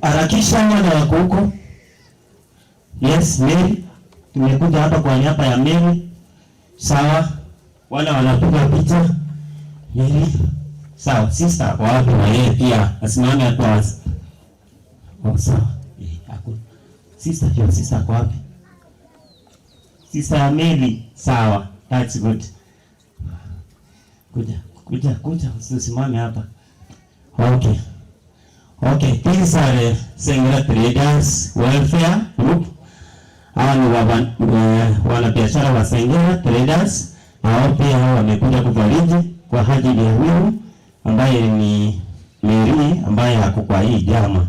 Harakisha wale wako huko. Yes, Mary. Tumekuja hapa kwa niaba ya Mary. Sawa. Wale wanapiga picha. Mary. Sawa, sister ako wapi na yeye pia asimame hapo. Oh, sawa. Eh, ako. Sister, your sister ako wapi? Sister Mary. Sawa. That's good. Kuja, kuja, kuja, usisimame hapa. Okay. Okay, these are the Sengera Traders Welfare Group. Hawa ni wanabiashara wa Sengera Traders. Hao pia hao wamekuja kufariji kwa ajili ya huyu ambaye ni Mary ambaye hako kwa hii jama.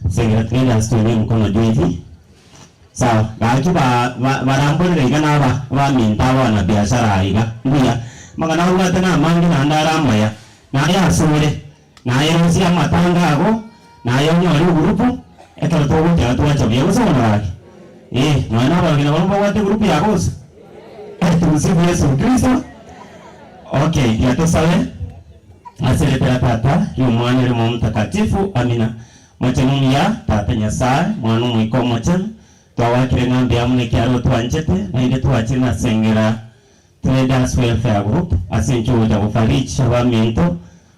Sengera Traders tuone mkono juu hivi. Sawa, gaki ba baramborera iga naba baminto aba wanabiashara iga. Mbuya. Mang'ana abwate namange naende are amaya. Naye asore. Naye rosie amatanga ago, naye onyore egurupu, ekero togochaka twacha buya gose bono gaki? Eh, nonya na abageni barabwo mbabwate egurupu ya gose? Tumsifu Yesu Kristo. Okay, tiga tosabe ase erieta ria Tata, ria Omwana, ria Omoyo Omotakatifu. Amina. Mochenu omuya, Tata Nyasae, Mwana, Omoika Omochenu, twagwakire ng'a mbuya mono ekiagera otwanchete, naende twachire nase engera Traders Welfare Group ase enchwa ogocha gofariji abaminto,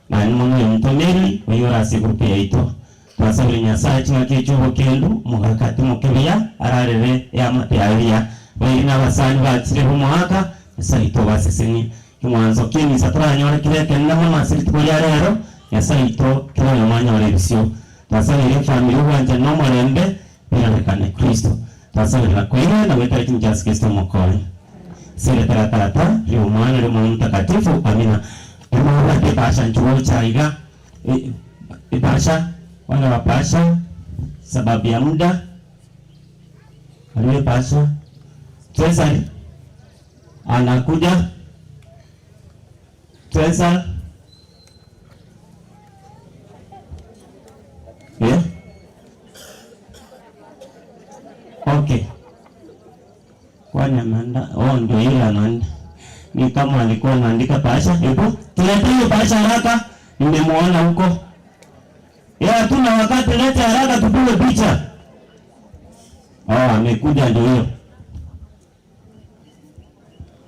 naende mono oyominto Mary oyio ore ase egroup yaito. Twasabire Nyasae ching'aki echio obokendu, omogaka atimoke buya, ararere eamate yaye buya. Bairi na abasani bachire b'omogaka, Nyasae oito obasesenie. Ekeng'wanso ki'emisa toranyore kebe ekenene mono ase rituko ria rero, Nyasae oito kera oyomo anyore ebisio. Twasabeire efamiri obwanchani na omorembe birarekane Kristo. Twasabire na koigwera na goetera chinchwa ase Kristo Omokonyi. Ase erieta ria Tata, ria Omwana, ria Omoyo Omotakatifu. Amina. Emobwate ebahasha inchuo gocha iga, ebahasha, wale wa bahasha, sababu ya muda, aliye bahasha, Treasury anakuja, Treasury, yeah. Okay. Kwani ameanda oh, ndio yule anaanda. Ni kama alikuwa anaandika bahasha. Hebu tulete hiyo bahasha haraka. Nimemuona huko. Ya hatuna wakati, lete haraka tupige picha. Oh, amekuja ndio hiyo.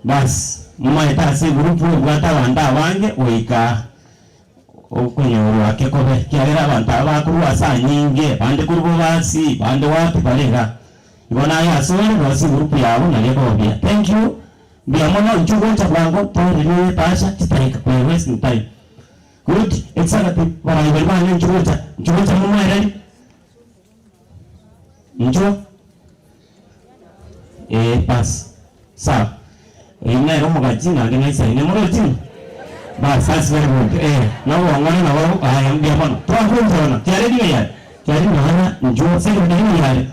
Bas, mumaete ase egroup ebwate abanto abange goika okonyorwa ake kobe ekiagera abanto aba bakorwa ase anyinge, bande korwa bobasi, bande wapi bare iga. Igo naye ase ore rosia egroup yago nario ekoba buya. Thank you, mbuya mono inchuo gocha bwango toererie ebahasha chidakika we are wasting time. Good, executive barai baria bane inchuo gocha, inchuo gocha momoererie, inchuo. Ee bas sawa oyio nere omogachi naende naisaine morochi ng'a bas that's very good eh nobong'one nabo aya mbuya mono twakuncha bono kiare riyo yare kiare nonya inchuo secretary riyo yare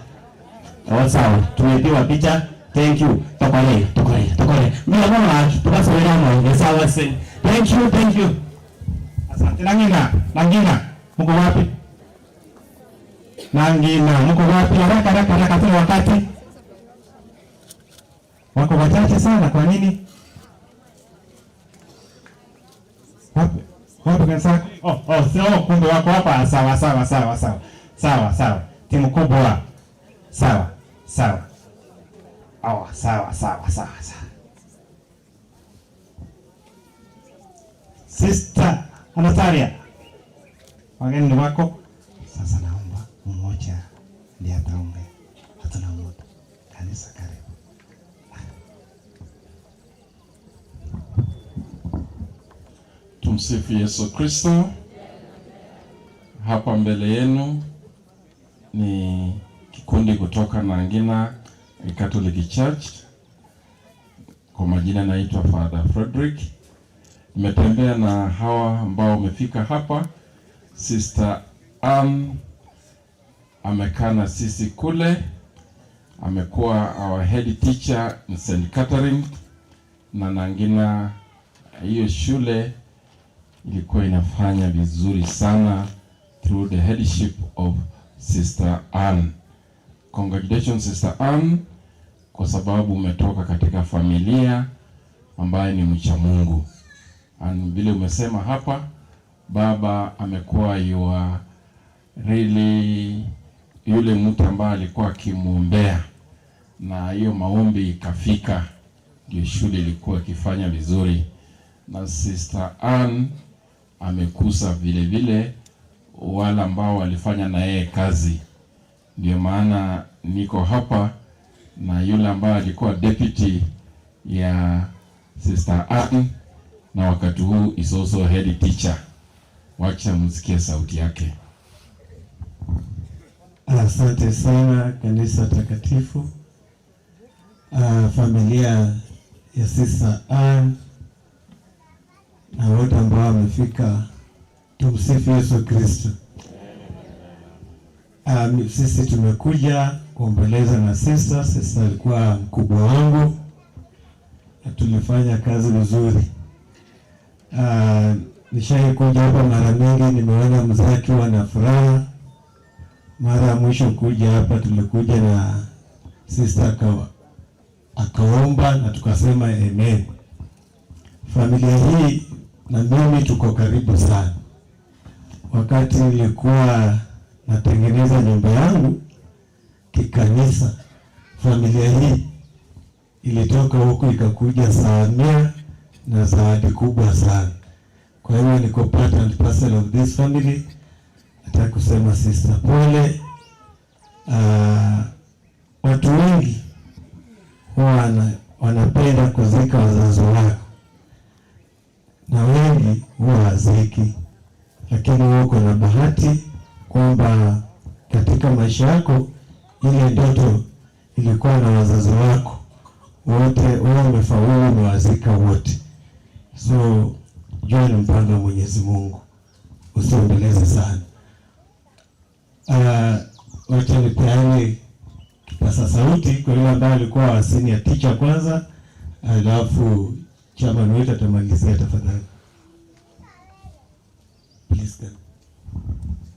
oo sawa tumepiwa picha thank you tokore iga tokore iga tokore iga mbuya mono gaki tobasabere amoyo Nyasaye abasesenie thank you thank you. Asante nang'ina nang'ina mko wapi? Nangina mko wapi? Haraka haraka haraka, hatuna wakati. Wako wachache sana, kwa nini? Wapi? Wapi kanisa? Oh, oh, sio kumbe wako hapa. Sawa sawa sawa sawa. Sawa sawa. Timu kubwa. Sawa sawa. Oh, sawa sawa sawa sawa. Sister Anastaria, wageni ni wako. Sasa naomba mmoja ndiye ataongea, hatuna muda. Kanisa karibu. Tumsifu Yesu Kristo. Hapa mbele yenu ni kikundi kutoka Nangina Catholic Church. Kwa majina naitwa Father Frederick. Nimetembea na hawa ambao wamefika hapa. Sister Ann amekaa na sisi kule, amekuwa our head teacher in St. Catherine na Nangina. Hiyo shule ilikuwa inafanya vizuri sana through the headship of Sister Ann. Congratulations Sister Ann, kwa sababu umetoka katika familia ambaye ni mcha Mungu. And vile umesema hapa, baba amekuwa your really yule mtu ambaye alikuwa akimwombea, na hiyo maombi ikafika, ndio shule ilikuwa ikifanya vizuri. Na Sister Ann amekusa vile vile wale ambao walifanya na yeye kazi, ndio maana niko hapa na yule ambaye alikuwa deputy ya Sister Ann na wakati huu is also head teacher. Wacha msikie sauti yake. Asante sana kanisa takatifu, familia ya Sister Ann na wote ambao wamefika. Tumsifu Yesu Kristo. Sisi tumekuja kuomboleza na sister. Sister alikuwa mkubwa wangu na tulifanya kazi vizuri. Nishai kuja hapa mara mingi, nimeona mzee akiwa na furaha. Mara ya mwisho kuja hapa tulikuja na sister akaomba na tukasema amen. Familia hii na mimi tuko karibu sana. Wakati nilikuwa natengeneza nyumba yangu kikanisa, familia hii ilitoka huku ikakuja Samia na zawadi kubwa sana. Kwa hiyo niko part and parcel of this family. Nataka kusema sister pole. Watu wengi huwa wanapenda kuzika wazazi wao na wengi huwa waziki, lakini wewe uko na bahati kwamba katika maisha yako ile ndoto ilikuwa na wazazi wako wote, wewe umefaulu, umewazika wote. So jua ni mpango wa Mwenyezi Mungu, usiendeleze sana. Wacha nipeane kipasa sauti kwa yule ambaye alikuwa wa senior teacher kwanza, alafu chairman wetu atamalizia tafadhali. Please come.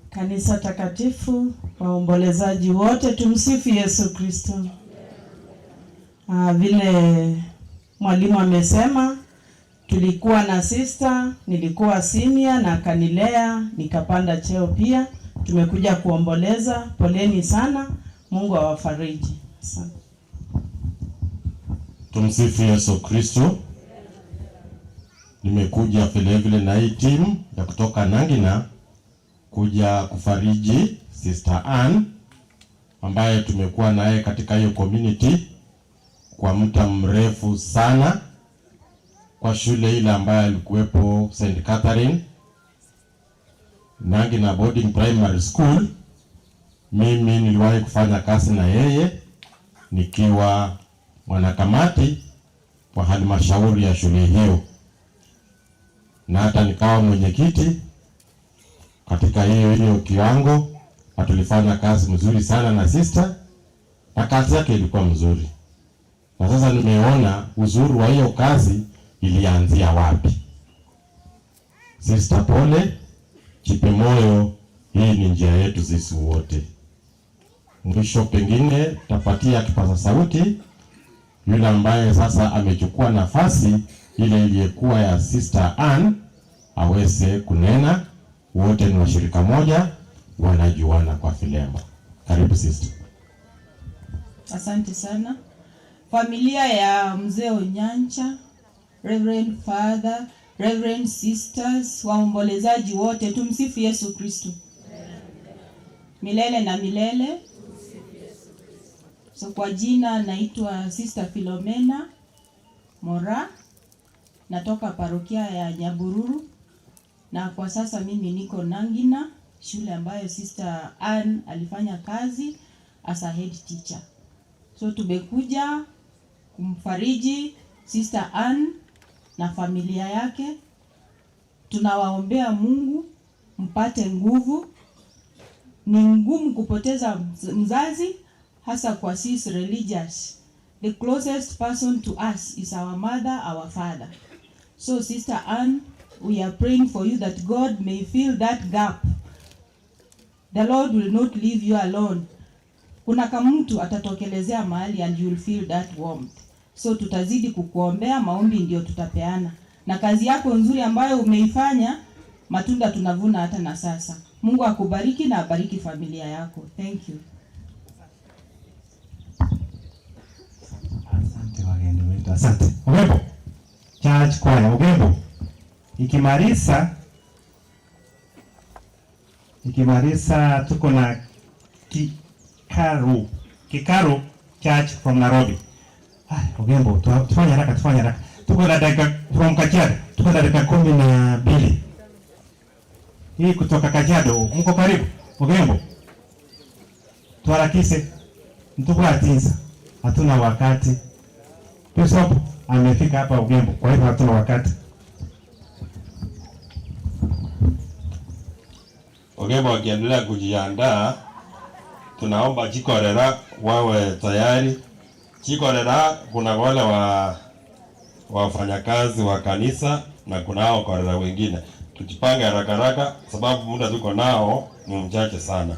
Kanisa takatifu, waombolezaji wote, tumsifu Yesu Kristo. Vile mwalimu amesema, tulikuwa na sister, nilikuwa senior na akanilea, nikapanda cheo pia. Tumekuja kuomboleza, poleni sana, Mungu awafariji. Asante. Tumsifu Yesu Kristo. Nimekuja vile vile na hii timu ya kutoka Nangina kuja kufariji Sister Ann ambaye tumekuwa naye katika hiyo community kwa muda mrefu sana, kwa shule ile ambayo alikuwepo St. Catherine Nangina Boarding Primary School. Mimi niliwahi kufanya kazi na yeye nikiwa mwanakamati wa halmashauri ya shule hiyo, na hata nikawa mwenyekiti katika hiyo kiwango, na tulifanya kazi mzuri sana na sister, na kazi yake ilikuwa mzuri. Na sasa nimeona uzuri wa hiyo kazi ilianzia wapi. Sister pole, jipe moyo, hii ni njia yetu sisi wote. Mwisho pengine tapatia kipaza sauti yule ambaye sasa amechukua nafasi ile iliyokuwa ya Sister Ann aweze kunena. Wote ni washirika moja, wanajuana kwa filemba. Karibu sister. Asante sana. Familia ya Mzee Onyancha, Reverend Father, Reverend Sisters, waombolezaji wote, tumsifu Yesu Kristo milele na milele. So kwa jina naitwa Sister Philomena Mora, natoka parokia ya Nyabururu, na kwa sasa mimi niko Nangina, shule ambayo Sister Ann alifanya kazi as a head teacher. So tumekuja kumfariji Sister Ann na familia yake. Tunawaombea Mungu mpate nguvu. Ni ngumu kupoteza mzazi, hasa kwa sisi religious. The closest person to us is our mother, our father. So Sister Ann, we are praying for you that God may fill that gap. The Lord will not leave you alone. Kuna kamtu atatokelezea mahali and you will feel that warmth. So tutazidi kukuombea, maombi ndio tutapeana. Na kazi yako nzuri ambayo umeifanya, matunda tunavuna hata na sasa. Mungu akubariki na abariki familia yako. Thank you. Omogeni oito. Asante. Ogembo Church Choir, Ogembo ikimarisa ikimarisa tuko na Kikaru Kikaru Church from Nairobi. Ay, Ogembo tufanye haraka tufanye haraka. Tuko na dakika from Kajiado. Tuko na dakika 12. Hii kutoka Kajiado, mko karibu Ogembo. Tuharakishe. Mtukulatinsa. Hatuna wakati. Bishop amefika hapa Ogembo, kwa hivyo hatuna wakati. Ogembo wakiendelea kujiandaa, tunaomba Chikorera wawe tayari. Chikorera kuna wale wa wafanyakazi wa kanisa na kuna hao korera wengine. Tujipange haraka haraka, sababu muda tuko nao ni mchache sana.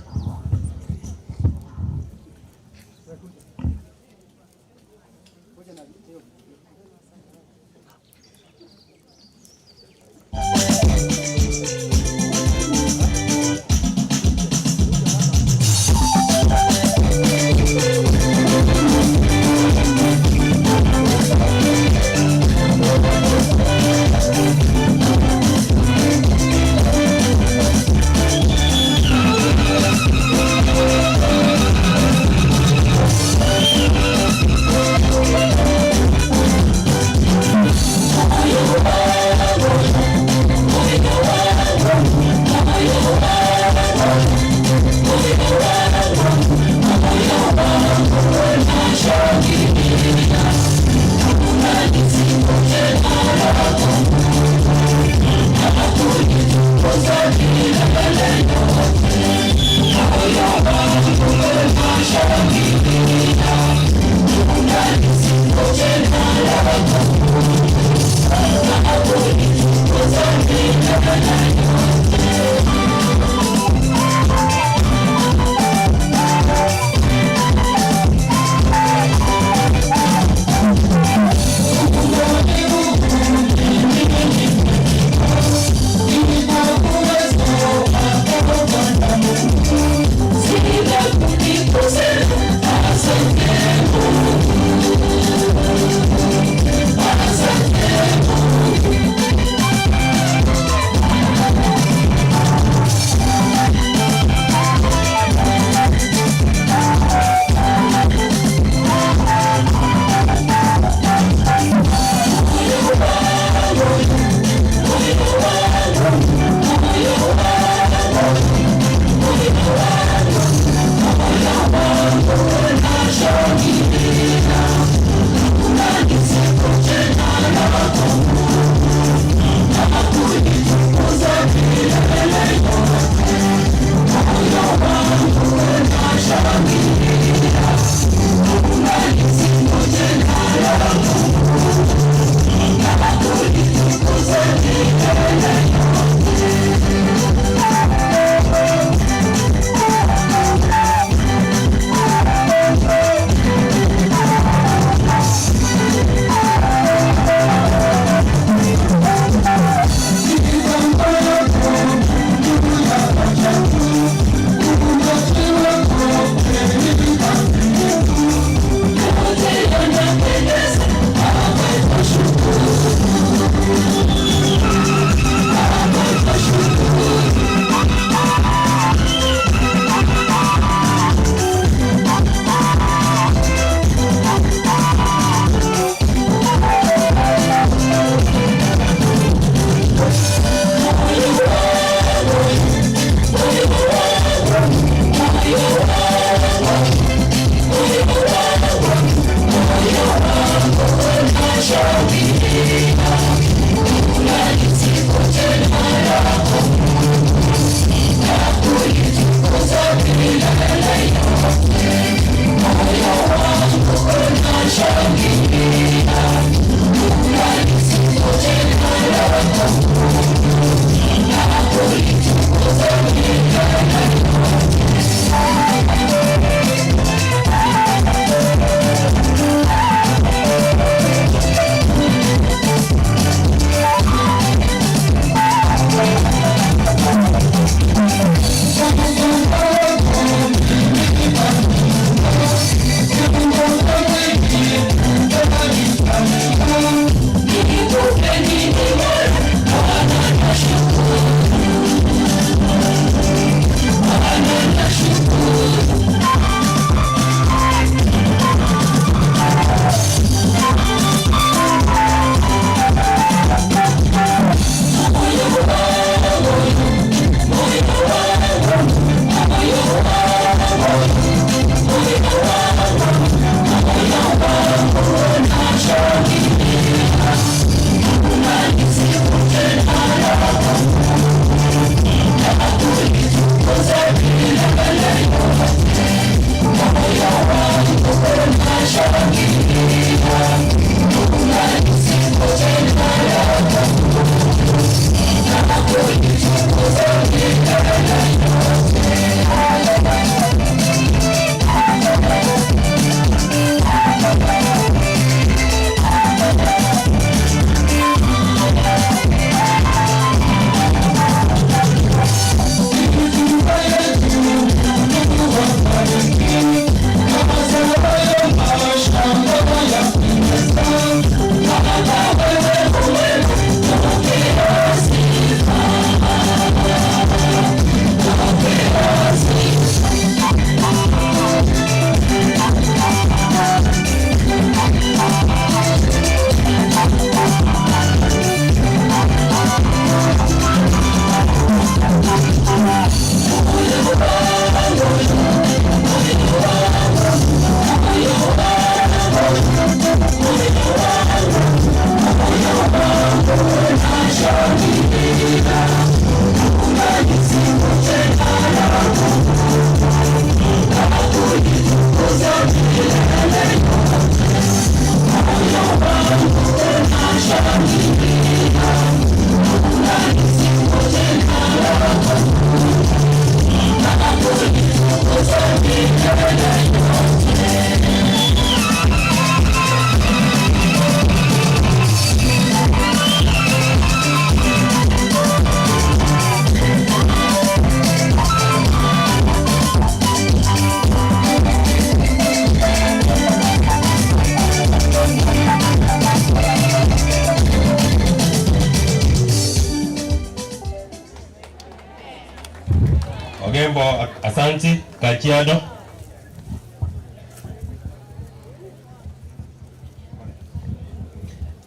Asanti, Kajiado.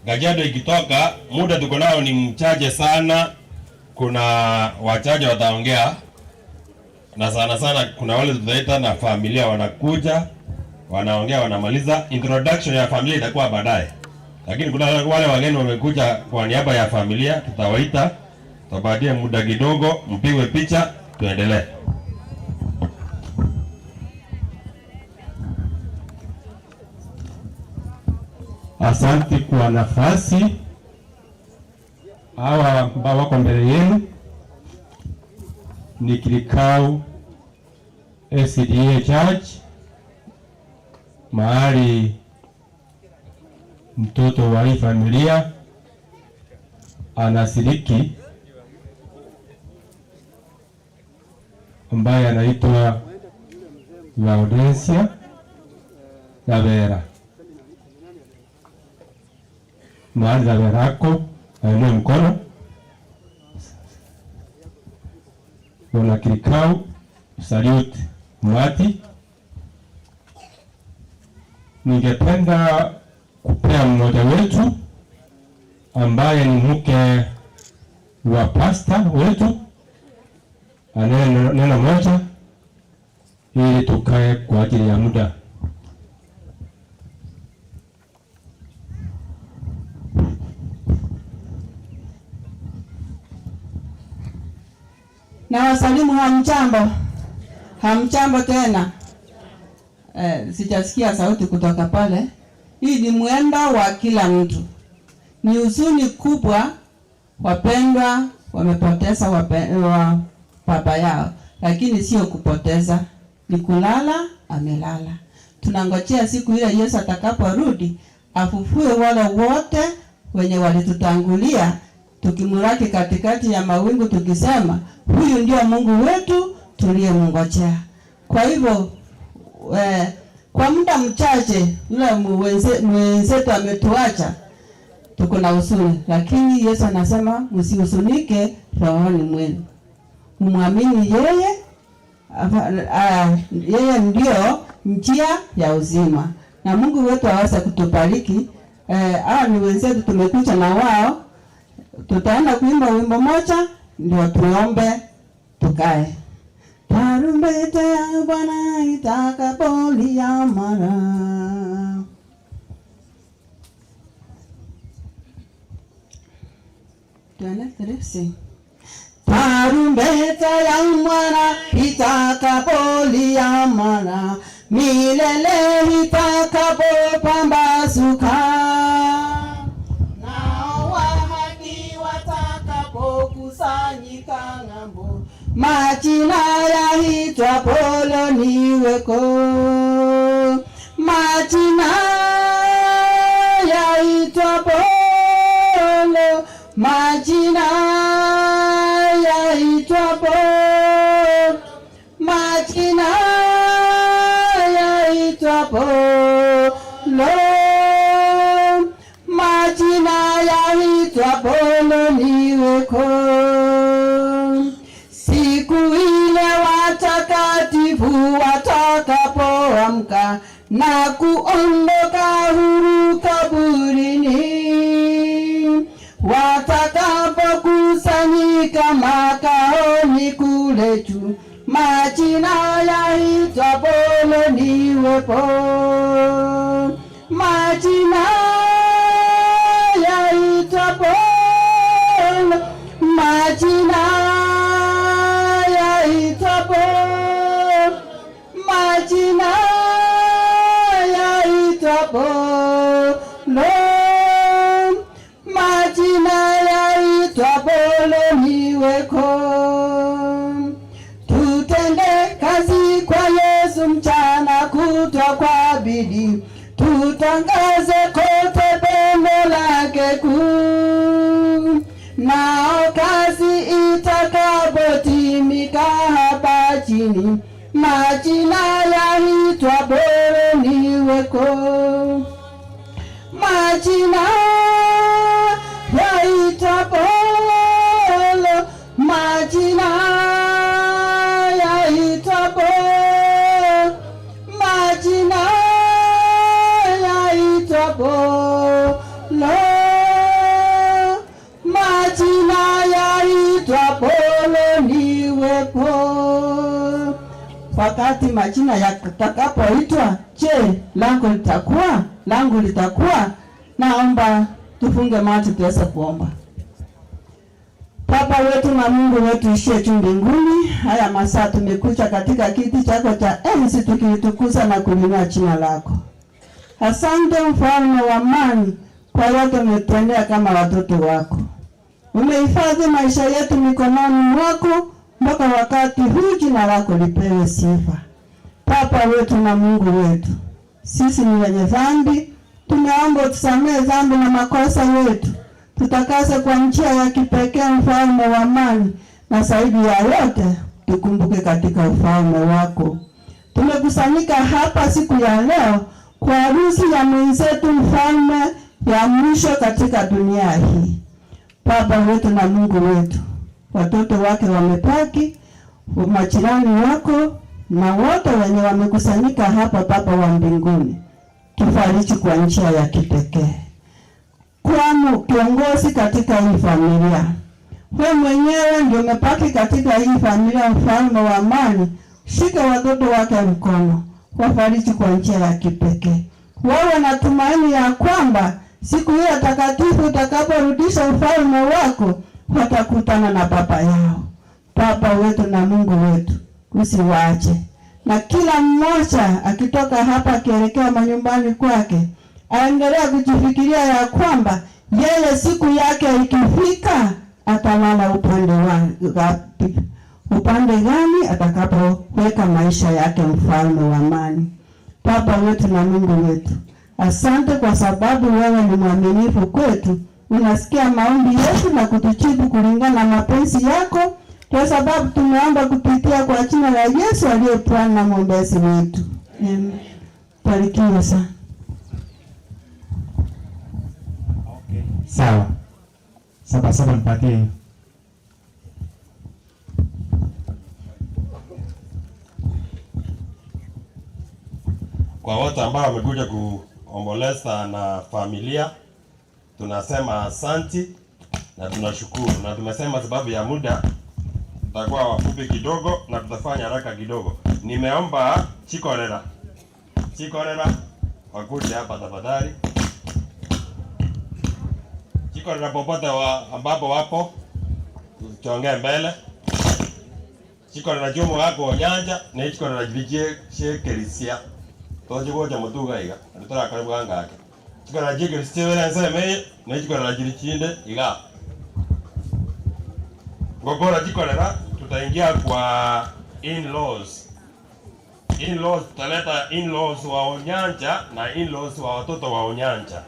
Kajiado ikitoka, muda tuko nao ni mchache sana. Kuna wachache wataongea na sana sana kuna wale tutaita na familia wanakuja wanaongea wanamaliza. Introduction ya familia itakuwa baadaye, lakini kuna wale wageni wamekuja kwa niaba ya familia, tutawaita tutapatia muda kidogo, mpigwe picha, tuendelee. Asante kwa nafasi. Hawa ambao wako mbele yenu ni Kilikau SDA Church, mahali mtoto wa hii familia anashiriki, ambaye anaitwa Laudensia Lavera. Mahali Lavera ako ainue mkono. Wana Kilikau, salute umati. Ningependa kupea mmoja wetu ambaye ni mke wa pasta wetu anene neno moja ili tukae kwa ajili ya muda. Na wasalimu hamjambo. Hamjambo tena. Sijasikia sauti kutoka pale. Hii ni mwendo wa kila mtu. Ni huzuni kubwa, wapendwa wamepoteza wa baba yao, lakini sio kupoteza, ni kulala, amelala. Tunangojea siku ile Yesu atakaporudi afufue wale wote wenye walitutangulia, tukimlaki katikati ya mawingu tukisema huyu ndio Mungu wetu tuliyemngojea. Kwa hivyo kwa muda mchache yule mwenzetu ametuacha, tuko na huzuni, lakini Yesu anasema msihuzunike rohoni mwenu, mumwamini yeye, yeye ndio njia ya uzima, na Mungu wetu aweze kutubariki. Hawa ni wenzetu tumekuja na wao, tutaenda kuimba wimbo moja ndio tuombe tukae. Tarumbeta ya Bwana itakapolia mara. Tuende three, Tarumbeta ya Bwana itakapolia mara, milele itakapopambazuka, nao wa haki watakapokusanyika ng'ambo, majina yaitwapo niweko. Majina yaitwapo, majina yaitwapo, majina yaitwapo, majina yaitwapo niweko. Siku ile watakatifu watakapoamka na kuondoka huru kaburini, watakapokusanyika makaoni kule juu, majina yaitwapo niwepo. Majina yaitwapo, majina yaitwapo, majina yaitwapo, majina yaitwapo niweko. Tutende kazi kwa Yesu mchana kutwa kwa bidii, tutangaze kote pendo lake kuu, nao kazi itakapotimika hapa chini, majina yaitwapo niweko. Majina yaitwapo, majina yaitwapo, wakati majina yatakapoitwa, je, langu litakuwa langu litakuwa? Naomba tufunge macho tuweze kuomba. Baba wetu na Mungu wetu ishie juu mbinguni, haya masaa tumekuja katika kiti chako cha enzi tukilitukuza na kulinua jina lako. Asante mfalme wa amani kwa yote umetendea kama watoto wako. Umehifadhi maisha yetu mikononi mwako mpaka wakati huu, jina lako lipewe sifa. Baba wetu na Mungu wetu, sisi ni wenye dhambi, tumeomba utusamehe dhambi na makosa yetu, tutakase kwa njia ya kipekee, mfalme wa amani, na zaidi ya yote tukumbuke katika ufalme wako. Tumekusanyika hapa siku ya leo kwa harusi ya mwenzetu mfalme ya mwisho katika dunia hii. Baba wetu na Mungu wetu, watoto wake wamepaki, majirani wako na wote wenye wamekusanyika hapa, Baba wa mbinguni, tufariji kwa njia ya kipekee. Kwa kiongozi katika hii familia, we mwenyewe ndio umepaki katika hii familia, mfalme wa amani, shika watoto wake mkono, wafariji kwa njia ya kipekee. Wawe na tumaini ya kwamba siku hiyo takatifu utakaporudisha ufalme wako, watakutana na baba yao. Baba wetu na Mungu wetu, usiwaache, na kila mmoja akitoka hapa akielekea manyumbani kwake aendelea kujifikiria ya kwamba yeye siku yake ikifika atalala upande wa wapi, upande gani atakapoweka maisha yake, mfalme wa amani. Baba wetu na Mungu wetu, asante kwa sababu wewe ni mwaminifu kwetu, unasikia maombi yetu na kutujibu kulingana na mapenzi yako, kwa sababu tumeomba kupitia kwa jina la Yesu aliye Bwana na mwombezi wetu. Amen. Barikiwe sana. Sawa. Saba saba nipatie hiyo. Kwa wote ambao wamekuja kuomboleza na familia, tunasema asanti na tunashukuru, na tumesema sababu ya muda tutakuwa wafupi kidogo na tutafanya haraka kidogo. Nimeomba Chikorera, Chikorera wakuje hapa tafadhali. Chikorera popote wa, ambapo wapo tuongee mbele. Chikorera chumo gako nyanja ne chikorera chirie chiekerisia tochigocha mutuga iga torakore bwangake chikorera chiekerisia chibere ensemo eye ne chikorera chiri chinde iga ngokora chikorera tutaingia kwa in-laws. In-laws tutaleta in-laws wa Onyanja na in-laws wa watoto wa Onyanja.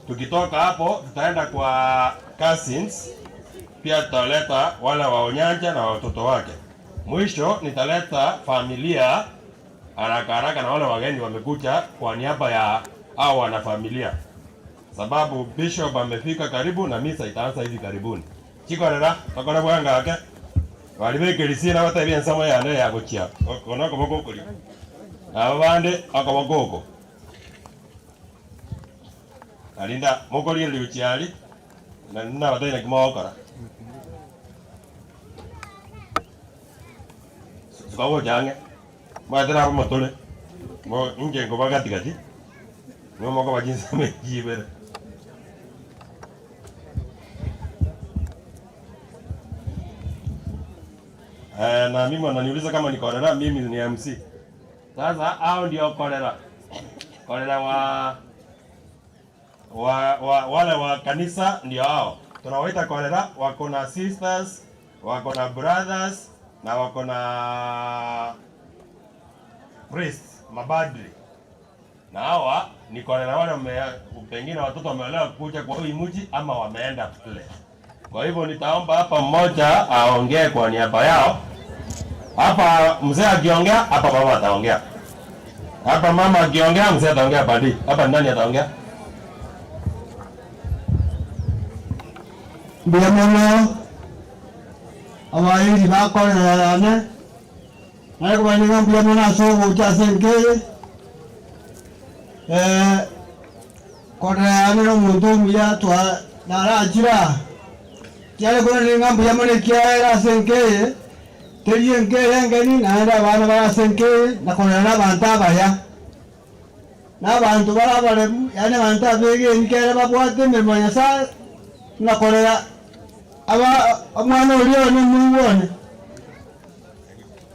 Tukitoka hapo tutaenda kwa cousins, pia tutaleta wale wa Onyanja na watoto wake. Mwisho nitaleta familia haraka haraka na wale wageni wamekuja kwa niaba ya hao wanafamilia, sababu bishop amefika karibu na misa itaanza hivi karibuni. Chikorera tokora bwangake bari bekerisia na batebia ensamo yane ya gochia kono okoboko okoria aba bande okoboko oko arinda mokorigereria gochia aria na nabatebia naki mogokora suka ang'e mwatera abo motore mo inche nkoba gatigati nigo mokoba chinsemo echi ibere. Eh, na mimi wananiuliza kama ni korera, mimi ni MC. Sasa hao ndio korera. Korera wa, wa, wa wale wa kanisa ndio hao. Tunawaita korera, wako na sisters, wako na brothers na wako na priests, mabadri. Na hawa ni korera wale wame, pengine watoto wameolewa kuja kwa hii mji ama wameenda pale. Kwa hivyo nitaomba hapa mmoja aongee kwa niaba yao. Hapa mzee akiongea, hapa mama ataongea. Hapa mama akiongea, mzee ataongea badi. Hapa nani ataongea? Mbuya mono abairi bakorerane naye kubainga mbuya mono ase ogocha ase enkeye korerane na omonto omuya twa narachira kiare koreranga mbuya mono ekiagera ase enkeye. Teri enka eye engeni, naende abana bare ase enka eye, na korera nabanto abaya, na abanto bare abaremu, yaani abanto abegeni kere babwate emeremo ya Nyasaye, na korera aba omwana oria one omoigwa one.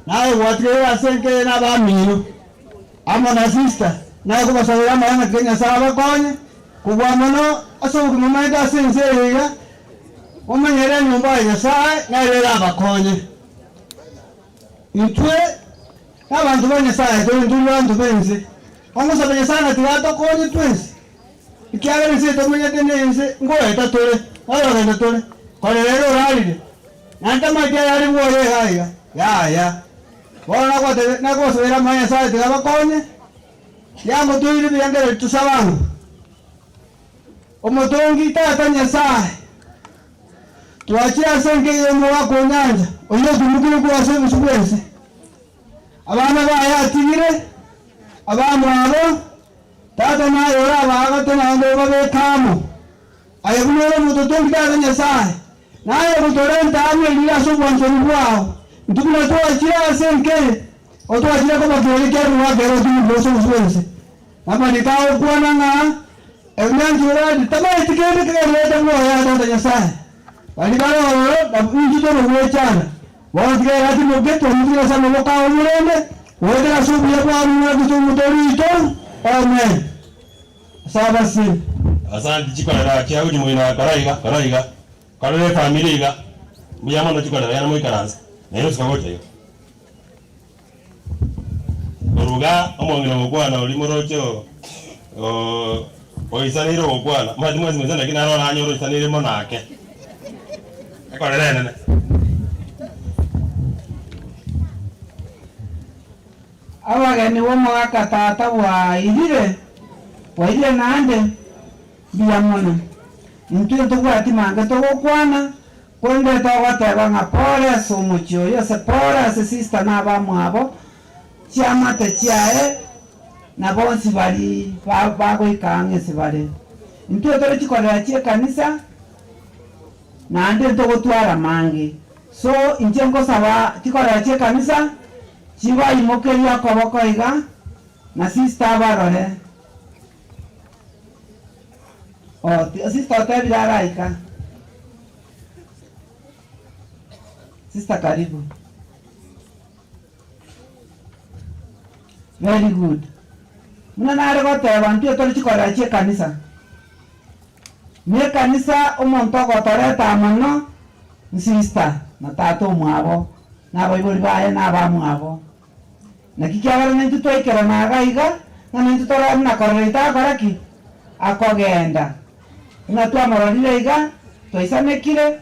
Naye gwatigaire ase enka eye na abamino, amo na sister, naye kobasabera amaya ng'a tiga Nyasaye abakonye, kobua mono ase obogima omanyete ase ense eye iga, Momenyere enyomba ya Nyasae, nere erabakonye. Intwe nabanto ba Nyasae, tore ntori banto b'ense. Omosabe Nyasae ng'a tiga atokonye twensi, ekiagera ense eye tomenyete nense, ngoeta tore, norogendo tore. Korera ere orarire, naende tamaeti ayare bwoye iga iga, yaya. Bono nagotebia nagosabera amaya Nyasae tiga abakonye, yamotoire ebirengererio tosabe ango. Omotongi Tata Nyasae, twachire ase enka eye y'omogaka o nyancha, oyio otumokire korwa ase obosio bw'ense. Abana baye atigire, abamwabo, Tata naye orabaagate naende obabeke amo. Aye buna ore omototongi Tata Nyasae, naye ogotorenta amo erinde ase obwanchani bwao. Intwe buna twachire ase enka eye, otwachire koba kirori ki'omogaka ere otumokire ase obosio bw'ense. Namariko agokwana ng'a enyancha orari tamaeti kende kegendererete bwoye ase Tata Nyasae. Baria bare ororo na intwe tore gwechanda. Bono tiga eratimoke, twamotigire ase amaboko ao omorembe, goetera ase obuya bwao buna Kristo Omotoori oito. Amen. Ase abasiri. Asante chikorera chiago chimoina kora iga kora iga korera efamiri iga mbuya mono chikorera genda moikaranse naye osika gocha iga. Oruga omong'ina ogokwana oria moroche oisaneire ogokwana, omanyete mwensi moisaneire lakini naro oranyore oisaneire mono ake, ekorera enene. Abageni b'omogaka tata bwairire, bwairire naende, mbuya mono. Intwe ntobwati mange togokwana, Korende togoteba ng'a pore ase omochie oyo, ase pore ase sister na abamwabo, chiamate chiaye, na bonsi bari bagoika ang'e ase bare. Intwe tore chikorera chi'ekanisa, naende ntogotwara mange. So inche nkosaba chikorera chi'ekanisa chibaimokerie okoboko iga, na sister abarore. Oh, sister otebire araika. Sister karibu. Very good. Buna nare goteba ntwe tore chikorera chie ekanisa. Ne ekanisa omonto ogotoreta mono nsister na tata omwabo na abaibori baye na abamwabo. Naki kiagera naintwe twaikerana iga iga, ng'a naintwe torore buna korora oito agokora ki? Akogenda. Buna twamororire iga, twaisanekire,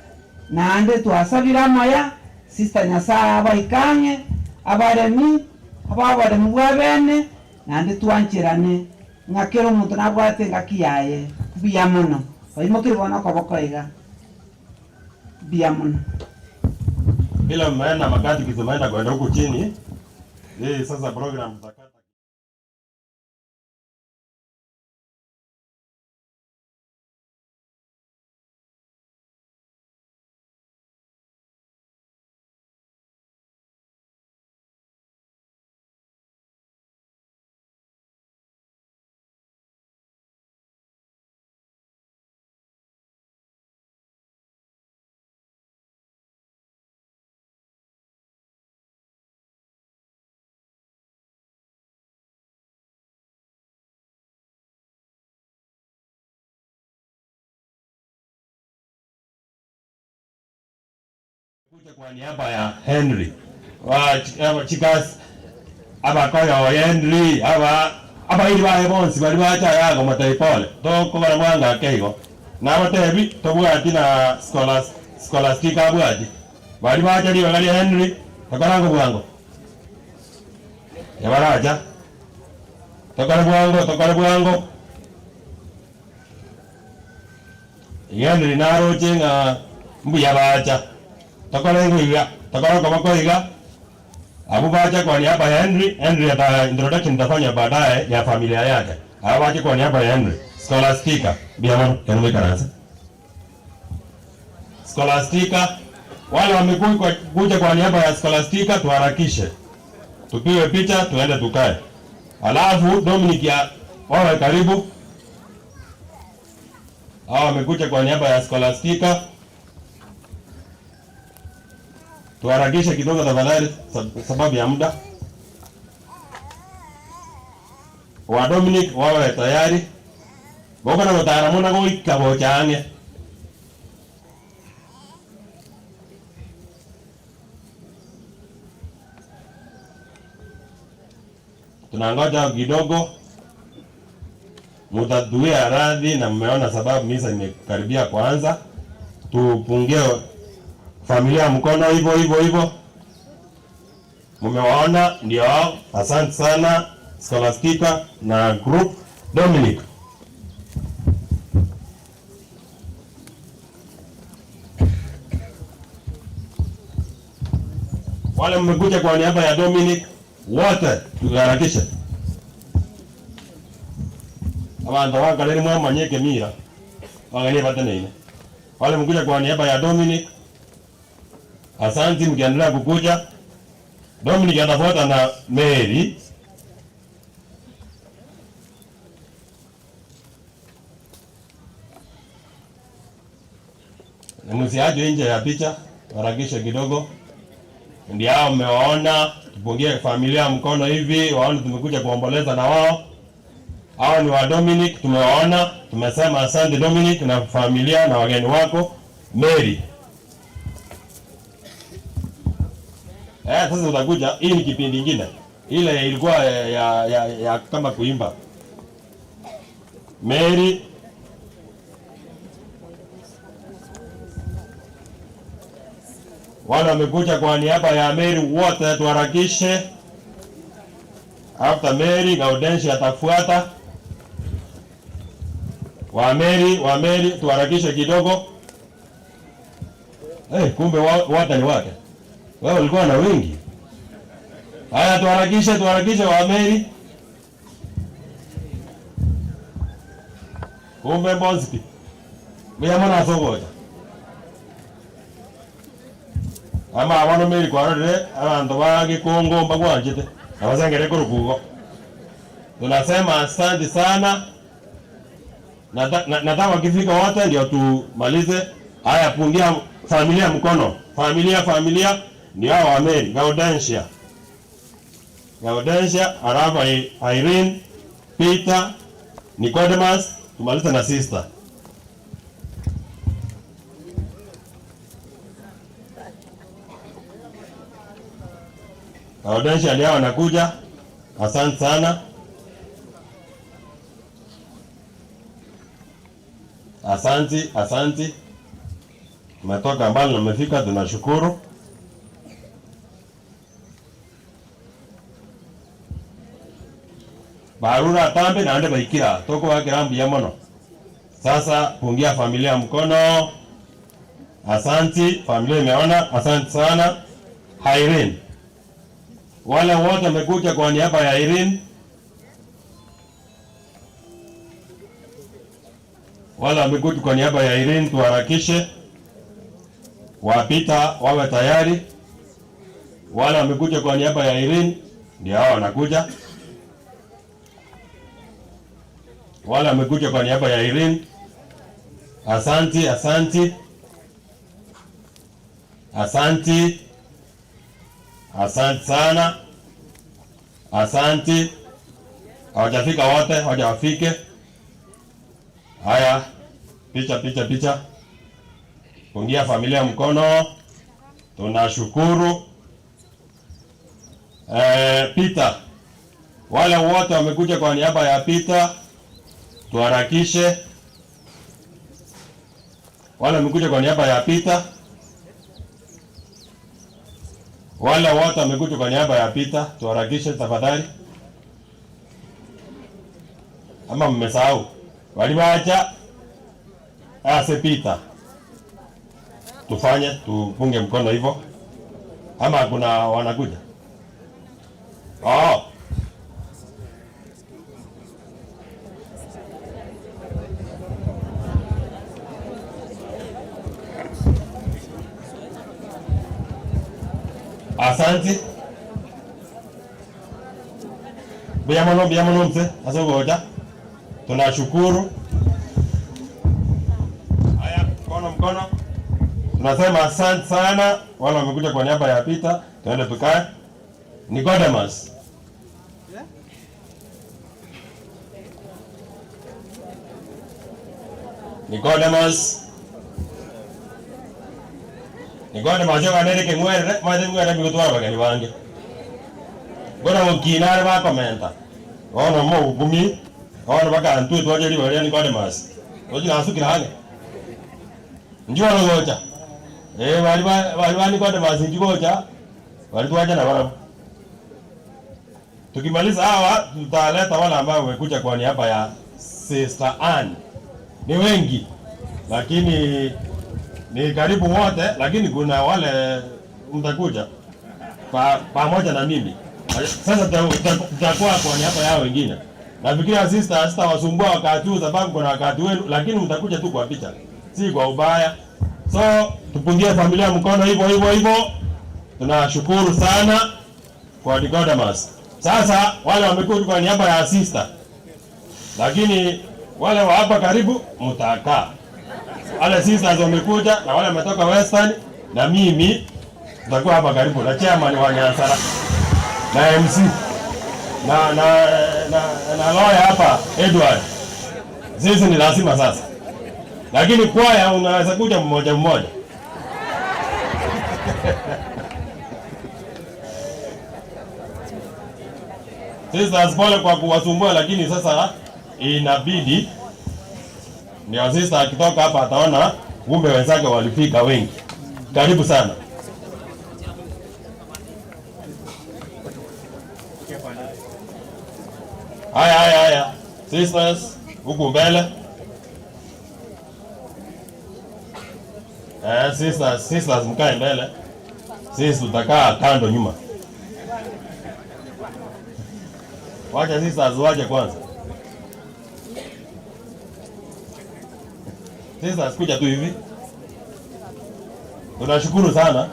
naende twasabire amaya, sister Nyasae abaike ang'e, abaremi, abae oboremu bwa bene, naende twancherane, ng'a kera omonto nabwate engaki yaye. Mbuya mono. Baimokeire bono okoboko iga. Mbuya mono. Bila mmeenda makati kimeenda kwenda huku chini. Hii sasa program tutakata. Kuja kwa niaba ya Henry wa chikas abakoyo Henry aba abairi baye bonsi bari bacha yago motaipole tokobara bwango ake igo nabatebi tobwati na scholas scholastica abwati bari bacha ribaga ria Henry tokorango bwango ebaracha tokore bwango tokore bwango Henry naroche ng'a mbuya bacha, tokore igo iga, tokore okoboko iga, abwo bacha kwa niaba ya Henry, Henry ata introduction nitafanya baadaye ya familia yake, aba bache kwa niaba ya Henry. Scholastica, mbuya mono, kende moikaranse. Scholastica. Wale wamekuja kwa niaba ya Scholastica tuharakishe. Tupige picha tuende tukae. Alafu Dominic ya wawe karibu. Hawa wamekuja kwa niaba ya Scholastica. Tuharakishe kidogo tafadhali, sababu ya muda. Wa Dominic wawe tayari. Boko na gotara muna goika gocha ang'e. Tunangoja kidogo, mutatuia radhi na mmeona sababu misa imekaribia kuanza. Tupungie familia mkono hivyo hivyo hivyo. Mmewaona, ndio hao. Asante sana Scholastica na group Dominic. Wale mmekuja kwa niaba ya Dominic wote tuharakishe. Abantu bakareri mwamanye kemira baganie bateneine. Wale mkuja kwa niaba ya Dominic, asante mkiendelea kukuja. Dominic atafuata na Mary. Na msiachwe nje ya picha, harakishe kidogo. Ndio hao mmewaona, tupungie familia mkono hivi, waone tumekuja kuomboleza na wao. Hao ni wa Dominic, tumewaona, tumesema asante Dominic na familia na wageni wako Mary. Sasa utakuja, hii ni kipindi kingine. Ile ilikuwa ya kama kuimba. Mary Wale wamekuja kwa niaba ya Mary wote tuharakishe. After Mary, Gaudensia atafuata. Wa Mary, wa Mary tuharakishe kidogo. Kumbe wote ni wake. Wewe ulikuwa na wengi. Haya, tuharakishe, tuharakishe wa Mary. Kumbe Mbonski. Mimi mwana sogoja. Ama abano Mary kwarorire abantu ba Gikongo mbagwanchete. Abasengere kurukugo. Tunasema asante sana. Nataka wakifika wote ndio tumalize. Haya, pungia familia mkono. Familia, familia ni hao wa Mary, Gaudensia. Gaudensia, alafu Irene, Peter, Nicodemus, tumalize na sister. Gaudensia ndio wanakuja. Asante sana. Asante, asante. Tumetoka mbali na mmefika, tunashukuru. Barura tambe na ande baikira toko wa kirambu ya mono. Sasa pungia familia mkono. Asanti, familia imeona, asante sana. Irene. Wale wote wamekuja kwa niaba ya Irene. Wale wamekuja kwa niaba ya Irene tuharakishe. Wapita wawe tayari. Wale wamekuja kwa niaba ya Irene ndio hao wanakuja. Wale wamekuja kwa niaba ya Irene. Asanti, asanti. Asanti. Asante sana. Asanti. Hawajafika wote, hawajafike. Haya, picha, picha, picha. Pungia familia mkono. Tunashukuru. Peter. Wale wote wamekuja kwa niaba ya Peter, tuharakishe. Wale wamekuja kwa niaba ya Peter. Wale wote wamekuja kwa niaba ya Peter, tuharakishe tafadhali. Ama mmesahau? Waliwacha ase Peter. Tufanye, tupunge mkono hivyo. Ama kuna wanakuja? Oh. Asanti. Mbuya mono, mbuya mono mse ase ogocha. Tunashukuru. Haya, mkono mkono. Tunasema asante sana wale wamekuja kwa niaba ya Peter, tuende tukae. Nicodemus. Nicodemus. Nicodemus oyo nere keng'werere, omanyete keng'werere mbigotwara abageni bange. Bono gokina are bakomenta, bono mogokumia, bono bakantwe twache ribaga ria Nicodemus. Roche nasukire ang'e. Inchuo bono gocha, eh baria ba baria ba Nicodemus inchuo gocha, baria twacha nabarabwo. Tukimaliza hawa tutaleta wale ambao wamekuja kwa niaba ya Sister Ann. Ni wengi lakini ni karibu wote, lakini kuna wale mtakuja pa, pamoja na mimi. Sasa tutakuwa kwa niaba yao wengine. Nafikiria sister sitawasumbua wakati huu sababu kuna wakati wenu, lakini mtakuja tu kwa picha, si kwa ubaya. So tupungie familia mkono hivyo hivyo hivyo. Tunashukuru sana kwa Nicodemus. Sasa wale wamekuja kwa niaba ya sister, lakini wale wa hapa karibu mtakaa. Wale sisters wamekuja na wale wametoka Western na mimi tutakuwa hapa karibu na chairman wa Nyansara na MC na na na, na lawyer hapa Edward. Sisi ni lazima sasa, lakini kwaya unaweza kuja mmoja mmoja. Sisters, pole kwa kuwasumbua, lakini sasa inabidi ndio sister akitoka hapa ataona kumbe wenzake walifika wengi. Karibu sana. Haya, haya, haya, sisters huku mbele. Eh, sisters, sisters mkae mbele, sisi tutakaa kando nyuma. Wacha sisters waje kwanza. Sisters kuja tu hivi. Tunashukuru sana.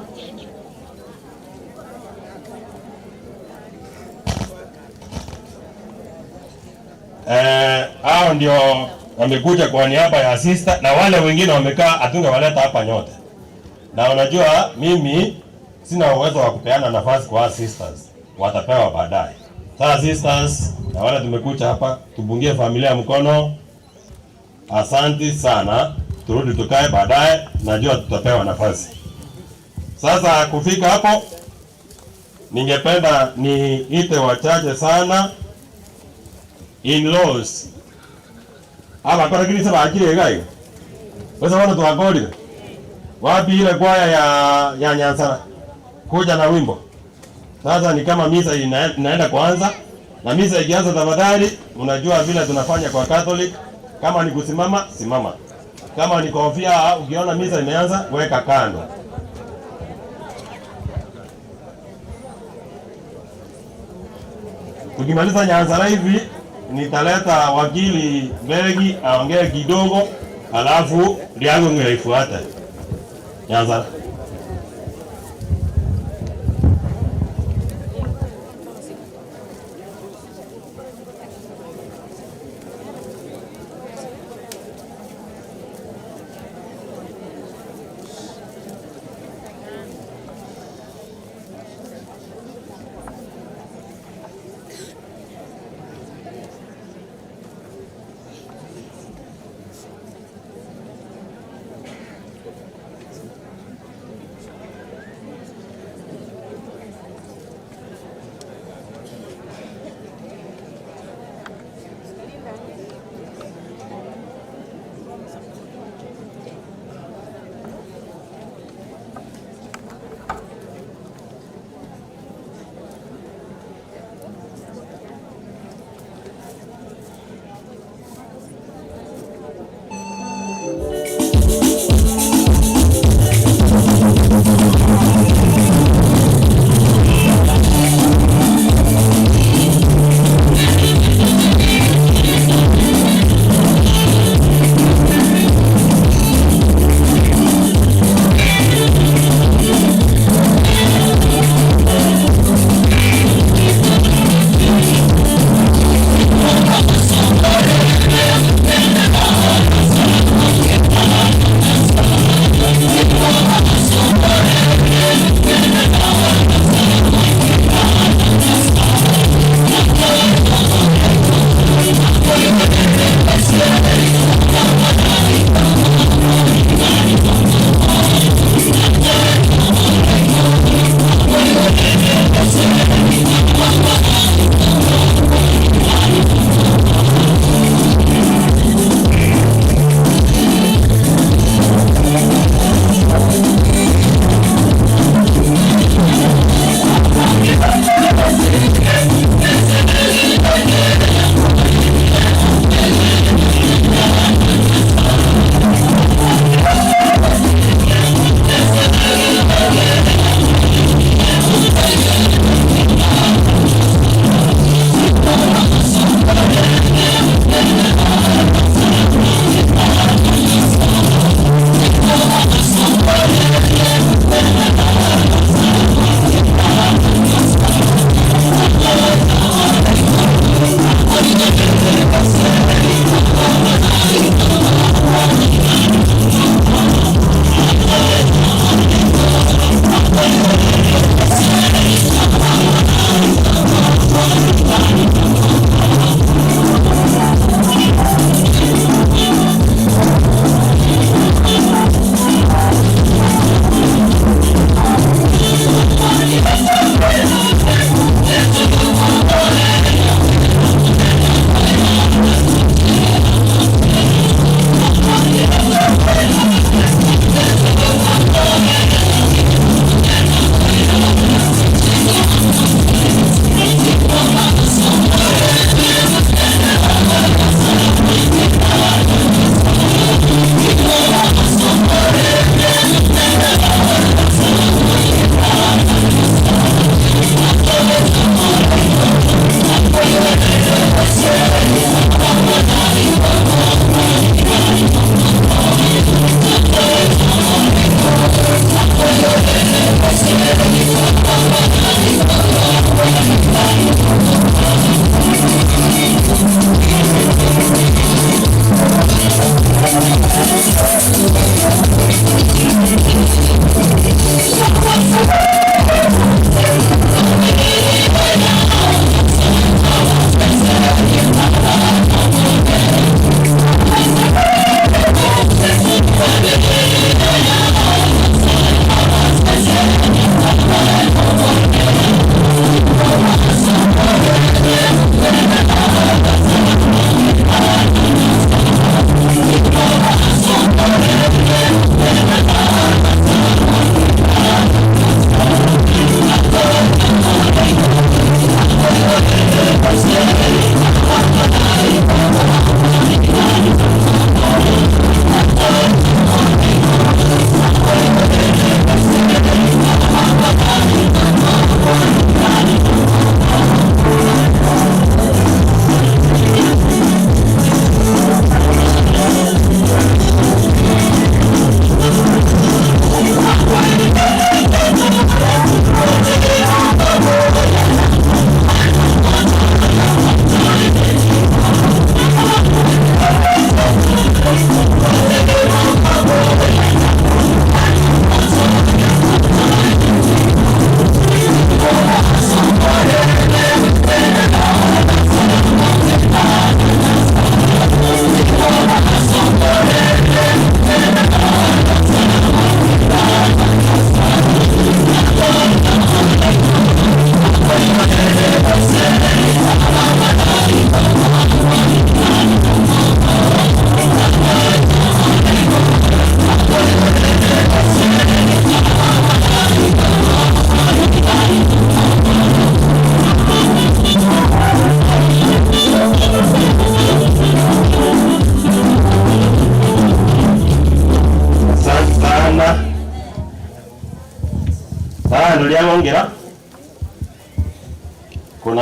Eh, hao ndio wamekuja kwa niaba ya sister na wale wengine wamekaa hatungewaleta hapa nyote. Na unajua mimi sina uwezo wa kupeana nafasi kwa sisters, watapewa baadaye. Sasa sisters na wale tumekuja hapa, tupungie familia mkono. Asanti sana, turudi tukae baadaye, najua tutapewa nafasi. Sasa kufika hapo, ningependa niite wachache sana in-laws abakora kiri bakire iga iga sasa bono twakorire wapi ile kwaya ya ya Nyansara kuja na wimbo sasa ni kama misa ina, inaenda kuanza na misa ikianza, tafadhali, unajua vile tunafanya kwa Catholic, kama ni kusimama simama, kama ni kofia, ukiona misa imeanza weka kando. Tukimaliza Nyansara hivi nitaleta wakili Mbegi aongee kidogo, alafu Liago ifuate. Nyansara.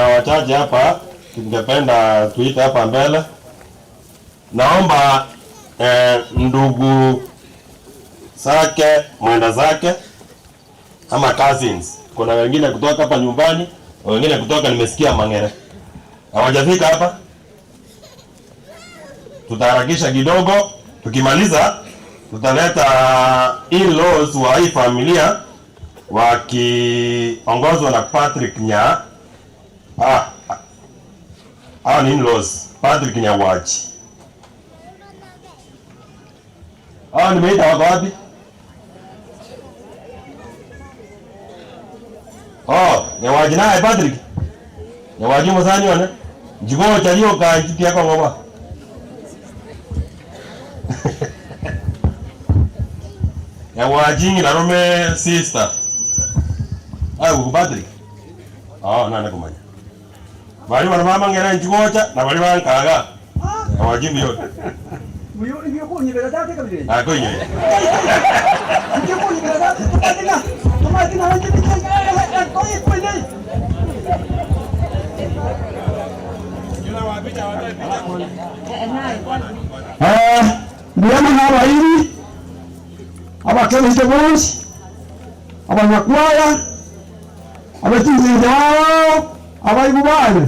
Kuna wachache hapa tungependa tuite hapa mbele. Naomba eh, ndugu zake mwenda zake ama cousins. Kuna wengine kutoka hapa nyumbani, wengine kutoka nimesikia Mangere hawajafika hapa. Tutaharakisha kidogo, tukimaliza tutaleta in-laws wa hii familia wakiongozwa na Patrick Nya ah, ah, ni in-laws Patrick Nyawachi. Ah, nimeita wako wapi? Oh, Nyawaji naye Patrick. Nyawaji musani one. Njigocha rioka njitia kwa ngoba. Nyawaji ng'ina sister. Ah, uko Patrick. Oh, nane kumanya. Bari bana mama ngera njigocha na bari bankaga. Nyawaji mbiyo. Ah, koinyo. Mbuyama n'abayiri abakeresito bonsi abanyakwaya abakinzinze wao abaibu bane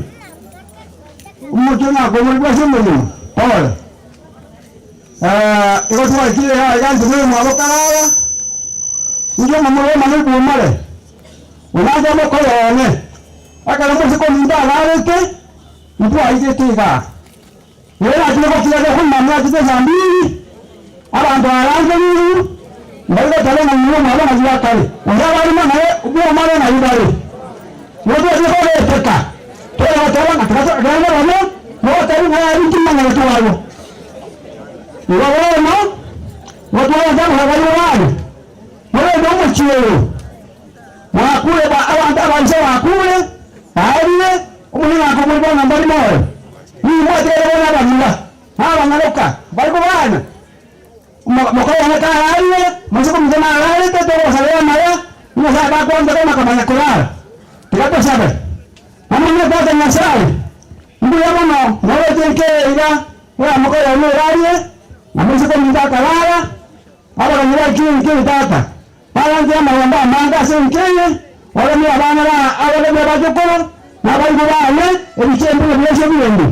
omutu nakomori bwase omorimo pole igo twakire haha iga nte mwabo karara injo omomura omane bumare onache omokoyo one ekero mosiko ominto agarete ntwaigete igaa rero nakire gokira gekhumamia chite saa mbili abanto arange ruru mbaigotara omonyina omwabo nabi bakare onde abarimo naye bwomare nabi bare notwesire kogeteka twebateba ng'a bano nogotebi ng'a yabitimang'ana twabo igo bono notwayanza bari bane murende omochiero mwakure abantu abanse bakure baerire omonene akomori bono mbari moyo nimwatigere bona abanyura abang'aroka bari kubana mokoyana kararire mosiko muse nararete togosabera amaya nyasaye bakwanza makamanya korara tiga tosabe amanye tata nyasaye mbuya mono noroche nke iga ora mokoyana erarie na mosiko muse akarara abaganyi bakire nke tata barange amayomba amange ase nkeye oremia abana ba abaremia bachukuru n'abaibo bane ebichembe byose birembe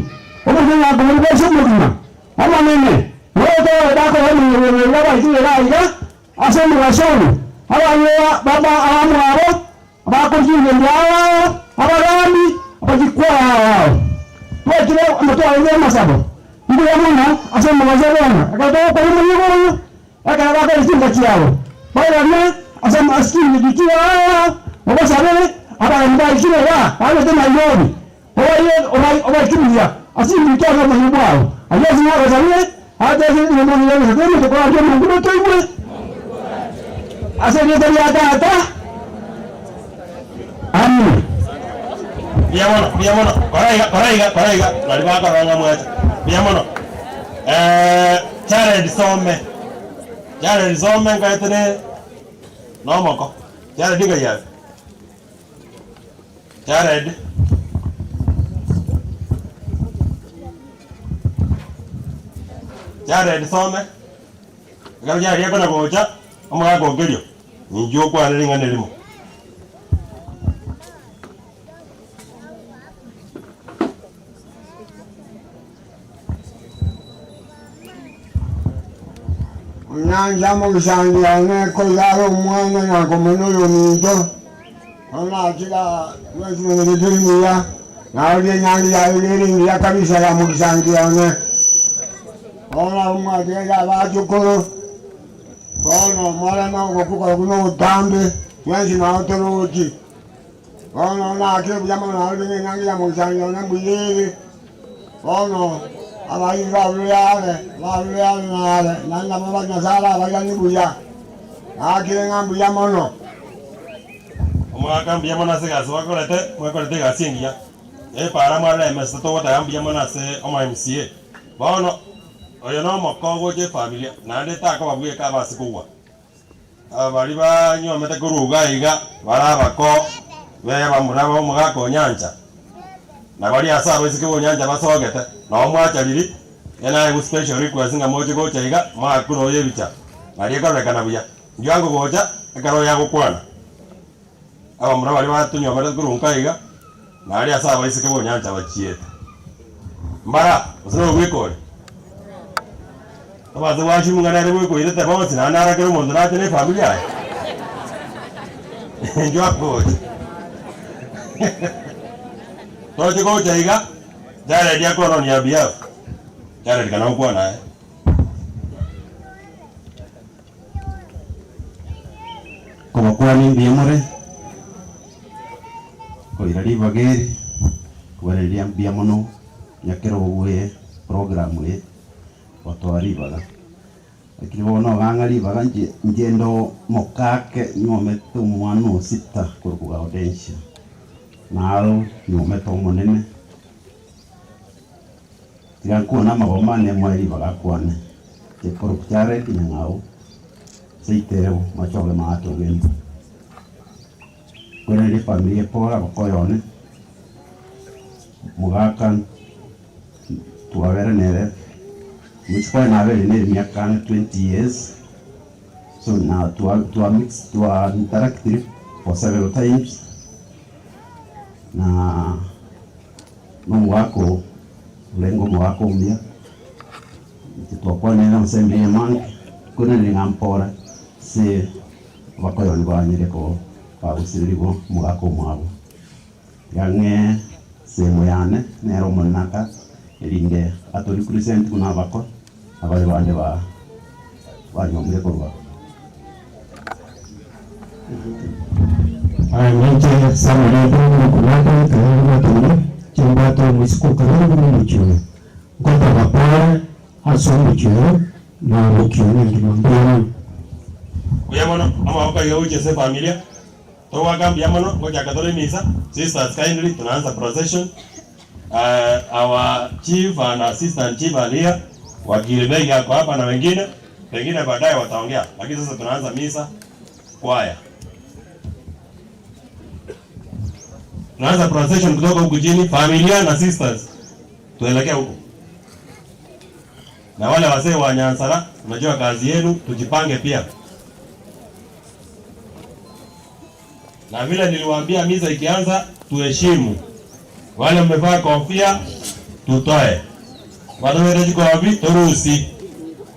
omugenyi akomori bwose omogima omonene notoe bakoremirira baikire baiga ase omugaso oyo abanye baba abamwabo bakokinga ebyao abagambi abagikwao twekire amatwaro amasabo mbuya mono ase omugaso bono ekero togokora omonyigo oyo ekero bakora ekinga kiabo bairane ase asikini gikiao obasabere abagambi baikire ba babete Nairobi obaikimiria asimbikiaga omonyi bwabo ayesinagosabire ateseemonyeesetemotokoraria omongu notoigwe ase erieta ria tata amen Mbuya mono, mbuya mono. Koraiga, koraiga, koraiga. Bari bakoranga mwacha. Mbuya mono. Eh, Jared Some. Jared Some ngaetere nomoko. Jared ngaiyabe. Jared. Jared Some. Ekero Jared akona gocha, omogaka okerio. Ninki okwane ring'ana erimo. Nyanza musangiane kozala omwana nakomona oyo minto onakira lwesimengetulingiya nawulya enyangi yayo kabisa ya mukisangiane ona omwategeka abachukuru ono omwalama ogokukola kuno obutambi mwensi nawo toluki ono onakira buyama nawulya enyangi ya mukisangiane mbuyere ono abayizi babuluyale babuluyale nale nandabo banyasala abayani buya nakire mbuya mono Omogaka mbuya mono ase egasi bakorete, mwakorete egasi engiya. Epara mwarora emesa togoteba mbuya mono ase omo MCA. Bono, oyo na omoko ogocha efamilia, naende takoba bweka abase kogwa. Aba baria banywomete korwa iga iga, bare abako, be bamura ba omogaka o nyancha. Na baria ase abaiseke b'onyancha basogete, nao mwacha riria, naye special request ng'a moche gocha iga, moakwe noyo ebicha, nario ekororekana buya. Inchuo ango gocha, ekero oyo agokwana. Abamura baria batonyuomerete korwa nka iga, naria ase abaiseke b'onyancha bachiete. Mbara, gose nobweka ore? Tobaase goassume ng'a nere bweka oirete bonsi, naende nara kera omonto nache na efamiri yaye. Inchuo ango gocha. Toche gocha iga, Jared akwane on your behalf. Jared kana gokwana aye. Kobakwania mbuya more, koira ribaga eri, kobarereria mbuya mono nyakera obobuya program eye gotoa ribaga. Lakini bono ogang'a ribaga inche inche ndo mokake nyuomete omwana o sita korwa Gaudensia, naro nyuomete omonene, tiga nkwane amagoma ane moe ribaga akwane, inche korwa Jared Nyang'au. Seiteo machoge maate ogento. Kwerende efamiri ekora abakoyo one, mogaka twabere nere, mochie kwaye nabere nere emiaka ang'e 20 years, so na twa twa mix twa interactire for several times, na na omogaka oo orenge omogaka omuya. Intwe twakwanire na Assembly y'Emanke, korende ng'a mpore ase abakoyoni banyare bagosirerigwa omogaka omwabo. Iga ng'e sehemu yane nere Omonene aka, erinde ato represent buna abako na baria bande ba banyomire korwa abwo. Aye ninche Samuel ekero ngokunaka ekero ngotebirie, chimbwate omosike o Kalongo na omochie oyo. Ngoteba pore ase omochie oyo na omochie one engima. Mbuya mono. Mbuya mono, amaboko aiga gochia ase efamilia, togoaka mbuya mono, ngochaka tore emisa, sisters kindly tunaanza procession, our chief and assistant chief are here, wakili Begi ako hapa na wengine, pengine baadaye wataongea, lakini sasa tunaanza misa, kwaya. Tunaanza procession kutoka huku chini, familia na sisters. Tuelekee huko. Na wale wazee wa Nyansara, unajua kazi yenu, tujipange pia. Na vile niliwaambia misa ikianza, tuheshimu. Wale mmevaa kofia, tutoe. Watu chikobi, turusi.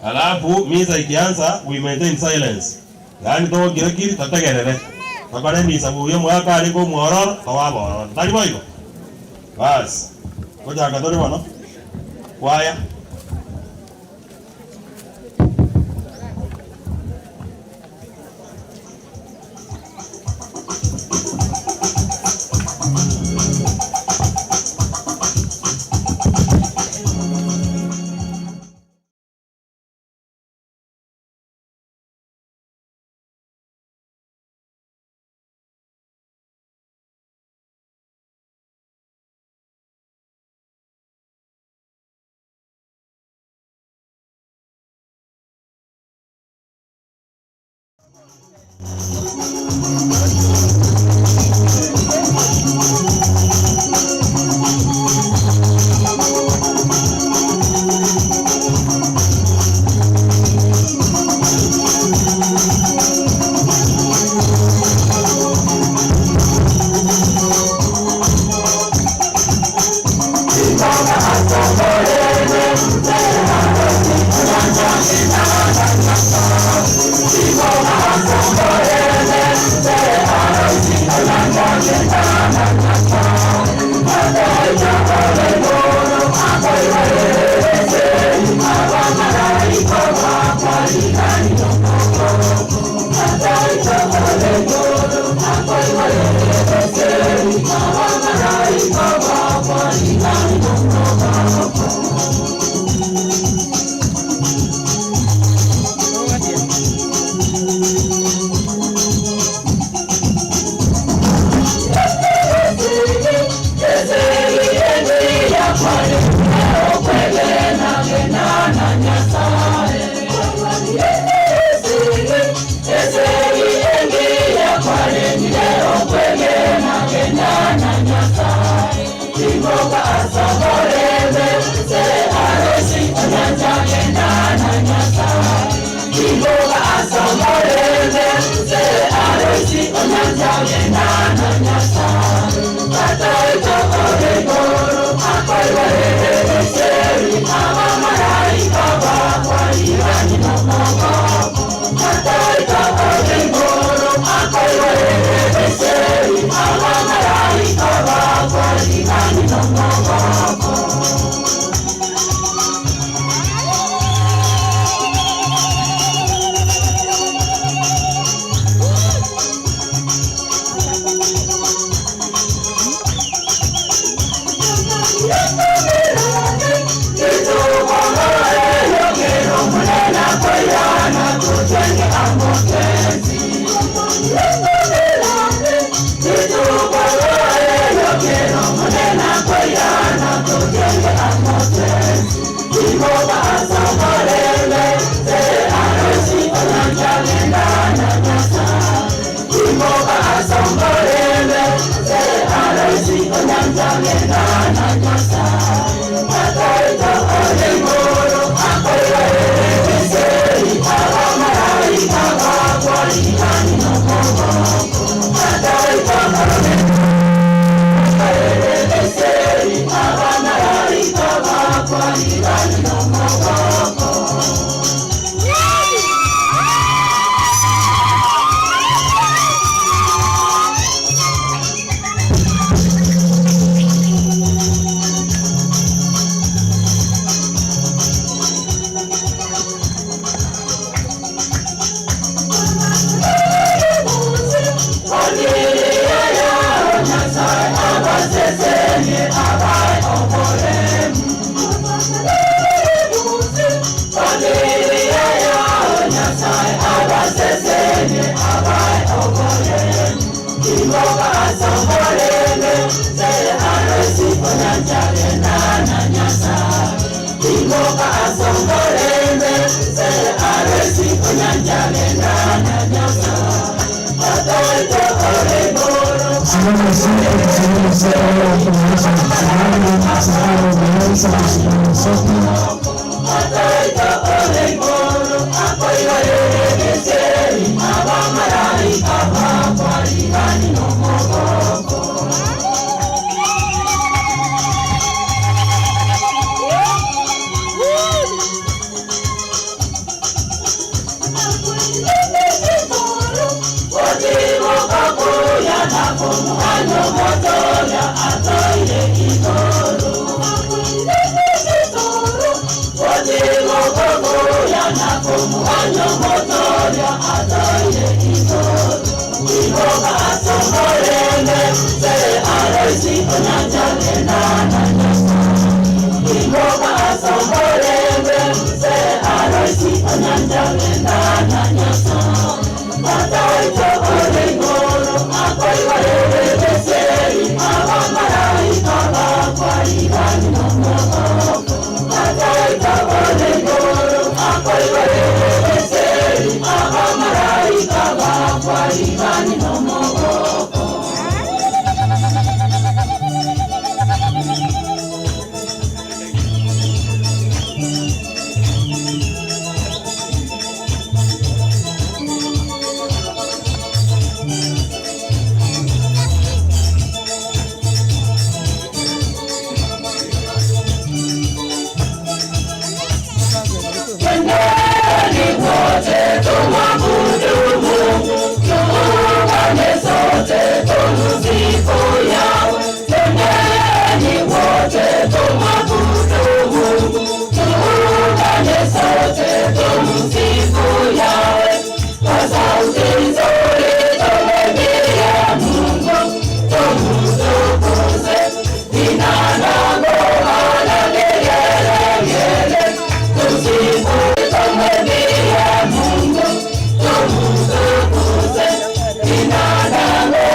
Alafu misa ikianza, we maintain silence. Yaani togokirekiri totegerere. Tokore misa buya omogaka arenge omwororo, tobe abororo. Tari boigo? Baas, ngochaka tore bono, kwaya. Mungu, tumtukuze, jina la Mungu.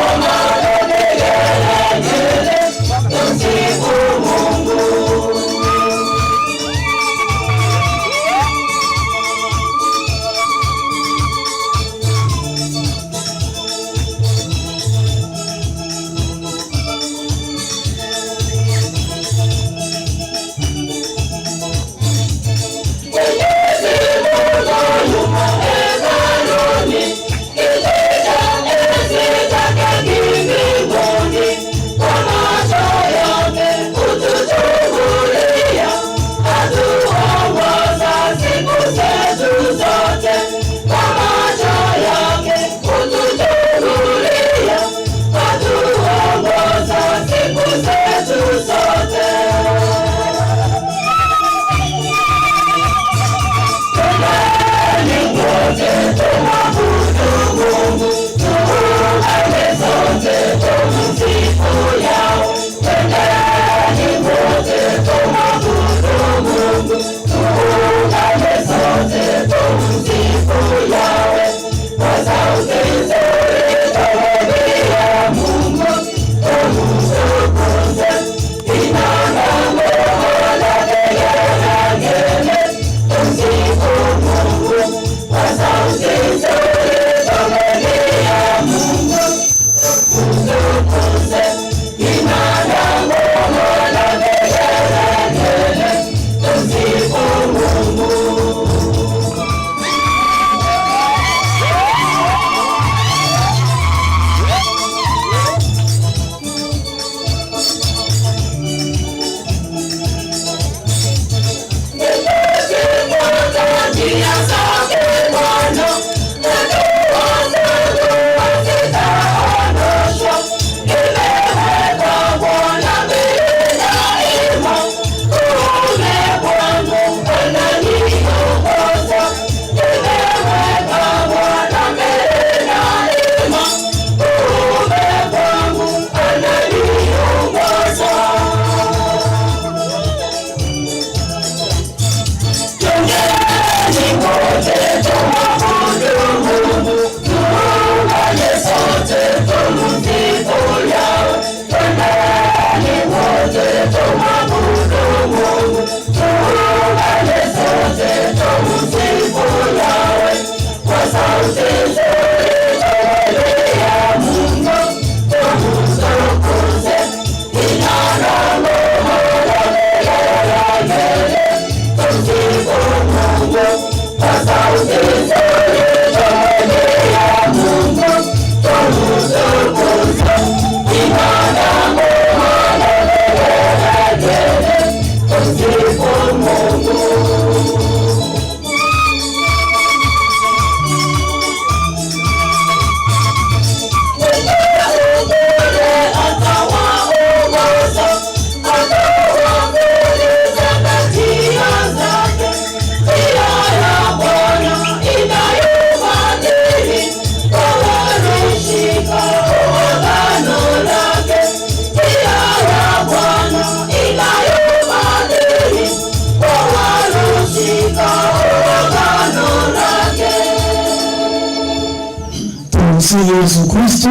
Tumsifu Yesu Kristo.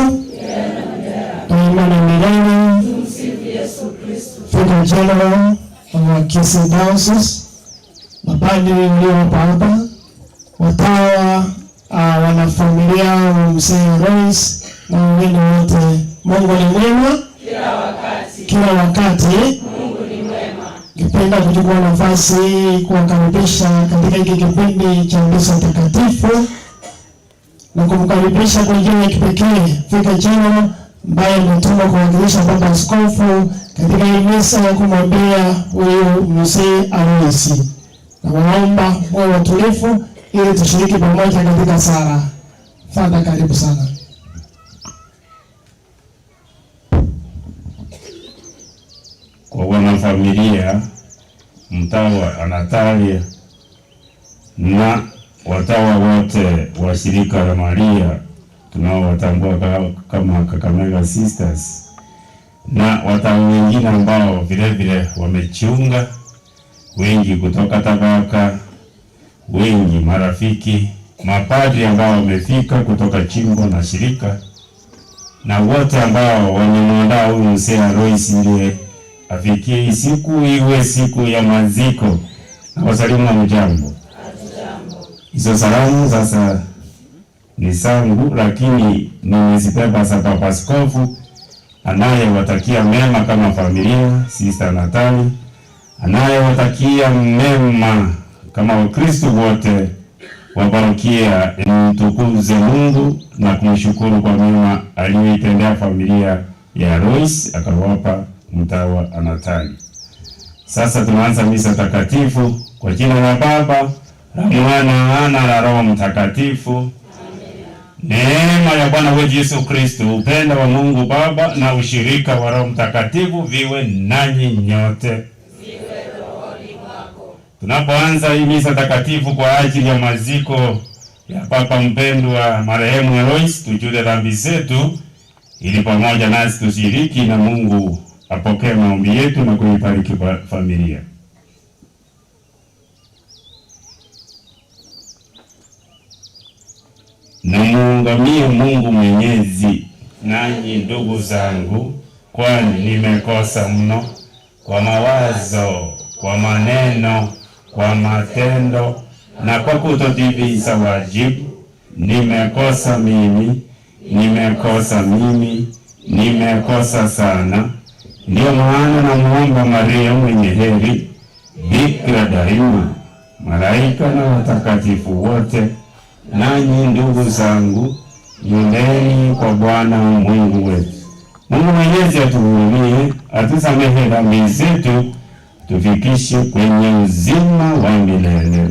Daima na milele. Vicar General wa Kisii Diocese, mapadri mliopo hapa, watawa, wanafamilia wa Mzee Alois na wengine wote, Mungu ni mwema Kila wakati. Kila wakati. Mungu ni mwema. Ningependa kuchukua nafasi hii kuwakaribisha katika hiki kipindi cha misa takatifu na kumkaribisha kwa njia ya kipekee Vicar General ambaye ametumwa kuwakilisha Baba Askofu katika hii misa ya kumwambia huyu Mzee Alois. Na waomba muwe watulivu ili tushiriki pamoja katika sala. Father, karibu sana. Kwa wanafamilia, mtawa Anatalia na watawa wote wa shirika la Maria tunaowatambua kama Kakamega Sisters na watawa wengine ambao vile vile wamejiunga, wengi kutoka Tabaka, wengi marafiki, mapadri ambao wamefika kutoka jimbo na shirika, na wote ambao wamemwandaa huyu Mzee Alois ndiye afikie hii siku iwe siku ya maziko. Na wasalimu wa mjambo. Hizo salamu sasa ni zangu, lakini nimezibeba za Baba Askofu anayewatakia mema kama familia, Sister Natali anayewatakia mema kama Wakristo wote wa parokia. Mtukuze Mungu na kumshukuru kwa mema aliyoitendea familia ya Alois, akawapa mtawa Anatali. Sasa tunaanza misa takatifu kwa jina la Baba, la Mwana na la Roho Mtakatifu. Neema ya Bwana wetu Yesu Kristo, upendo wa Mungu Baba na ushirika wa Roho Mtakatifu viwe nanyi nyote. Tunapoanza hii misa takatifu kwa ajili ya maziko ya Papa mpendwa marehemu Alois, tujute dhambi zetu ili pamoja nasi tushiriki na Mungu apokee maombi yetu na kuibariki familia. Namuungamie Mungu Mwenyezi, nanyi ndugu zangu, kwani nimekosa mno kwa mawazo, kwa maneno, kwa matendo na kwa kutotimiza wajibu. Nimekosa mimi, nimekosa mimi, nimekosa sana. Ndio maana namuomba Maria mwenye heri, Bikira daima, malaika na watakatifu wote, nanyi ndugu zangu, niombeni kwa Bwana Mungu wetu. Mungu Mwenyezi atuhurumie, atusamehe dhambi zetu, tufikishe kwenye uzima wa milele.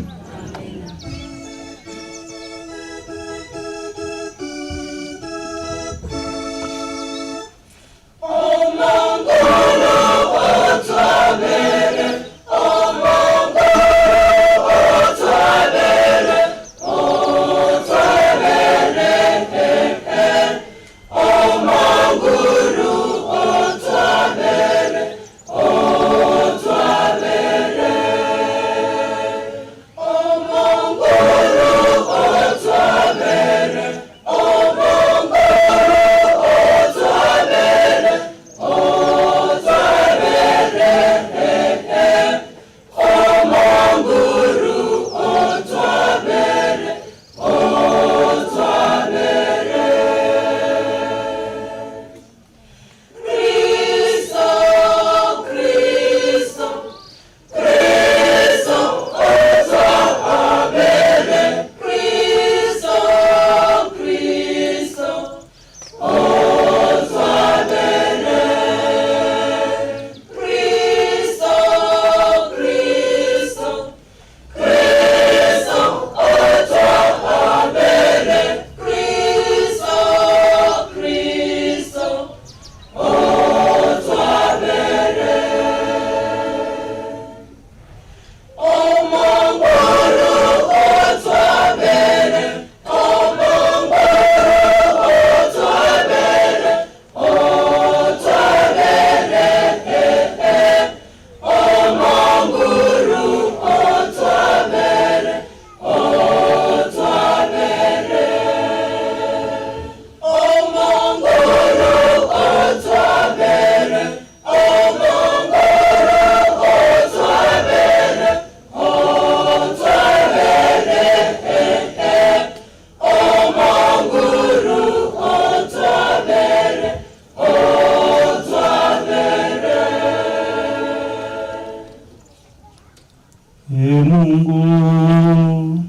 Ee Mungu,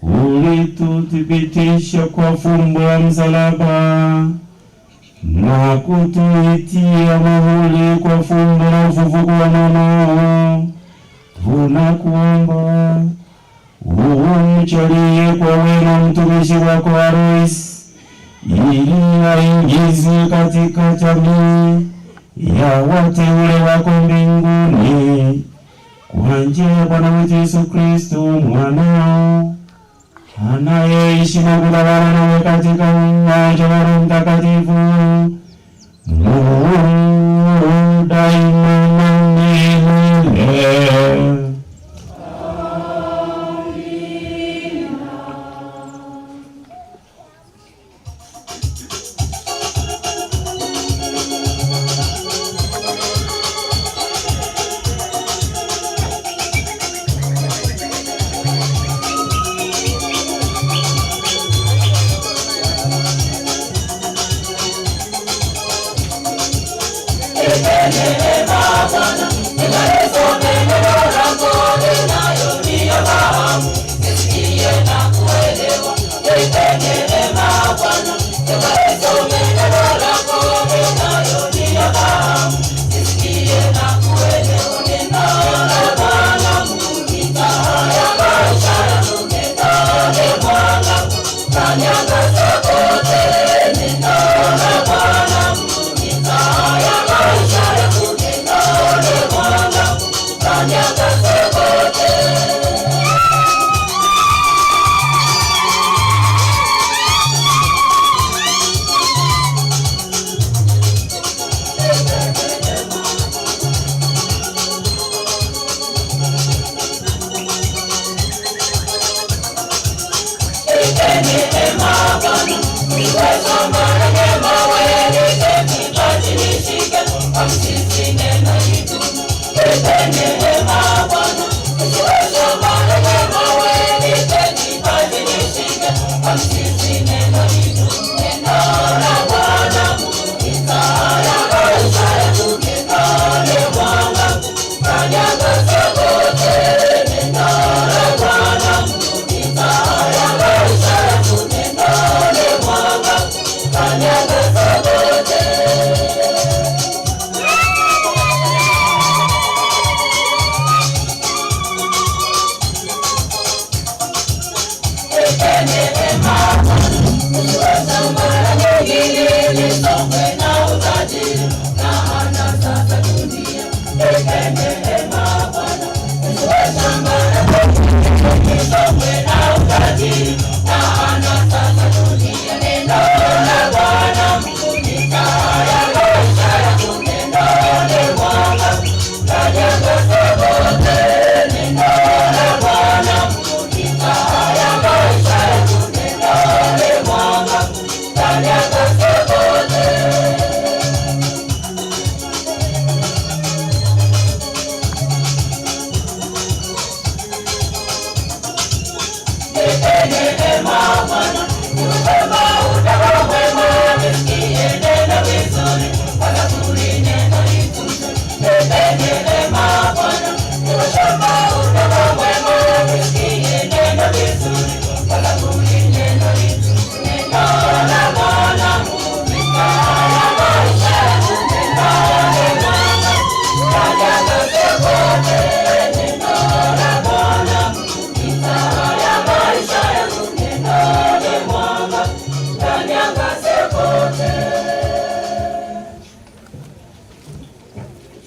ulituthibitisha kwa fumbo la msalaba na kutuitia muhuri kwa fumbo la ufufuko wa mwanao, tunakuomba umjalie kwa wema mtumishi wako Alois ili aingizwe katika jamii ya wateule wako mbinguni kwa njia ya Bwana wetu Yesu Kristo mwanao anayeishi na kutawala nawe katika umoja wa Roho Mtakatifu, Mungu daima na milele.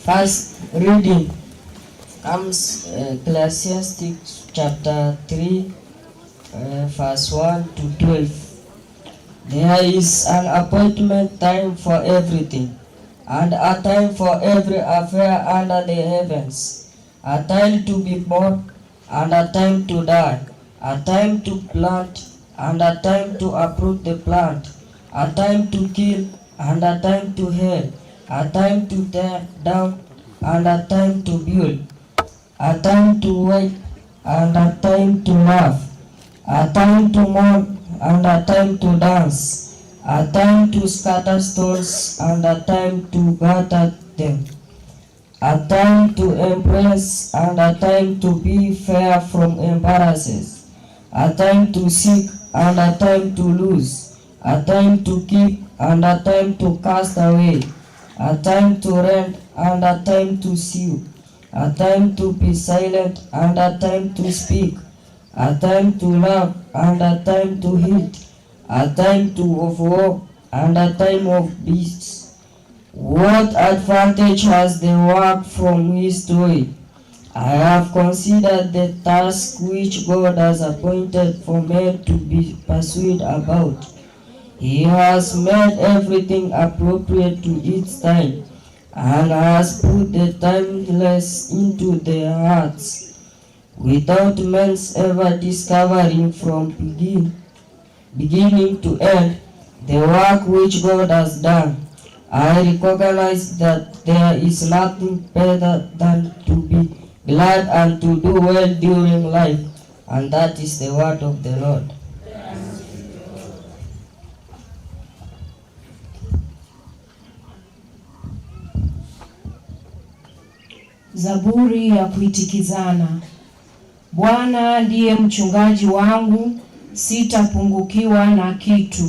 First reading comes Ecclesiastes chapter 3, verse 1 to 12. There is an appointment time for everything, and a time for every affair under the heavens, a time to be born, and a time to die, a time to plant, and a time to uproot the plant, a time to kill, and a time to heal, a time to tear down, and a time to build, a time to wait, and a time to laugh, a time to mourn, and a time to dance, a time to scatter stones, and a time to gather them, A time to embrace and a time to be far from embarrasses, a time to seek and a time to lose, a time to keep and a time to cast away, a time to rend and a time to sew, a time to be silent and a time to speak, a time to love and a time to hate, a time to of war and a time of peace. What advantage has the work from his toil? I have considered the task which God has appointed for men to be pursued about. He has made everything appropriate to its time and has put the timeless into their hearts, without man's ever discovering from beginning to end the work which God has done. I recognize that there is nothing better than to be glad and to do well during life, and that is the word of the Lord. Zaburi ya kuitikizana. Bwana ndiye mchungaji wangu, sitapungukiwa na kitu.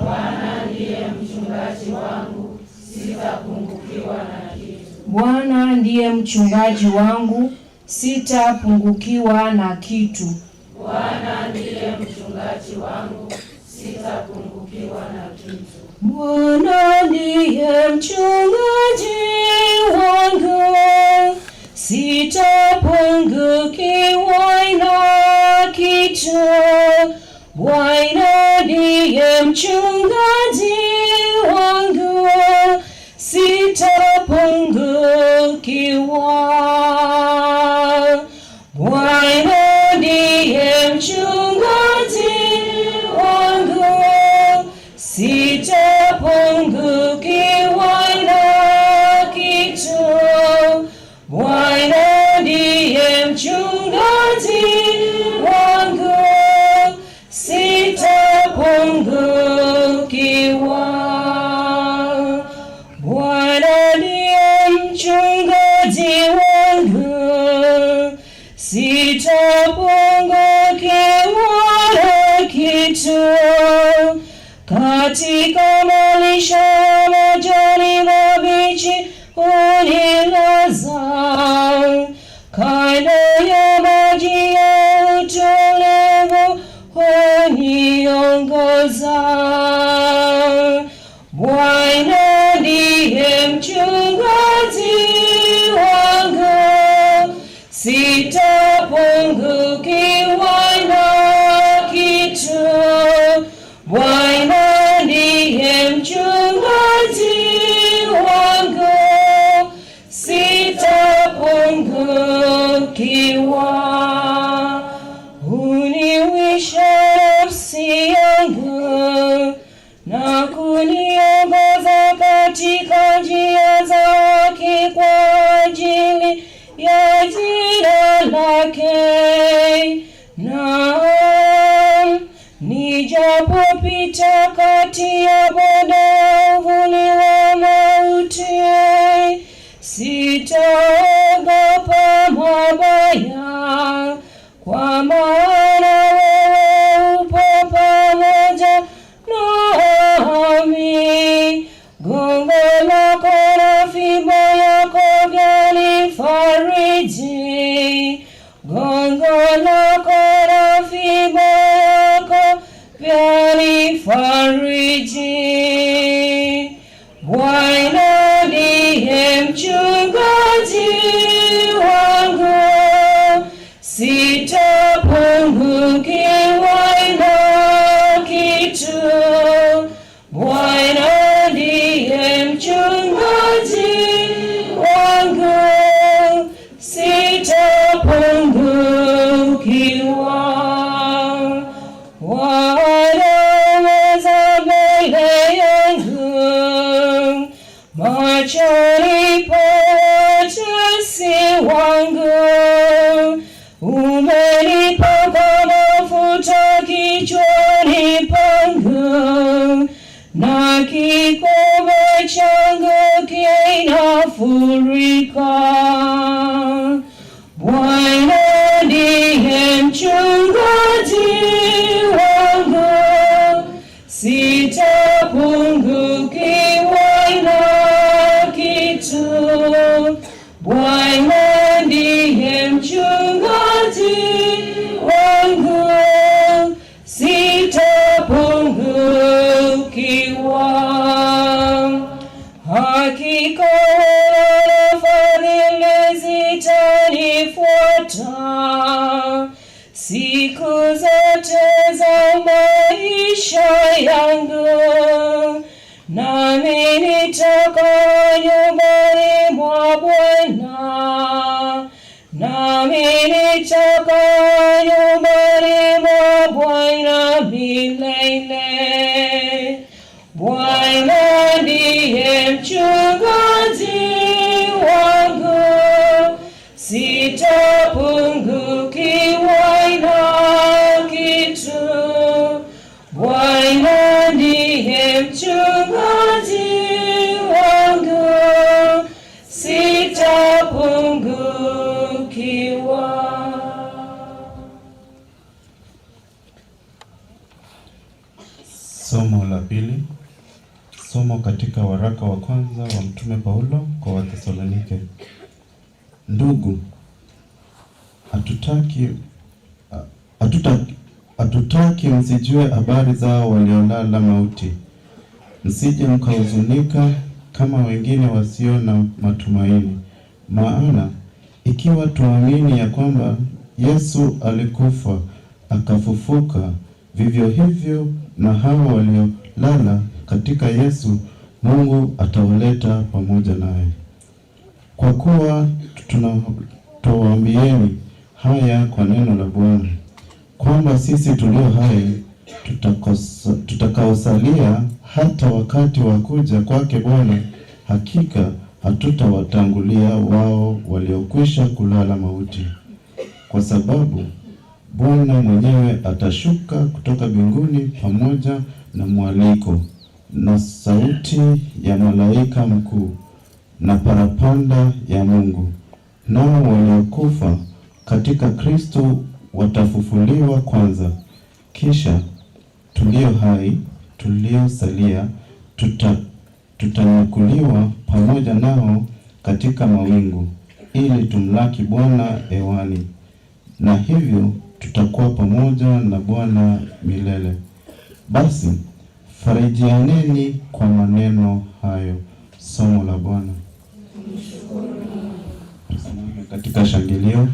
Bwana ndiye mchungaji wangu, sitapungukiwa na kitu. Bwana ndiye mchungaji wangu, sitapungukiwa na kitu. Bwana ndiye mchungaji wangu, sitapungukiwa na kitu. Bwana ndiye mchungaji wangu, sitapungukiwa na kitu. Bwana ndiye mchungaji wangu, sitapungukiwa. Bwana ndiye mchungaji wangu, sitapungukiwa na kitu. Bwana ndiye mchungaji wangu, sitapungukiwa. Bwana ndiye mchungaji wangu, sitapungukiwa na kitu. Katika malisho ya majani mabichi hunilaza, kando ya maji ya utulivu huniongoza. Bwana ndiye mchungaji wangu, sitapungukiwa na kitu. Bwana ndiye mchungaji wangu, sitapungukiwa. Huniwisha nafsi yangu na kuniongoza katika njia za haki kwa ajili ya jina lake. Naam, nijapopita kati ya bonde la uvuli wa mauti, sitaogopa mabaya, kwa maana wewe upo pamoja nami. Gongo lako na fimbo yako vyanifariji. Gongo lako na fimbo yako vyanifariji. Bwana ndiye mchungaji wangu, sitapungukiwa na kitu. Bwana ndiye mchungaji wangu, sitapungukiwa. Waandaa meza mbele yangu machoni pa watesi wangu. Umenipaka mafuta kichwani pangu, na kikombe changu kinafurika. mafuriko. Bwana ndiye mchungaji wangu, sitapungukiwa na kitu. Bwana ndiye mchungaji wangu, sitapungukiwa. Hakika wema fadhili zitanifuata siku zote za maisha yangu, nami nitakaa nyumbani mwa Bwana, nami nitakaa nyumbani mwa Bwana milele. Bwana ndiye mchungaji wangu, sitapungukiwa na kitu. Bwana ndiye mchungaji wangu, sitapungukiwa. Somo la pili. Somo katika waraka wa kwanza wa Mtume Paulo kwa Wathesalonike. Ndugu, hatutaki hatutaki hatutaki msijue habari zao waliolala mauti, msije mkahuzunika kama wengine wasio na matumaini. Maana ikiwa tuamini ya kwamba Yesu alikufa akafufuka, vivyo hivyo na hao waliolala katika Yesu, Mungu atawaleta pamoja naye. Kwa kuwa tunatowaambieni haya kwa neno la Bwana, kwamba sisi tulio hai tutakaosalia hata wakati wa kuja kwake Bwana, hakika hatutawatangulia wao waliokwisha kulala mauti, kwa sababu Bwana mwenyewe atashuka kutoka mbinguni pamoja na mwaliko na sauti ya malaika mkuu na parapanda ya Mungu, nao waliokufa katika Kristo watafufuliwa kwanza. Kisha tulio hai tuliosalia tutanyakuliwa pamoja nao katika mawingu, ili tumlaki Bwana hewani, na hivyo tutakuwa pamoja na Bwana milele. Basi farijianeni kwa maneno hayo. Somo la Bwana. Tusimame katika shangilio.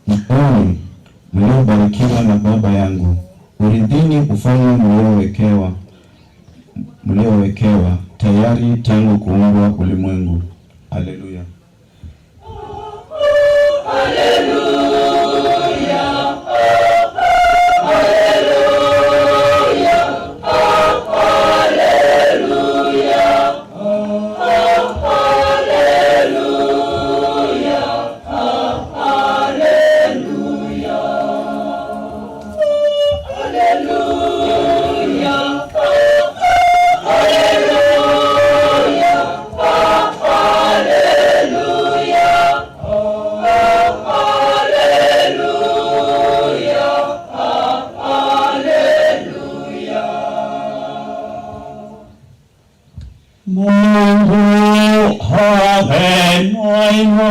Njooni mliobarikiwa na Baba yangu, urithini ufalme mliowekewa tayari tangu kuumbwa ulimwengu. Haleluya. Mungu awe nawe.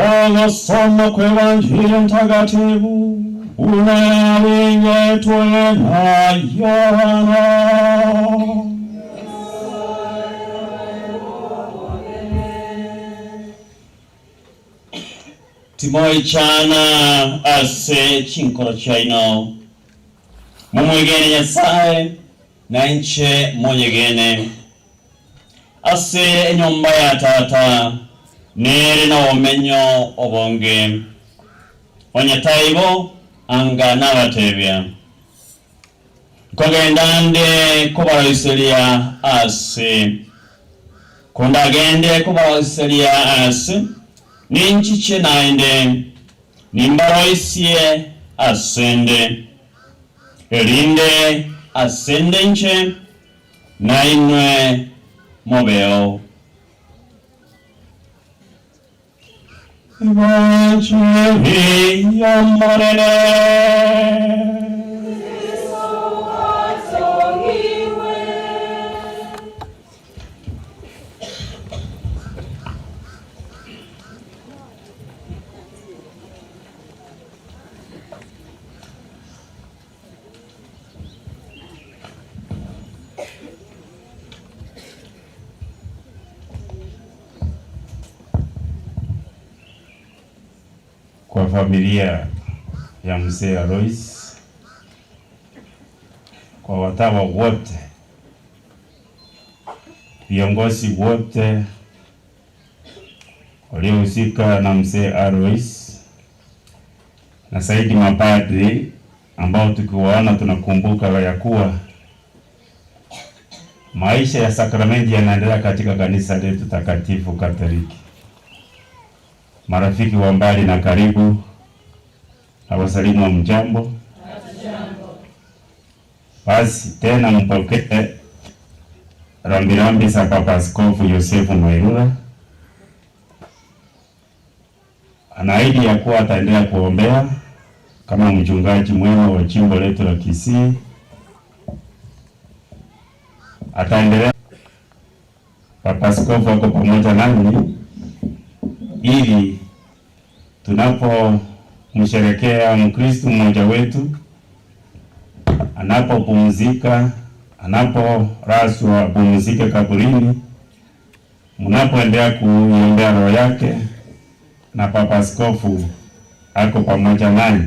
Agasoma kw'Evanjili ntakatifu unalingetwe na Yohana. Timoichana ase chinkoro chiaino mumwegene Nyasaye na inche monyegene. Ase enyomba ya Tata nere nobomenyo obonge. Onye taibo, anga nabatebia, Nkogenda nde kobaroiseria aase. Kondagende kobaroiseria aase, ninchiche naende, nimbaroisie asende, erinde asende inche, nainwe mobeo. Evancheli y'Omonene. Kwa familia ya mzee Alois, kwa watawa wote, viongozi wote waliohusika na mzee Alois na zaidi mapadri ambao tukiwaona tunakumbuka ya kuwa maisha ya sakramenti yanaendelea katika kanisa letu takatifu Katoliki. Marafiki wa mbali na karibu, na wasalimu wa mjambo. Basi tena mpokee rambirambi za Papa Askofu Yosefu Mairura. Anaahidi ya kuwa ataendelea kuombea kama mchungaji mwema wa jimbo letu la Kisii. Ataendelea. Papa Askofu ako pamoja nami ili tunapomsherekea Mkristo mmoja wetu anapopumzika, anaporaswa apumzike kaburini, mnapoendelea kuiombea roho yake, na Papa Askofu ako pamoja nanyi,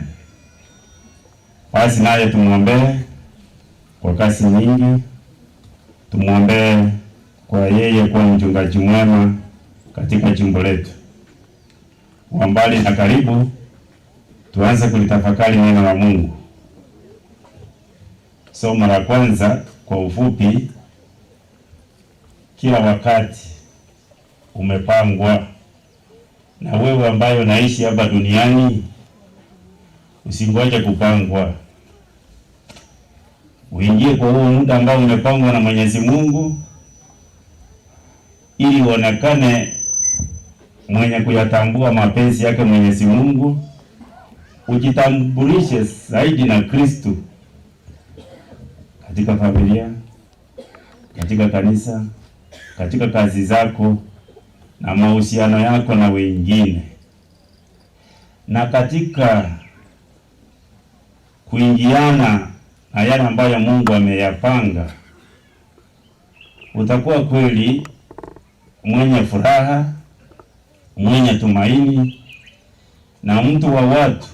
basi naye tumwombee kwa kazi nyingi, tumwombee kwa yeye kuwa mchungaji mwema katika jimbo letu. Wa mbali na karibu, tuanze kulitafakari neno la Mungu. Somo la kwanza kwa ufupi, kila wakati umepangwa na wewe ambaye unaishi hapa duniani, usingoje kupangwa. Uingie kwa huo muda ambao umepangwa na Mwenyezi Mungu ili uonekane mwenye kuyatambua mapenzi yake Mwenyezi Mungu, ujitambulishe zaidi na Kristo katika familia, katika kanisa, katika kazi zako na mahusiano yako na wengine, na katika kuingiana na yale ambayo Mungu ameyapanga, utakuwa kweli mwenye furaha, mwenye tumaini na mtu wa watu,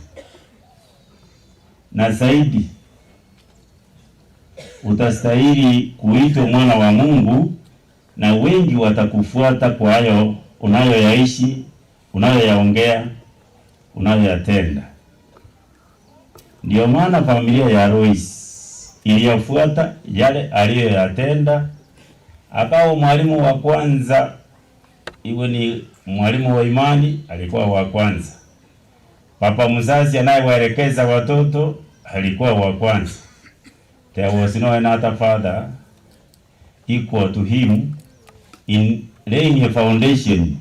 na zaidi utastahili kuitwa mwana wa Mungu, na wengi watakufuata kwa hayo unayoyaishi, unayoyaongea, unayoyatenda. Ndiyo maana familia ya Lois iliyofuata yale aliyoyatenda, akawa mwalimu wa kwanza, iwe ni mwalimu wa imani, alikuwa wa kwanza. Papa mzazi anayewaelekeza watoto alikuwa wa kwanza. There was no another father equal to him in laying a foundation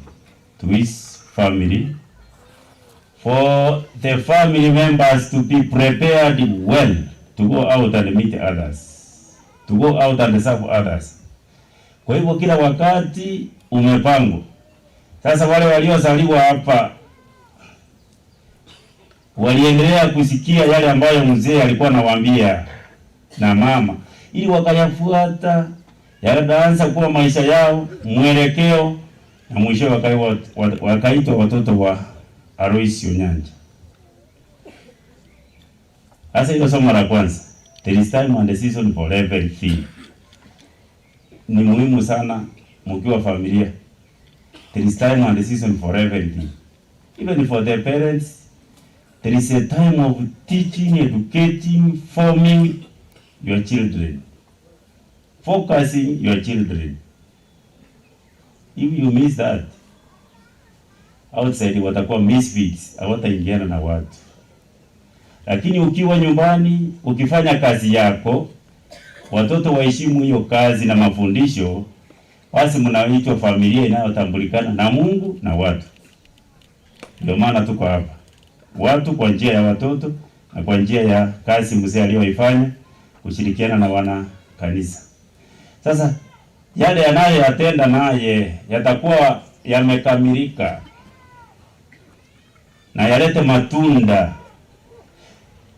to his family, for the family members to be prepared well to go out and meet others, to go out and serve others. Kwa hivyo kila wakati umepangwa. Sasa wale waliozaliwa hapa waliendelea kusikia yale ambayo mzee alikuwa anawaambia na mama, ili wakayafuata, yakaanza kuwa maisha yao mwelekeo, na mwisho wakaitwa watoto wa Alois Onyanja. Sasa hilo somo la kwanza, there is time and season for everything, ni muhimu sana. Mkiwa familia. There is time and season for everything. Even for the parents, there is a time of teaching, educating, forming your children. Focusing your children. If you miss that, outside watakuwa misfits, hawataingiana na watu. Lakini ukiwa nyumbani, ukifanya kazi yako, watoto waheshimu hiyo kazi na mafundisho, basi mnaitwa familia inayotambulikana na Mungu na watu. Ndio maana tuko hapa, watu kwa njia ya watoto na kwa njia ya kazi mzee aliyoifanya kushirikiana na wana kanisa. Sasa yale yanayoyatenda naye yatakuwa yamekamilika na yalete matunda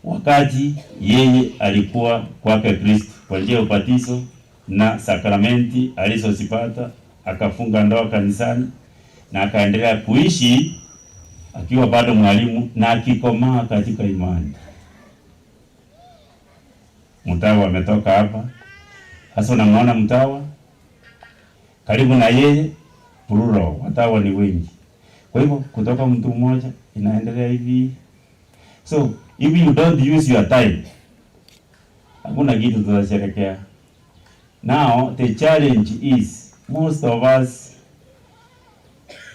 wakati yeye alikuwa kwake Kristo kwa njia ya ubatizo na sakramenti alizozipata, akafunga ndoa kanisani na akaendelea kuishi akiwa bado mwalimu na akikomaa katika imani. Mtawa ametoka hapa sasa, unamwona mtawa karibu na yeye plural, watawa ni wengi. Kwa hivyo kutoka mtu mmoja inaendelea hivi. So if you don't use your time, hakuna kitu tutasherekea. Now the challenge is most of us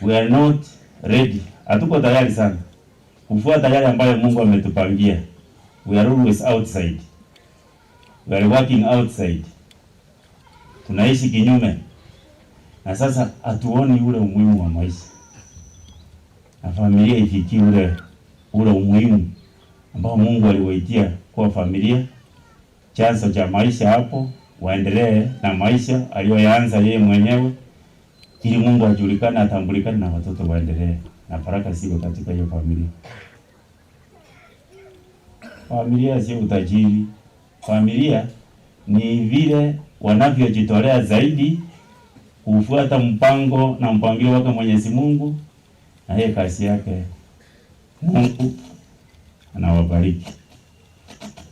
we are not ready. Hatuko tayari sana kufuata yale ambayo Mungu ametupangia. We are always outside. We are working outside. Tunaishi kinyume. Na sasa hatuoni ule umuhimu wa maisha. Na familia ifikie ule ule umuhimu ambao Mungu aliwaitia kuwa familia, chanzo cha maisha hapo, waendelee na maisha aliyoyaanza yeye mwenyewe, ili Mungu ajulikane, atambulikane na watoto waendelee na baraka ziko katika hiyo familia. Familia sio utajiri. Familia ni vile wanavyojitolea zaidi kufuata mpango na mpangilio wake Mwenyezi Mungu, na yeye kazi yake Mungu anawabariki.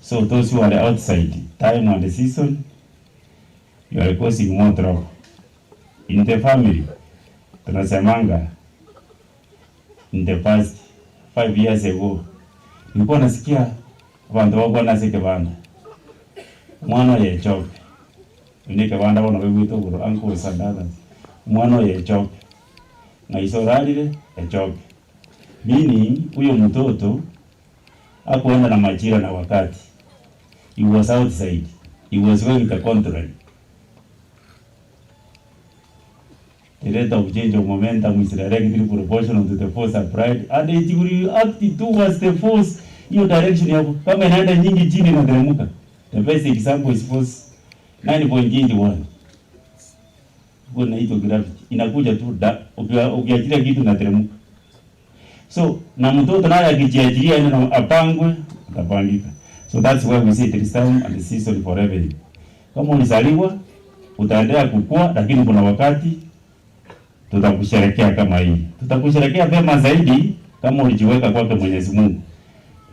So those who are outside time and season, you are causing more trouble in the family. Tunasemanga in the past 5 years ago, nilikuwa nasikia bantu bakwa nase kibanda mwana oyo echoke ine kebanda bono baigwete igoro uncles and others omwana oyo echoke ng'a iso orarire echoke meaning huyo mtoto hakuenda na majira na wakati he was outside he was going the contrary the rate of change of momentum is directly proportional to the force applied and it will act towards the force hiyo direction yako kama inaenda nyingi chini inateremka the best example is force 9.81 huko inaitwa gravity inakuja tu da ukiachilia kitu inateremka so na mtoto naye akijiachilia aende na apangwe atapangika so that's why we say there is time and season for everything kama ulizaliwa utaendelea kukua lakini kuna wakati tutakusherekea kama hii. Tutakusherekea vyema zaidi kama ulijiweka kwake Mwenyezi Mungu.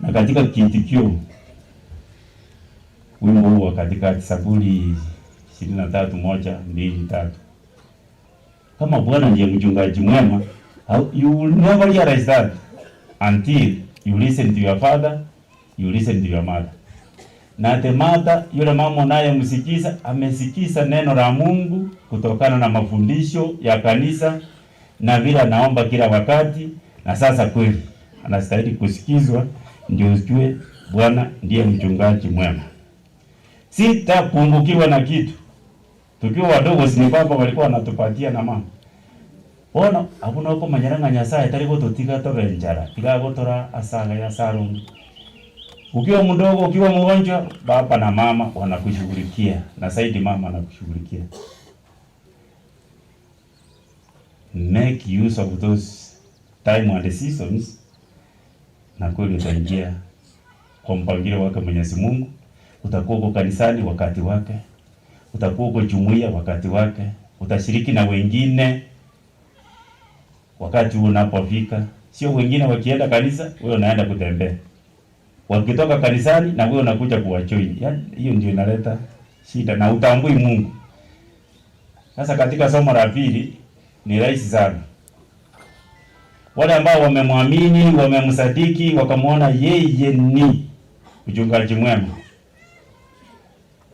Na katika kiitikio wimbo huu wa katikati Zaburi 23 1 2 3. Kama Bwana ndiye mchungaji mwema, you will never realize that until you listen to your father, you listen to your mother. Na the mother, yule mama unayemsikiza amesikiza neno la Mungu kutokana na mafundisho ya kanisa na vile anaomba kila wakati, na sasa kweli anastahili kusikizwa, ndio ujue Bwana ndiye mchungaji mwema. Sitapungukiwa na kitu. Tukiwa wadogo, si baba walikuwa wanatupatia na mama. Bono abwo nokomanyera ng'a Nyasaye tari gototiga tobe enchara, tiga agotora asaga ya asarunge. Ukiwa mdogo, ukiwa mgonjwa, baba na mama wanakushughulikia, na zaidi mama anakushughulikia. Make use of those time and seasons, na kweli utaingia kwa mpangilio wake Mwenyezi Mungu. Utakuwa uko kanisani wakati wake, utakuwa uko jumuiya wakati wake, utashiriki na wengine wakati huo unapofika. Sio wengine wakienda kanisa, wewe unaenda kutembea, wakitoka kanisani na wewe unakuja kuwajoin. Yaani hiyo ndio inaleta shida na utambui Mungu. Sasa katika somo la pili ni rahisi sana. Wale ambao wamemwamini, wamemsadiki, wakamwona yeye ni mchungaji mwema.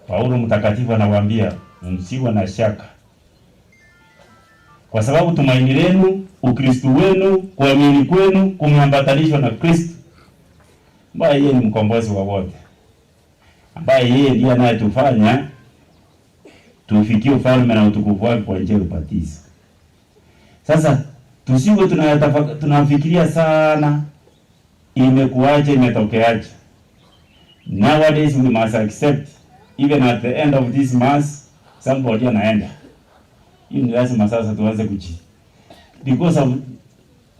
Paulo mtakatifu anawaambia msiwe na shaka, kwa sababu tumaini lenu, Ukristo wenu, kuamini kwenu kumeambatanishwa na Kristo, ambaye yeye ni mkombozi wa wote, ambaye yeye ndiye anayetufanya tufikie ufalme na utukufu wake kwa njia ya ubatizo. Sasa tusiwe tunafikiria sana imekuwaje, imetokeaje. Nowadays we must accept even at the end of this mass somebody anaenda. Hiyo ni lazima sasa tuanze kuji. Because of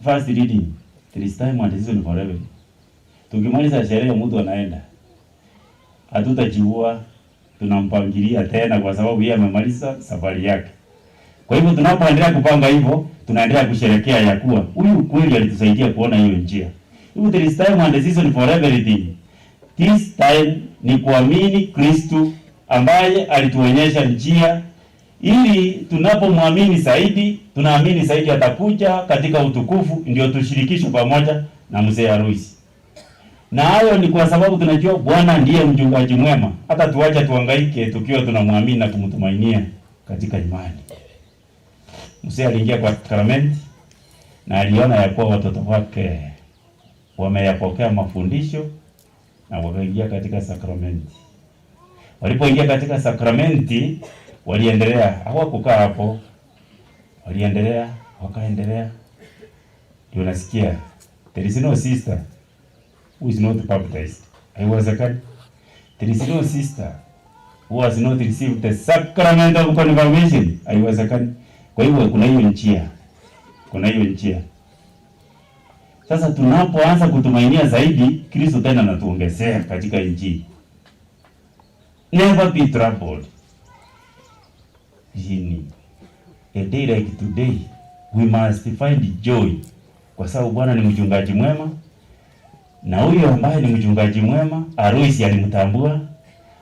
first reading there is time and season for everything. Tukimaliza sherehe mtu anaenda. Hatutajiua, tunampangilia tena kwa sababu yeye amemaliza safari yake. Kwa hivyo tunapoendelea kupanga hivyo, tunaendelea kusherekea ya kuwa huyu kweli alitusaidia kuona hiyo njia. Hivyo there is time and season for everything. This time ni kuamini Kristu ambaye alituonyesha njia ili tunapomwamini zaidi, tunaamini zaidi atakuja katika utukufu, ndio tushirikishwe pamoja na mzee harusi. Na hayo ni kwa sababu tunajua Bwana ndiye mchungaji mwema, hata tuache tuhangaike tukiwa tunamwamini na kumtumainia katika imani. Mzee aliingia kwa sakramenti na aliona ya kuwa watoto wake wameyapokea mafundisho na wakaingia katika sakramenti. Walipoingia katika sakramenti, waliendelea, hawakukaa hapo, waliendelea, wakaendelea. Ndio nasikia there is no sister who is not baptized. Haiwezekani. There is no sister who has not received the sacrament of confirmation. Haiwezekani. Kwa hivyo kuna hiyo njia, kuna hiyo njia. Sasa tunapoanza kutumainia zaidi, Kristo tena anatuongezea katika injili. Never be troubled. In a day like today, we must find joy, kwa sababu Bwana ni mchungaji mwema, na huyo ambaye ni mchungaji mwema, Aloisi alimtambua,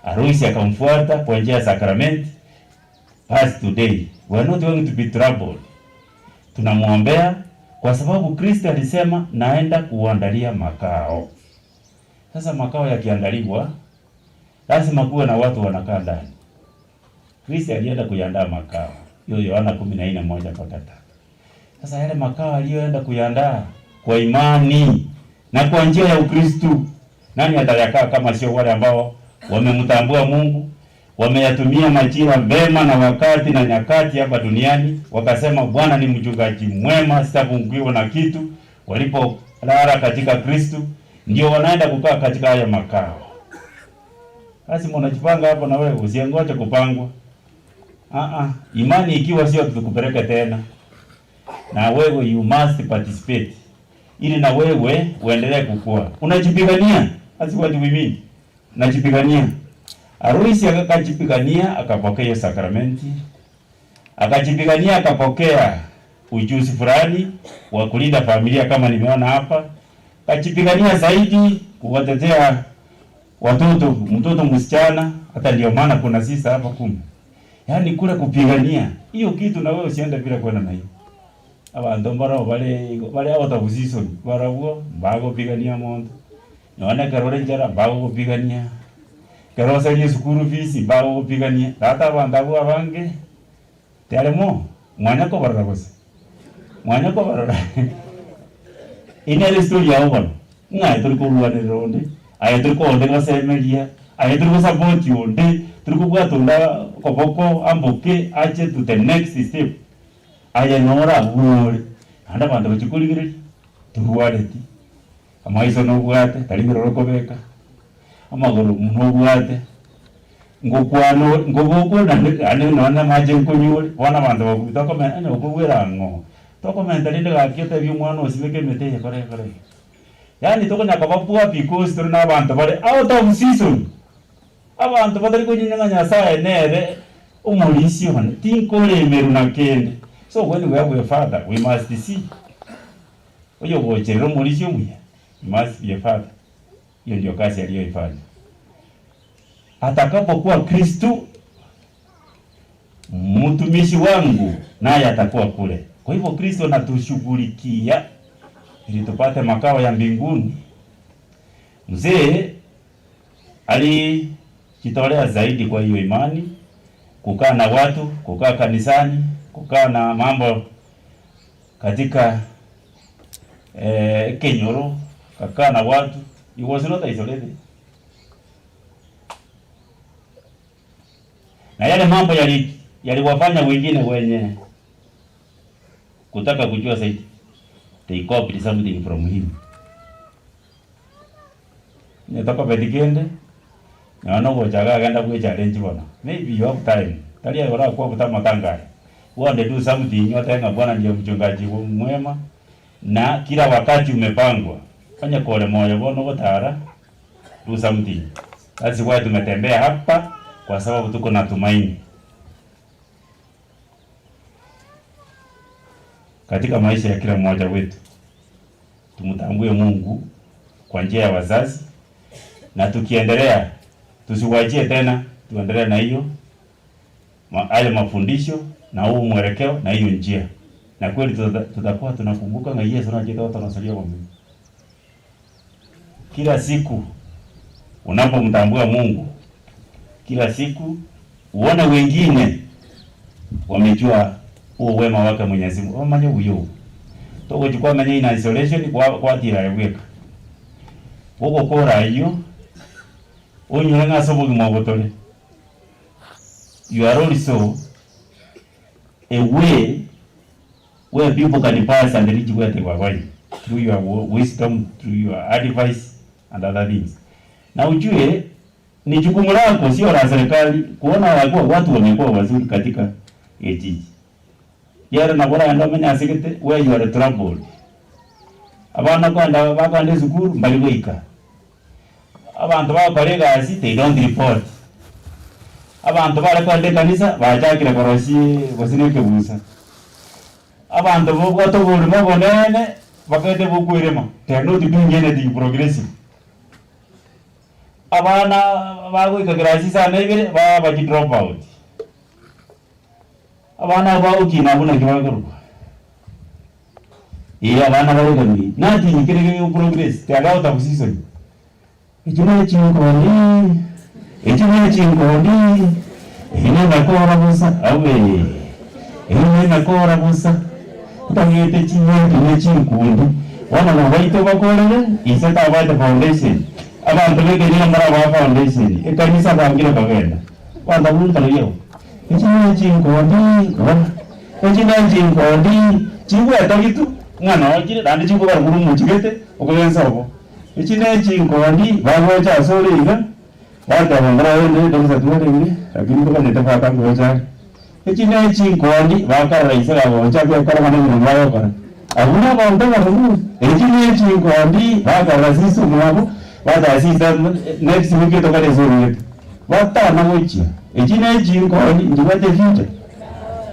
Aloisi akamfuata kwa njia ya sakramenti. As today, we are not going to be troubled. Tunamwombea kwa sababu Kristo alisema naenda kuandalia makao. Sasa makao yakiandaliwa, lazima kuwe na watu wanakaa ndani. Kristo alienda kuyandaa makao. Hiyo Yohana 14:1 mpaka 3. Sasa yale makao aliyoenda kuyandaa kwa imani na kwa njia ya Ukristo, nani atayakaa kama sio wale ambao wamemtambua Mungu, wameyatumia majira vema na wakati na nyakati hapa duniani, wakasema Bwana ni mchungaji mwema, sitapungukiwa na kitu. Walipolala katika Kristo, ndio wanaenda kukaa katika haya makao. Basi unajipanga hapo na wewe, usiangoje kupangwa. Imani ikiwa sio tukupeleke tena. Na wewe you must participate ili na wewe uendelee kukua. Unajipigania. That's what we mean. Unajipigania. Aloisi akajipigania akapokea hiyo sakramenti. Akajipigania akapokea ujuzi fulani wa kulinda familia kama nimeona hapa. Akajipigania zaidi kuwatetea watoto, mtoto msichana, hata ndio maana kuna sisa hapa kumbe. Yaani kule kupigania hiyo kitu, na wewe usiende bila kwenda na hiyo. Abantu mbaro bale bale out of season barabwo bagopigania monto. None karore njara bagopigania. Karosarie school fees bagopigania. Tata abantu abo abange tiaremo mwanya kobarora gose. Mwanya kobarora. Ine story yao bono. Ng'aye turi korwanera onde. Aye turi konde gosemeria. Aye turi gosupport onde. Turi kobwata onde koboko amboke ache to the next step. Aye nora abwo ore. Naende abanto bachia korigereria torwareti. Amaiso nobwate, tari biroro okobeka. Amagoro nobwate. Ngokwana ngobokwa naende naende nonye na amache nkonywa ore, bono abanto babu tokomenya onye okobwera ng'o. Tokomenta rende gaki otebie omwana osibeke emete eye kore kore. Yaani tokonya koba poor because tore na abanto bare out of season. Abanto batari konyinya ng'a Nyasaye nere omorisia one, tinkoremerwa na kende. So when we have a father, we must see. Oyo ogocherera omorisia omuya, he must be a father. Hiyo ndio kazi aliyoifanya. Atakapokuwa Kristo. Mtumishi wangu naye atakuwa kule. Kwa hivyo Kristo anatushughulikia ili tupate makao ya mbinguni. Mzee alijitolea zaidi kwa hiyo imani, kukaa na watu, kukaa kanisani, kukaa na mambo katika eh, Kenyoro, kakaa na watu. He was not isolated. Na yale mambo yali yaliwafanya wengine wenye kutaka kujua zaidi, they copied something from him. Netoka betikende nono gochaga agenda bwe challenge bono maybe you have time tari aye orakwa butamatanga aye go and do something otae ng'a bwana ndiye mchungaji mwema na kila wakati umepangwa onye kore moyo bono ogotara do something that's why tumetembea hapa kwa sababu tuko na tumaini katika maisha ya kila mmoja wetu tumtambue Mungu kwa njia ya wazazi, na tukiendelea tusiwachie tena, tuendelee na hiyo hayo mafundisho na huu mwelekeo na hiyo njia, na kweli tutakuwa tunakumbuka nga Yesu nacheta watu wanasalia kwa Mungu kila siku. Unapomtambua Mungu kila siku, uone wengine wamejua huo wema wake Mwenyezi Mungu omanye buya togochi kwamenya in isolation kwa kwatira bweka ogokora ayio onyore ng'a ase obogima obo tore you are also a way where people can pass and reach where they were going through your wisdom, through your advice and other things. Na ujue ni jukumu lako, sio la serikali, kuona wakuwa watu wamekuwa wazuri katika ejiji yere nabo oragende omenye ase gete where you are troubled. Abana kogenda bakogenda esukuru mbari goika, abanto bagokora egasi they don't report, abanto bare kogenda ekanisa bachakire korosia gose na ekebusa, abanto babwate oborimo obonene bakagete bokwerema they are not doing anything progressive. Abana bagoika class isano na ibere baba chi drop out. Abana aba bagokina abwo naki bakorokwa? Ee, abana bare kamiri. Nothing kere kere progress, they are out of season. Echio ne chinkondi, echio ne chinkondi, eye nemekora bosa, awe, eye nemekora bosa, ntagete chinyeti ne chinkundi, bono nabaito bakorere, ise tabwate foundation, abanto bekenyoro mbarabae foundation, ekanisa bangire kogenda, kwanza bunkaroria abwo. Echi ne chinkondi, bono, echi ne chinkondi, chigweta gitu, ng'a noo chire naende chikobara korwa omochigete okogensa obo. Echi ne chinkondi, bagocha asore iga, bateba mbora rende tobisa twarenge, lakini tokanyete fata ngocha are. Echi ne chinkondi, bakarora ise kagocha gekora buna ebinto bagokora. Abwo nabanto abaroro, echi ne chinkondi, bakarora sisi omwabo, bateba sisi next week tokore ase orogete. Batana gochia, Echi nechinkoni, nchibwate efuture?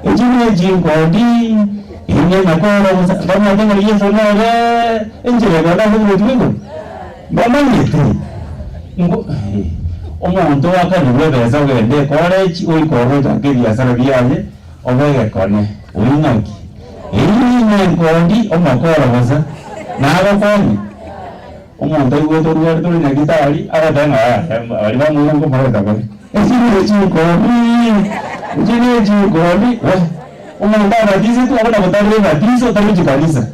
Echi nechinkoni, eye nemekoro bosa. Mbamanyete ng'a Yeso nere enchera ekogenda ase oboruoti bwa igoro? Mbamanyete? Nko omonto oakanirwe ebesa ogende ecollege oike ororo ochake ebiasara biaye obe egekone, oyio ng'aki? Eyio nenkondi omokoro bosa, nagokonye. Omonto oigwete orwarete ore nyagitari agoteba ng'a yaya baria bamoira nkomoreta bare. Echi ne chikondi, echi ne chikondi, we omonto abatisetwe abuna gotarire ebatiso otari chikanisa.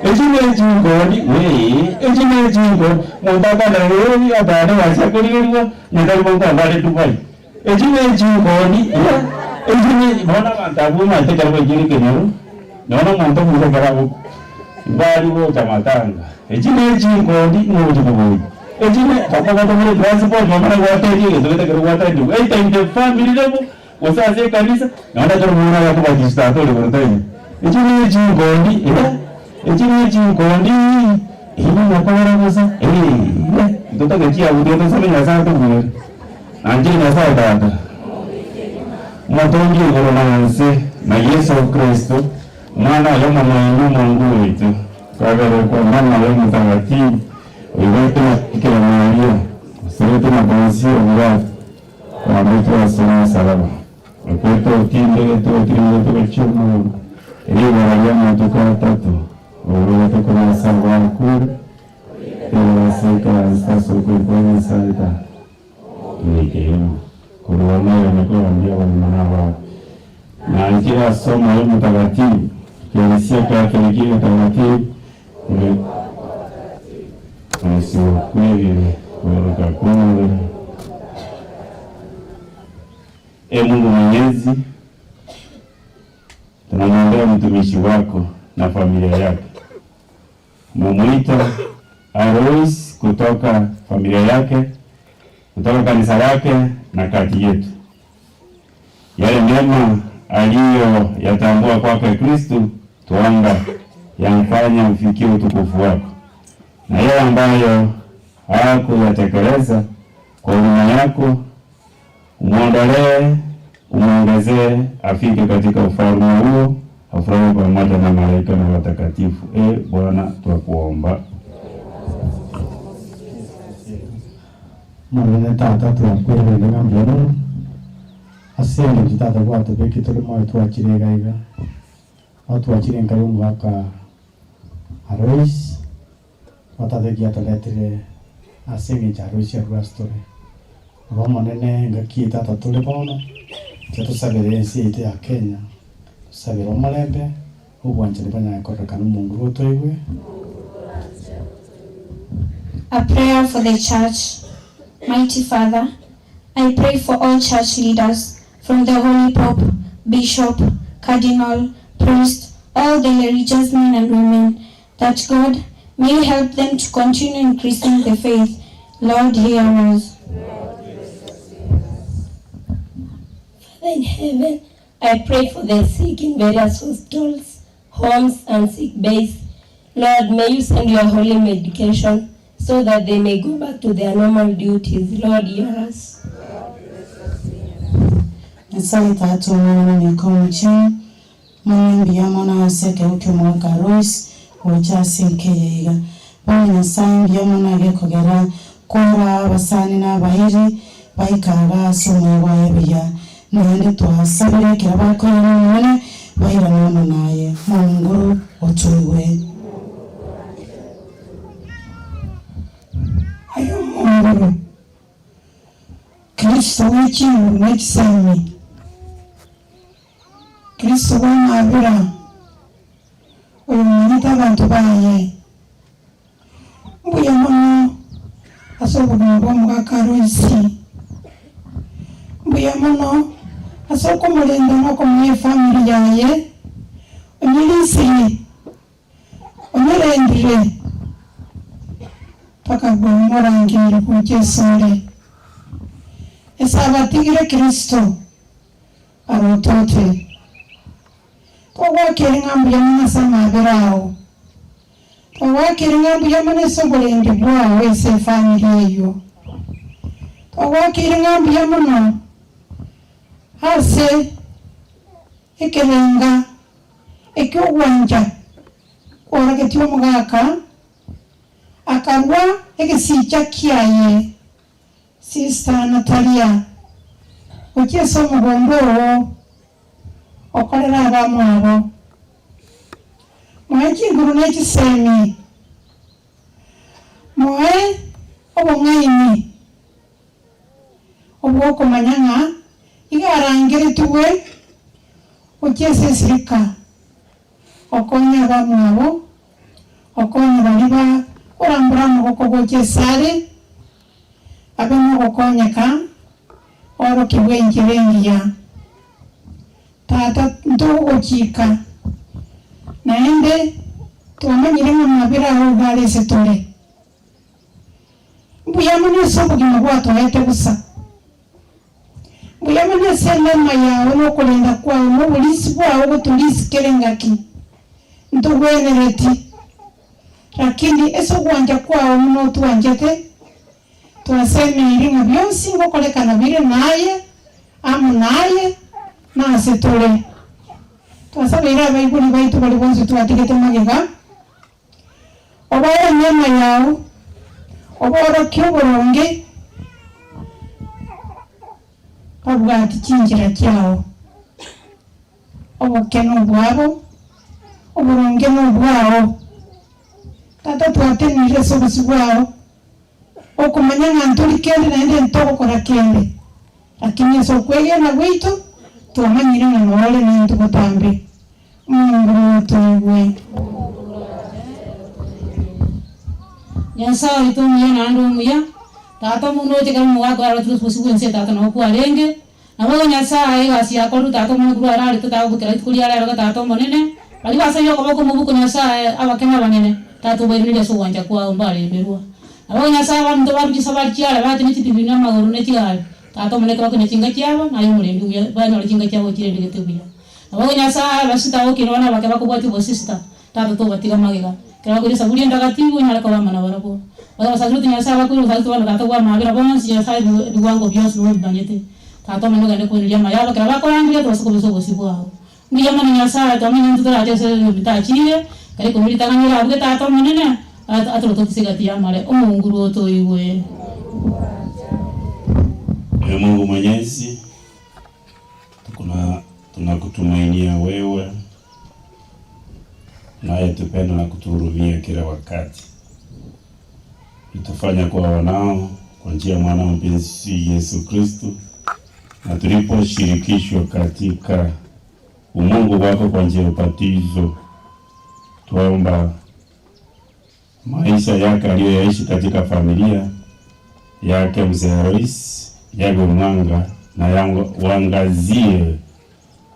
Echi ne chikondi, wee, echi ne chikondi, omonto akwana Nairobi atare egasi akorigerigwa onye tari gonkwana are Dubai. Echi ne chikondi, echi ne bono abanto abwo omanyete ekero baikire ekenyoro, nonya omonto omonto ekero agokwa, mbari gocha matanga. Echi ne chinkondi ng'a ogocha koboria. Echi ne paka gotobora transport bamanye gwateria egento gete ekero gwatendigwe either in the family level gose ase ekanisa nonya ekero omwana agokobatiswa tata ore igoro taiyo. Echi ne chinkondi eh, echi ne chinkondi eyio nokobora bosa eh, ntotageti abwo tiga tosabe Nyasaye atobwere. Nanche Nyasaye Tata, Omotongi o igoro na ense, na Yeso Kristo, Omwana oye omomoima Omongu oito, Kwaberwa Omwana oye Omotagatifu, oigoetwe na Bikira Maria, oseretwe na Ponsio Pilato, oambetwe ase omosalaba. Okwete otindegete otirimogete gochia omorero, rigoro ri'amatuko atato, oborogete korwa ase abakure, rirorio ase ikaranse ase okoigwa kwa Nyasae Tata. Nekeene, korwa noyone koyondia abagima na ababe. Nanchire ase Omoyo Omotagatifu, Ekeresia Katoliki Egetagatifu, Okorusigwa kw'ebibe, kooroka kw'omobere. Ee Mungu Mwenyezi, tunamwombea mtumishi wako na familia yake. Mumwita Alois kutoka familia yake, kutoka kanisa lake na kati yetu. Yale mema aliyoyatambua kwake Kristu, twaomba yamfanye ufikie utukufu wako, na yale ambayo hakuyatekeleza kwa huruma yako umwondolee, umwongezee, afike katika ufalme huo, afurahi pamoja na malaika na watakatifu. E Bwana, twakuomba. Omonene Tata, twakwerereire ng'a mbuya mono ase engencho Tata gwatobekire tore moyo twachire iga iga, nabo twachire enka y'omogaka Alois, nabo Tata ekiya atoretire ase engencho Alois arure ase tore. Nabo Omonene engaki eye Tata tore bono, tiga tosabere ense yaito ya Kenya, tosabere omorembe, obwanchani banyare kororekana omonguru otoigwe. A prayer for the church. Mighty Father, I pray for all church leaders, from the Holy Pope, Bishop, Cardinal, Priest, all the religious men and women, that God may help them to continue increasing the faith. Lord, hear us. Father in heaven, I pray for the sick in various hospitals, homes, and sick bays. Lord, may you send your holy medication so that they may go back to their normal duties. Lord, hear us. Nyasae Tata, Omwana na Omoika Omochenu, mono mbuya mono ase ekero ki'omogaka Alois gocha ase enka eye iga. Bono Nyasae mbuya mono agekogera kwara abasani na abairi baika iga ase omoyo bwaye buya. Naende twasabire ekero bakoirana Omonene bairane amo naye. Monguru otoigwe. Aye Omonguru, Kristo bwe chinguru ne chisemi, Kristo bw'amabera, oyomanyete abanto baye. Mbuya mono ase obogima bw'omogaka Loisi. Mbuya mono ase okomorenda na okomoa efamiri yaye, onyerisirie, onyerendire mpaka bw'omorangerio gocha esore. Esabatigire Kristo arotote. Togwakera ng'a mbuya mono ase amabera ao. Twagwakire ng'a mbuya mono ase oborendi bwao ase efamiri eyio. Twagwakire ng'a mbuya mono ase ekerenga eki'ogwancha kworogetie omogaka akarua egesicha kiaye Sister Natalia gochia ase omogondo oo okorere abamwabo. Moe chinguru ne chisemi, moe obong'aini obw'okomanya ng'a iga arangeretigwe gochia ase esirika okonya abamwabo, okonya baria ba korambora amaboko gochia asare, abe nogokonyeka orokigwe enchera engiya. Tata, ntogogochika, naende twamanyire ng'a amabera ao iga are ase tore. Mbuya mono ase obogima gwatoete bosa. Mbuya mono ase enema yao na okorenda kwao na oborisi bwao gotorisia kera engaki. Ntogwenereti, lakini ase ogwancha kwao buna otwanchete, Twasemeiri ng'a bionsi ngokorekana bire naye, amo naye, na ase tore. Twasabeire abaibori baito baria bonsi twatigete magega, obae eneema yao, oborokie oboronge, babwati chinchera chiao. Oboke nobwabo, oboronge nobwao. Tata twatenenire ase obosio bwao, okomanya ng'a ntori kende naende ntogokora kende, lakini ase okwegena gwaito twamanyire ng'a nore naintwe botambe. Omonguru otoigwe. Nyasae oito omuya naende omuya, Tata omong'ina oche ekero omogaka oye arotire obosio bw'ense Tata nabo kwarenge, Naboigo Nyasae egasi yakorirwe Tata Omonene korwa ararete tagokera rituko ria rero iga Tata Omonene, baria basaire okoboko omobuko Nyasae abake na abanene, Tata obairanerie ase ogwancha kwao mbaremerwa. Naboigo Nyasae abaminto baruche chisabari chiare bache ne chipigipigi na amagoro ne chigari, Tata Omonene ekero bakonya chinka chiabo, naye omorendi omuya banyore chinka chiabo chirendegete buya. Naboigo Nyasae abasista agokina abana abake bakobwatia obosista, Tata tobatiga magega. Ekero bakoira esaburi endagatibu onyare koba amo nabarabwo. Baria abasasiroti Nyasae abakoire obosasiroti bono Tata bw'amaabera bonsi Nyasae ebiwango bionsi nobimanyete. Tata omonene ogende koineria amaya abo ekero bakorangeria tobase kobisa obosio bwao. Mbuya mono Nyasae twamanya intwe torache ase enyomba etachiire, ekero ikomi ritang'ani erabuge Tata omonene atorototie egati y'amare omonguru otoigwe. Ee Mungu Mwenyezi, tunakutumainia wewe unayetupenda na kutuhurumia kila wakati. Ulitufanya kuwa wanao kwa njia ya mwanao mpenzi Yesu Kristo, na tuliposhirikishwa katika umungu wako kwa njia ya ubatizo, twaomba maisha yake aliyoyaishi katika familia yake mzee Alois yawe mwanga na yawangazie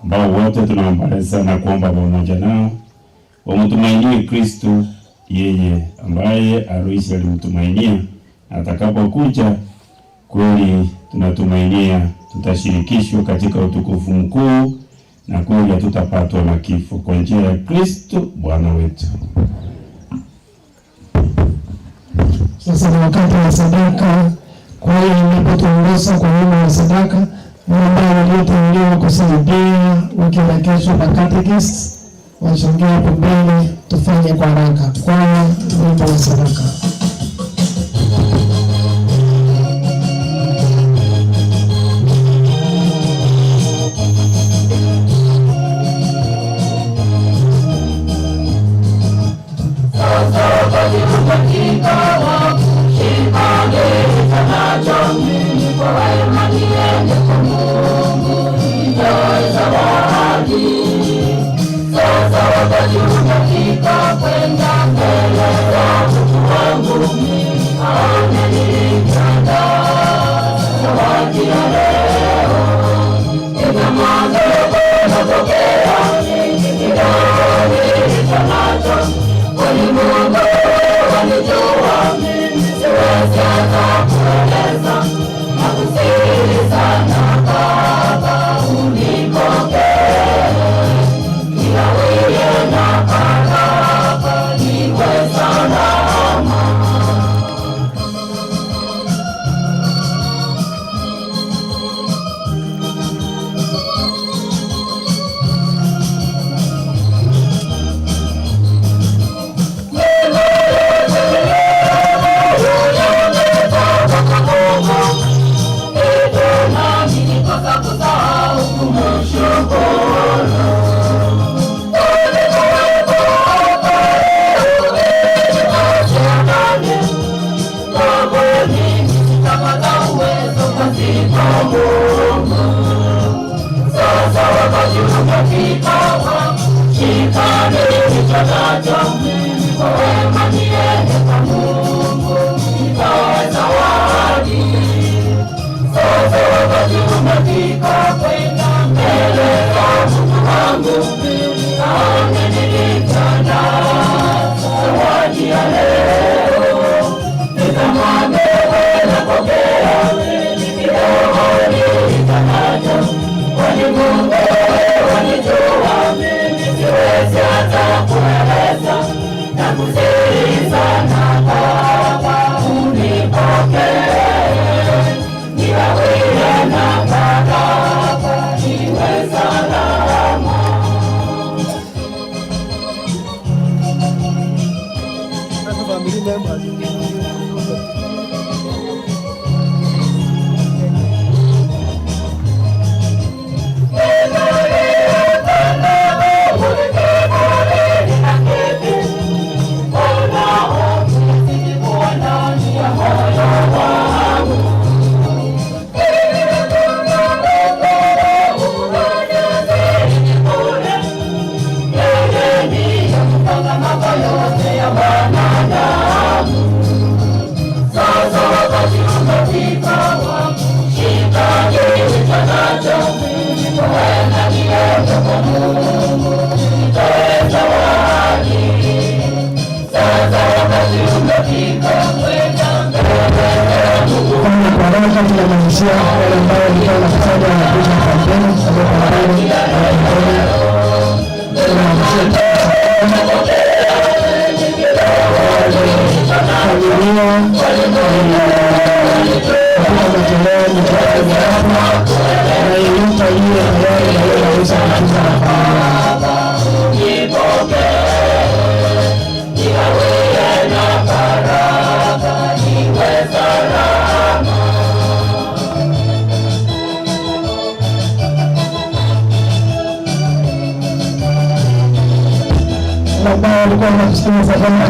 ambao wote tunaomboleza na kuomba pamoja nao wamtumainie Kristo, yeye ambaye Alois alimtumainia. Atakapokuja kweli, tunatumainia tutashirikishwa katika utukufu mkuu na kweli hatutapatwa na kifo, kwa njia ya Kristo Bwana wetu. Sasa ni wakati wa sadaka. Kwa hiyo inapotuongoza kwa wima wa sadaka, wale ambao walioteuliwa kusaidia wakielekezwa na catechist wasongee hapo mbele, tufanye kwa haraka. Kwaya, wimbo wa sadaka. wanadamu. Sasa wakati umefika wa kushika nilicho nacho, kwenda niende kwa Mungu nitoe zawadi. Sasa wakati umefika kwenda mbele ya Mungu. Kama kwa haraka tunamalizia wale ambao walikuwa wanafanya wanakuja kampeni ambao kampeni kampeni tunamalizia familia katika matoleo michango ya hapa na yeyote aliye tayari na yeye anaweza kuchunga na familia. Na ambao walikuwa wanatusikiliza kama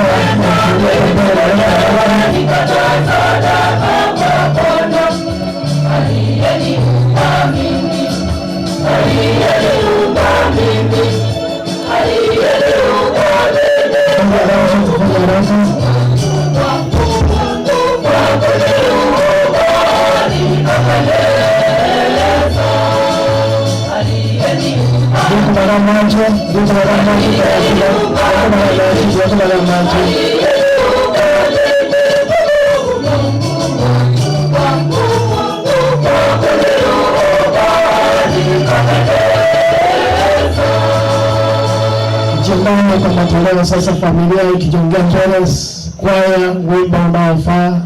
Jiandae kwa matoleo sasa, familia ikijongea mbele, kwaya wimbo unaofaa.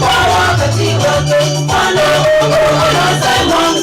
Kwa wakati wake, Bwana Mungu anasema.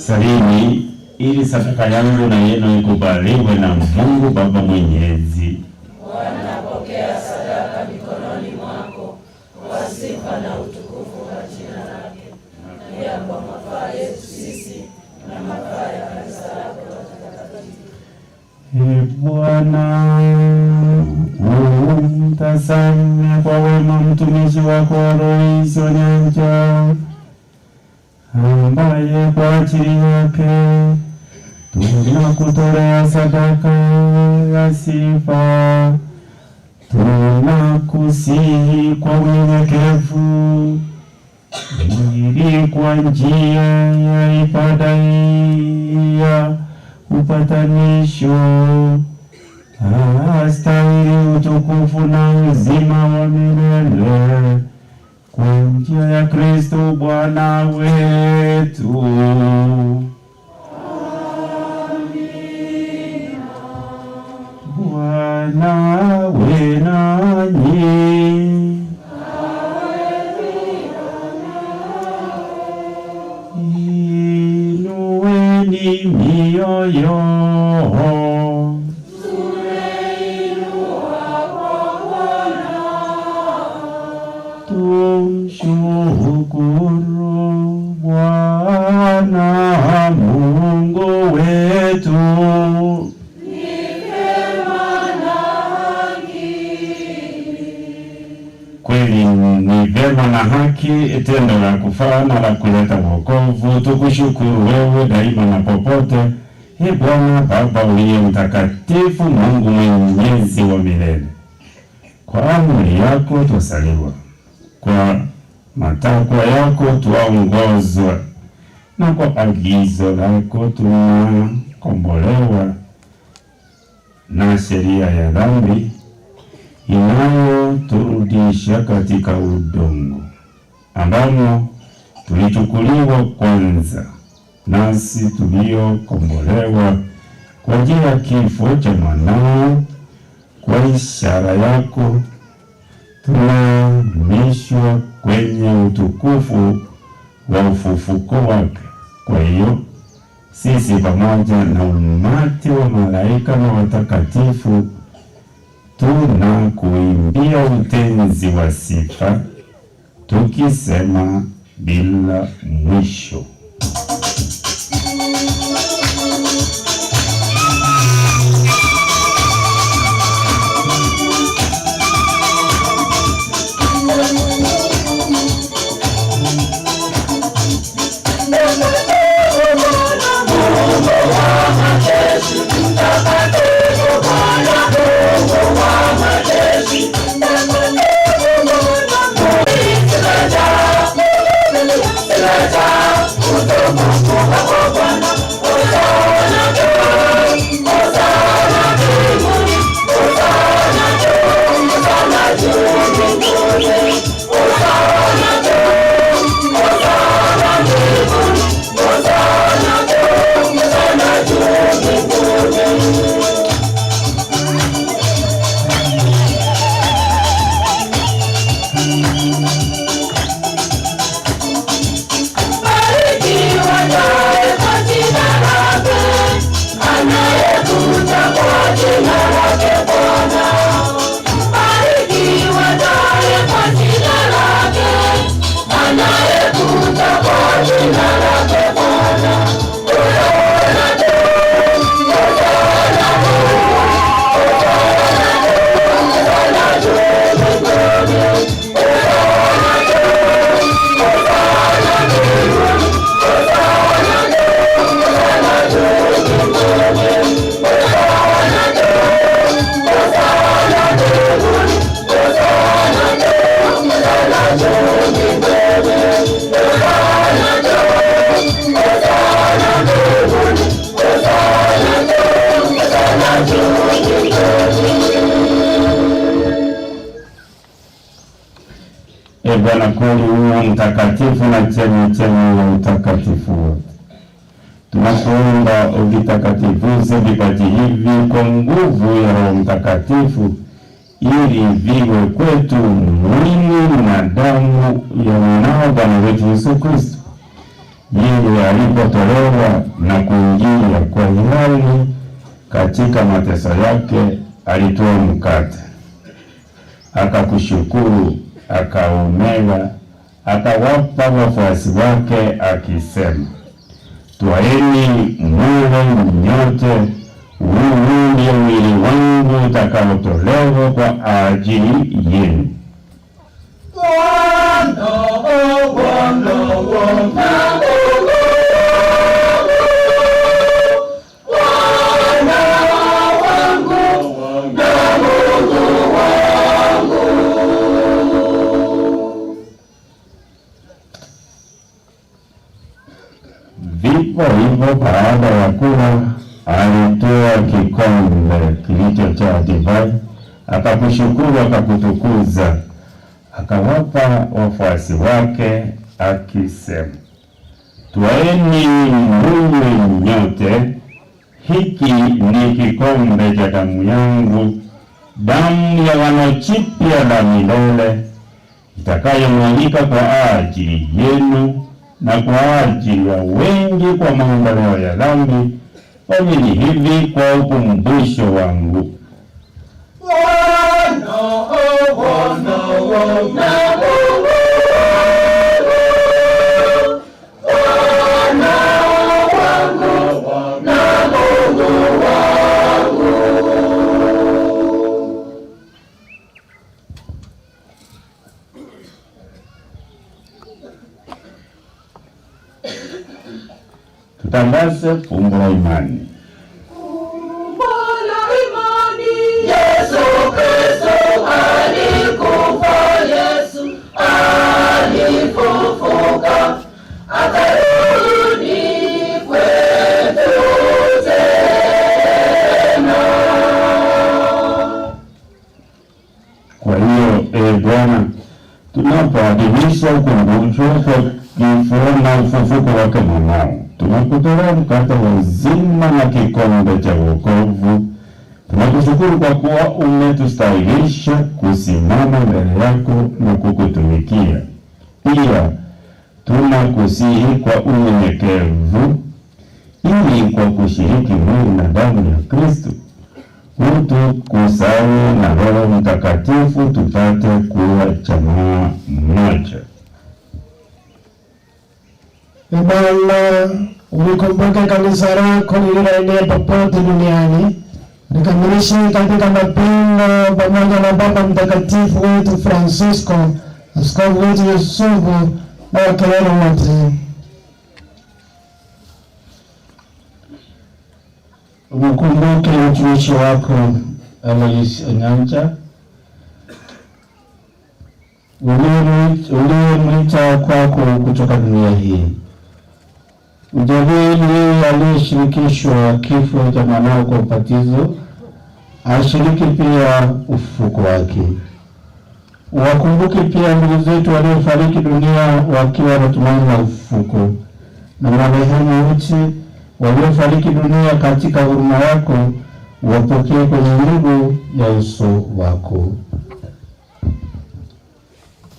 Salini ili sadaka yangu na yenu ikubaliwe na Mungu Baba Mwenyezi. Bwana, pokea sadaka mikononi mwako kwa sifa na utukufu wa jina lake, pia kwa mafaa yetu sisi na mafaa ya kanisa lako takatifu. E Bwana, umtazame kwa wema mtumishi wako Alois Onyancha ambaye kwa ajili yake tunakutolea sadaka ya sifa. Tunakusihi kwa unyenyekevu ili kwa njia ya ibada hii ya upatanisho astahili utukufu na uzima wa milele kwa njia ya Kristo Bwana wetu. Bwana awe nanyi. Inueni mioyo. Tumshukuru Bwana Mungu wetu. Kweli ni vema na haki, tendo la kufaa na la kuleta wokovu, tukushukuru wewe daima na popote, e Bwana Baba uliye mtakatifu, Mungu mwenyezi wa milele. Kwa amri yako twasaliwa, kwa matakwa yako twaongozwa, na kwa agizo lako tunakombolewa na sheria ya dhambi inayoturudisha katika udongo ambamo tulichukuliwa kwanza, nasi tuliokombolewa kwa njia ya kifo cha mwanao, kwa ishara yako tunahamishwa kwenye utukufu wa ufufuko wake. Kwa hiyo sisi pamoja na umati wa malaika na watakatifu tunakuimbia utenzi wa sifa tukisema bila mwisho. E Bwana, kweli uwe mtakatifu na chemchemi ya utakatifu wote. Tunakuomba uvitakatifuze vipaji hivi kwa nguvu ya Roho Mtakatifu, ili viwe kwetu mwili na damu ya mwanao Bwana wetu Yesu Kristo. Yeye alipotolewa na kuingia kwa hiari katika mateso yake, alitwaa mkate, akakushukuru, akaumega, akawapa wafuasi wake akisema, Twaeni mule nyote, huu ndio mwili wangu utakaotolewa kwa ajili yenu. Bwana, oh Bwana, Bwana Mungu Bwana wangu na Mungu wangu. Vivyo hivyo baada ya kula, alitwaa kikombe kilichojaa divai, akakushukuru, akakutukuza, akawapa wafuasi wake akisema, Twaeni mnywe nyote, hiki ni kikombe cha damu yangu, damu ya agano jipya la milele, itakayomwagika kwa ajili yenu na kwa ajili ya wengi kwa maondoleo ya dhambi. Fanyeni hivi kwa ukumbusho wangu. Bwana, oh Bwana, Bwana Mungu Bwana wangu na Mungu wangu. Tutangaze fumbo la imani. Fumbo la imani. Yesu Kristo alikufa, Yesu alifufuka, akarudi kwetu tena. Kwa hiyo e Bwana, tunapoadhimisha ukumbusho kwa kifo na ufufuko wake mwanao, tunakutolea mkate wa uzima na kikombe cha wokovu. Tunakushukuru kwa kuwa umetustahilisha kusimama mbele yako na kukutumikia. Pia tunakusihi kwa unyenyekevu, ili kwa kushiriki mwili na damu ya Kristo utukusanye na Roho Mtakatifu tupate kuwa jamaa moja. Ee Bwana, ulikumbuke kanisa lako lililoenea popote duniani, likamilishe katika mapendo pamoja na Baba Mtakatifu wetu Francisco, askofu wetu Yusufu na wakelele wote. Umkumbuke mtumishi wako Alois Onyancha uliyemwita kwako kutoka dunia hii. Mjalie yeye aliyeshirikishwa kifo cha mwanao kwa ubatizo ashiriki pia ufufuko wake. Wakumbuke pia ndugu zetu waliofariki dunia wakiwa na tumaini la ufufuko, na marehemu wote waliofariki dunia katika huruma yako, wapokee kwenye nuru ya uso wako.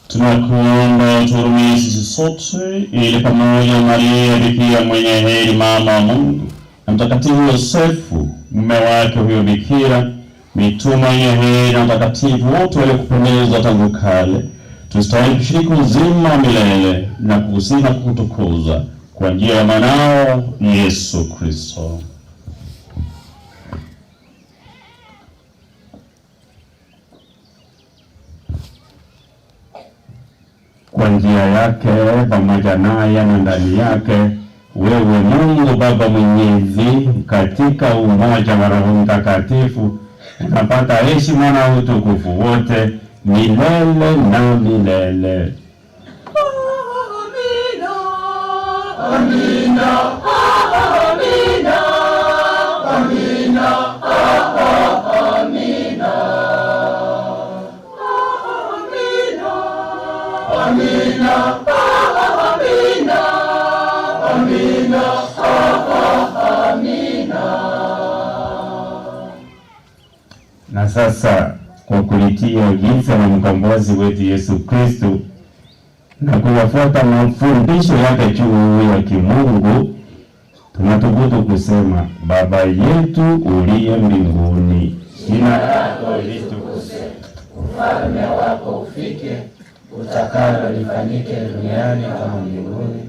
Tunakuomba utuhurumie sisi sote, ili pamoja na Maria Bikira mwenye heri, mama wa Mungu, na Mtakatifu Yosefu mume wake huyo Bikira, mitume wenye heri na watakatifu wote waliokupendeza tangu kale, tustahili kushiriki uzima wa milele na kukusifu na kukutukuza kwa njia ya mwanao Yesu Kristo. Kwa njia yake, pamoja naye na ndani yake, wewe Mungu Baba Mwenyezi, katika umoja wa Roho Mtakatifu, unapata heshima na utukufu wote milele na milele. Amina, amina, amina, amina, amina. Amina, amina, amina, amina. Na sasa kwa kulitia agizo la mkombozi wetu Yesu Kristo, na kuyafuata mafundisho yake juu ya kimungu, tunathubutu kusema: Baba yetu uliye mbinguni, jina lako litukuzwe, ufalme wako ufike, utakalo lifanyike duniani kama mbinguni.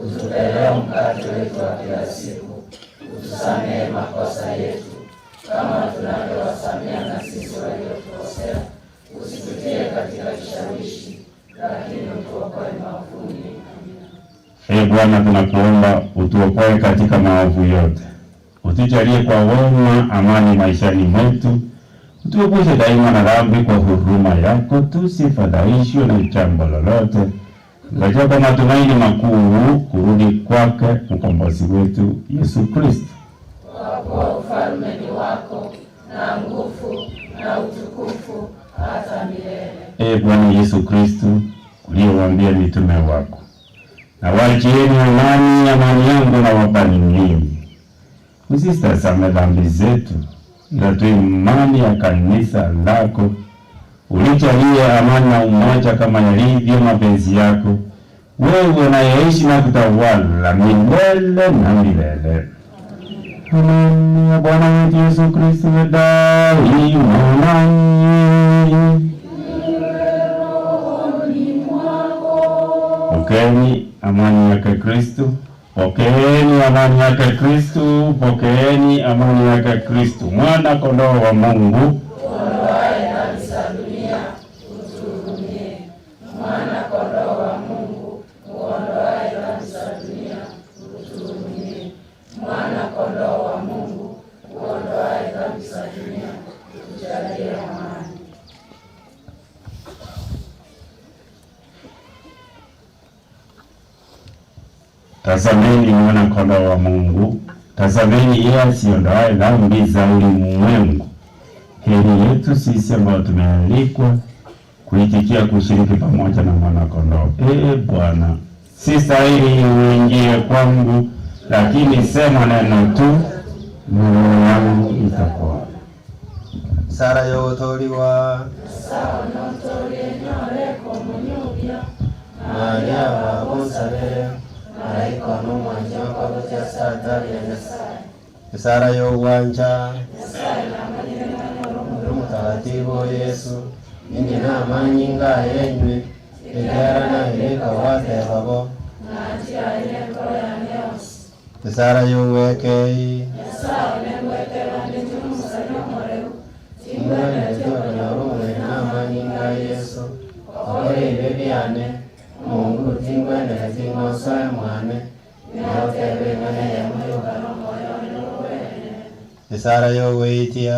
Utupe leo mkate wetu wa kila siku, utusamehe makosa yetu kama tunavyowasamehe na sisi waliotukosea, usitutie katika kishawishi, lakini utuokoe maovuni. Ee Bwana, tunakuomba utuokoe katika maovu yote, utujalie kwa wema amani maishani mwetu, utuepushe daima na dhambi kwa huruma yako, tusifadhaishwe na jambo lolote, ngojea kwa matumaini makuu kurudi kwake mkombozi wetu Yesu Kristo. Kwa kuwa ufalme ni wako na nguvu na utukufu hata milele. Ee Bwana Yesu Kristo, uliyewaambia mitume wako, na waachieni amani, amani yangu nawapa ninyi, usitazame dhambi zetu, ila tu imani ya kanisa lako, ulijalie amani na umoja kama yalivyo mapenzi yako, wewe unayeishi na kutawala milele na milele. Amani ya Bwana wetu Yesu Kristo iwe daima nanyi. Pokeeni amani yake Kristo, pokeeni amani yake Kristo, pokeeni amani yake Kristo, mwana kondoo wa Mungu. Uondoaye dhambi za dunia, utuhurumie. Mwana kondoo wa Mungu, uondoaye dhambi za dunia, utuhurumie. Mwana kondoo wa Mungu, uondoaye dhambi za dunia, utujalie amani. Tazameni mwana kondoo wa Mungu, tazameni yeye asiondoaye dhambi za ulimwengu. Heri yetu sisi ambao tumealikwa kuitikia kushiriki pamoja na mwana kondoo. Ee Bwana, si stahili uingie kwangu, lakini sema neno tu, na roho yangu itapoa. Sara yotoliwa Maria wakunsabire malaika n'omwanja wakabuja saatari ya Nyasaye Esara y'obwanja Mtakatifu Yesu ninyi n'amanyi nga yenywe ekyara nahirika watebabo Esara y'obwekei Ingwenetiokunyora omubiri n'amanyi nga Yesu okora ebyo byane Mungu tingwenere ting'osoe mwane naotebing'ane yemuyoka Esara y'ogweitia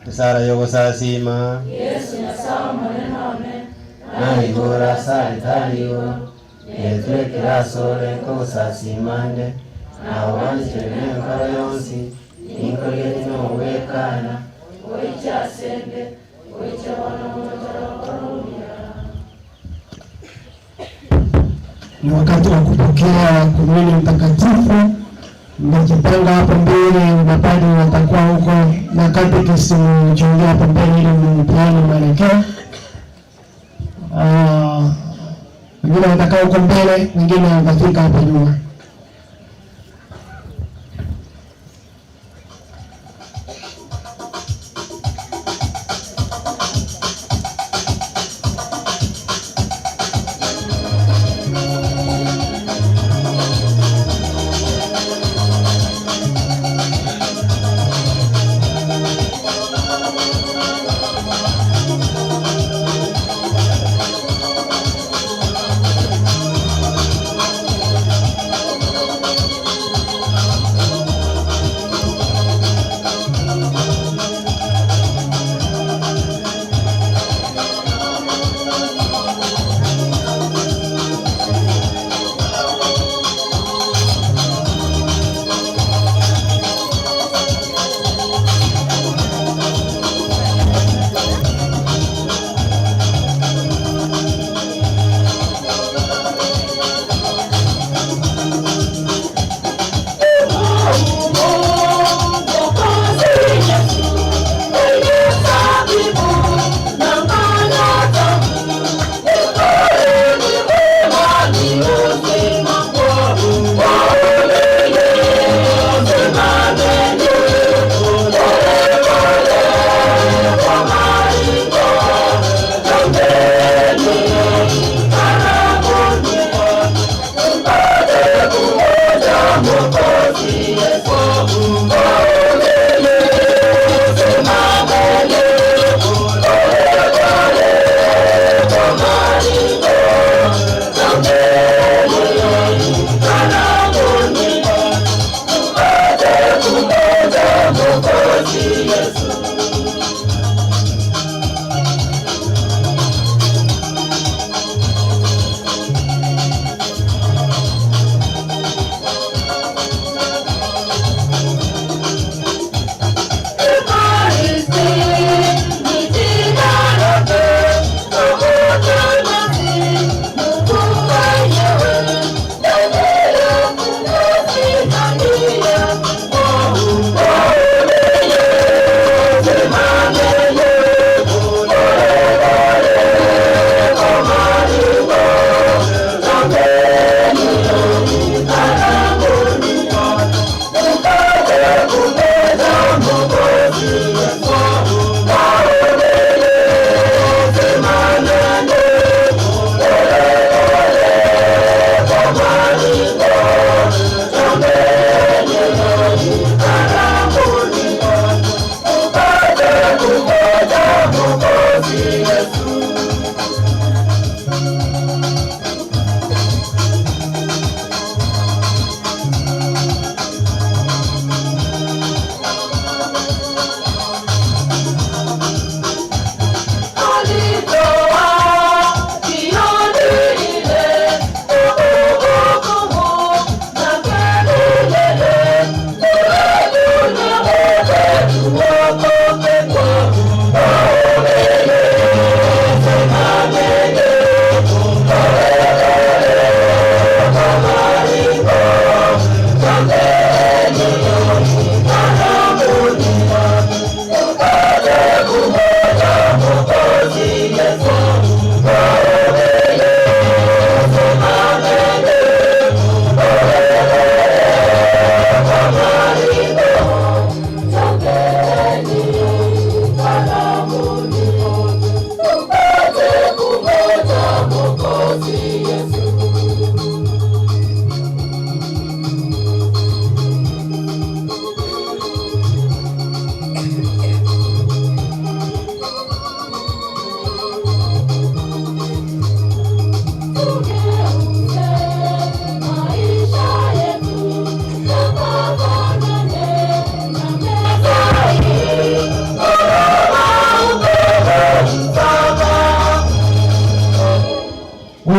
Esara y'ogosasima Yesu Nyasaye omonene one, naigura salitarigo yetwekera asore nk'ogosasimande nawo banjire n'enkora yonsi ninkoria n'owekana oiche asende, oiche bono omotorokororia. Ni wakati wa kupokea komuni mtakatifu. Mtajipanga hapo mbele, mapadri watakuwa huko na katekisi mjiongea hapo mbele ili mpeane mwelekeo. Wengine watakaa huko mbele, wengine watafika hapo nyuma.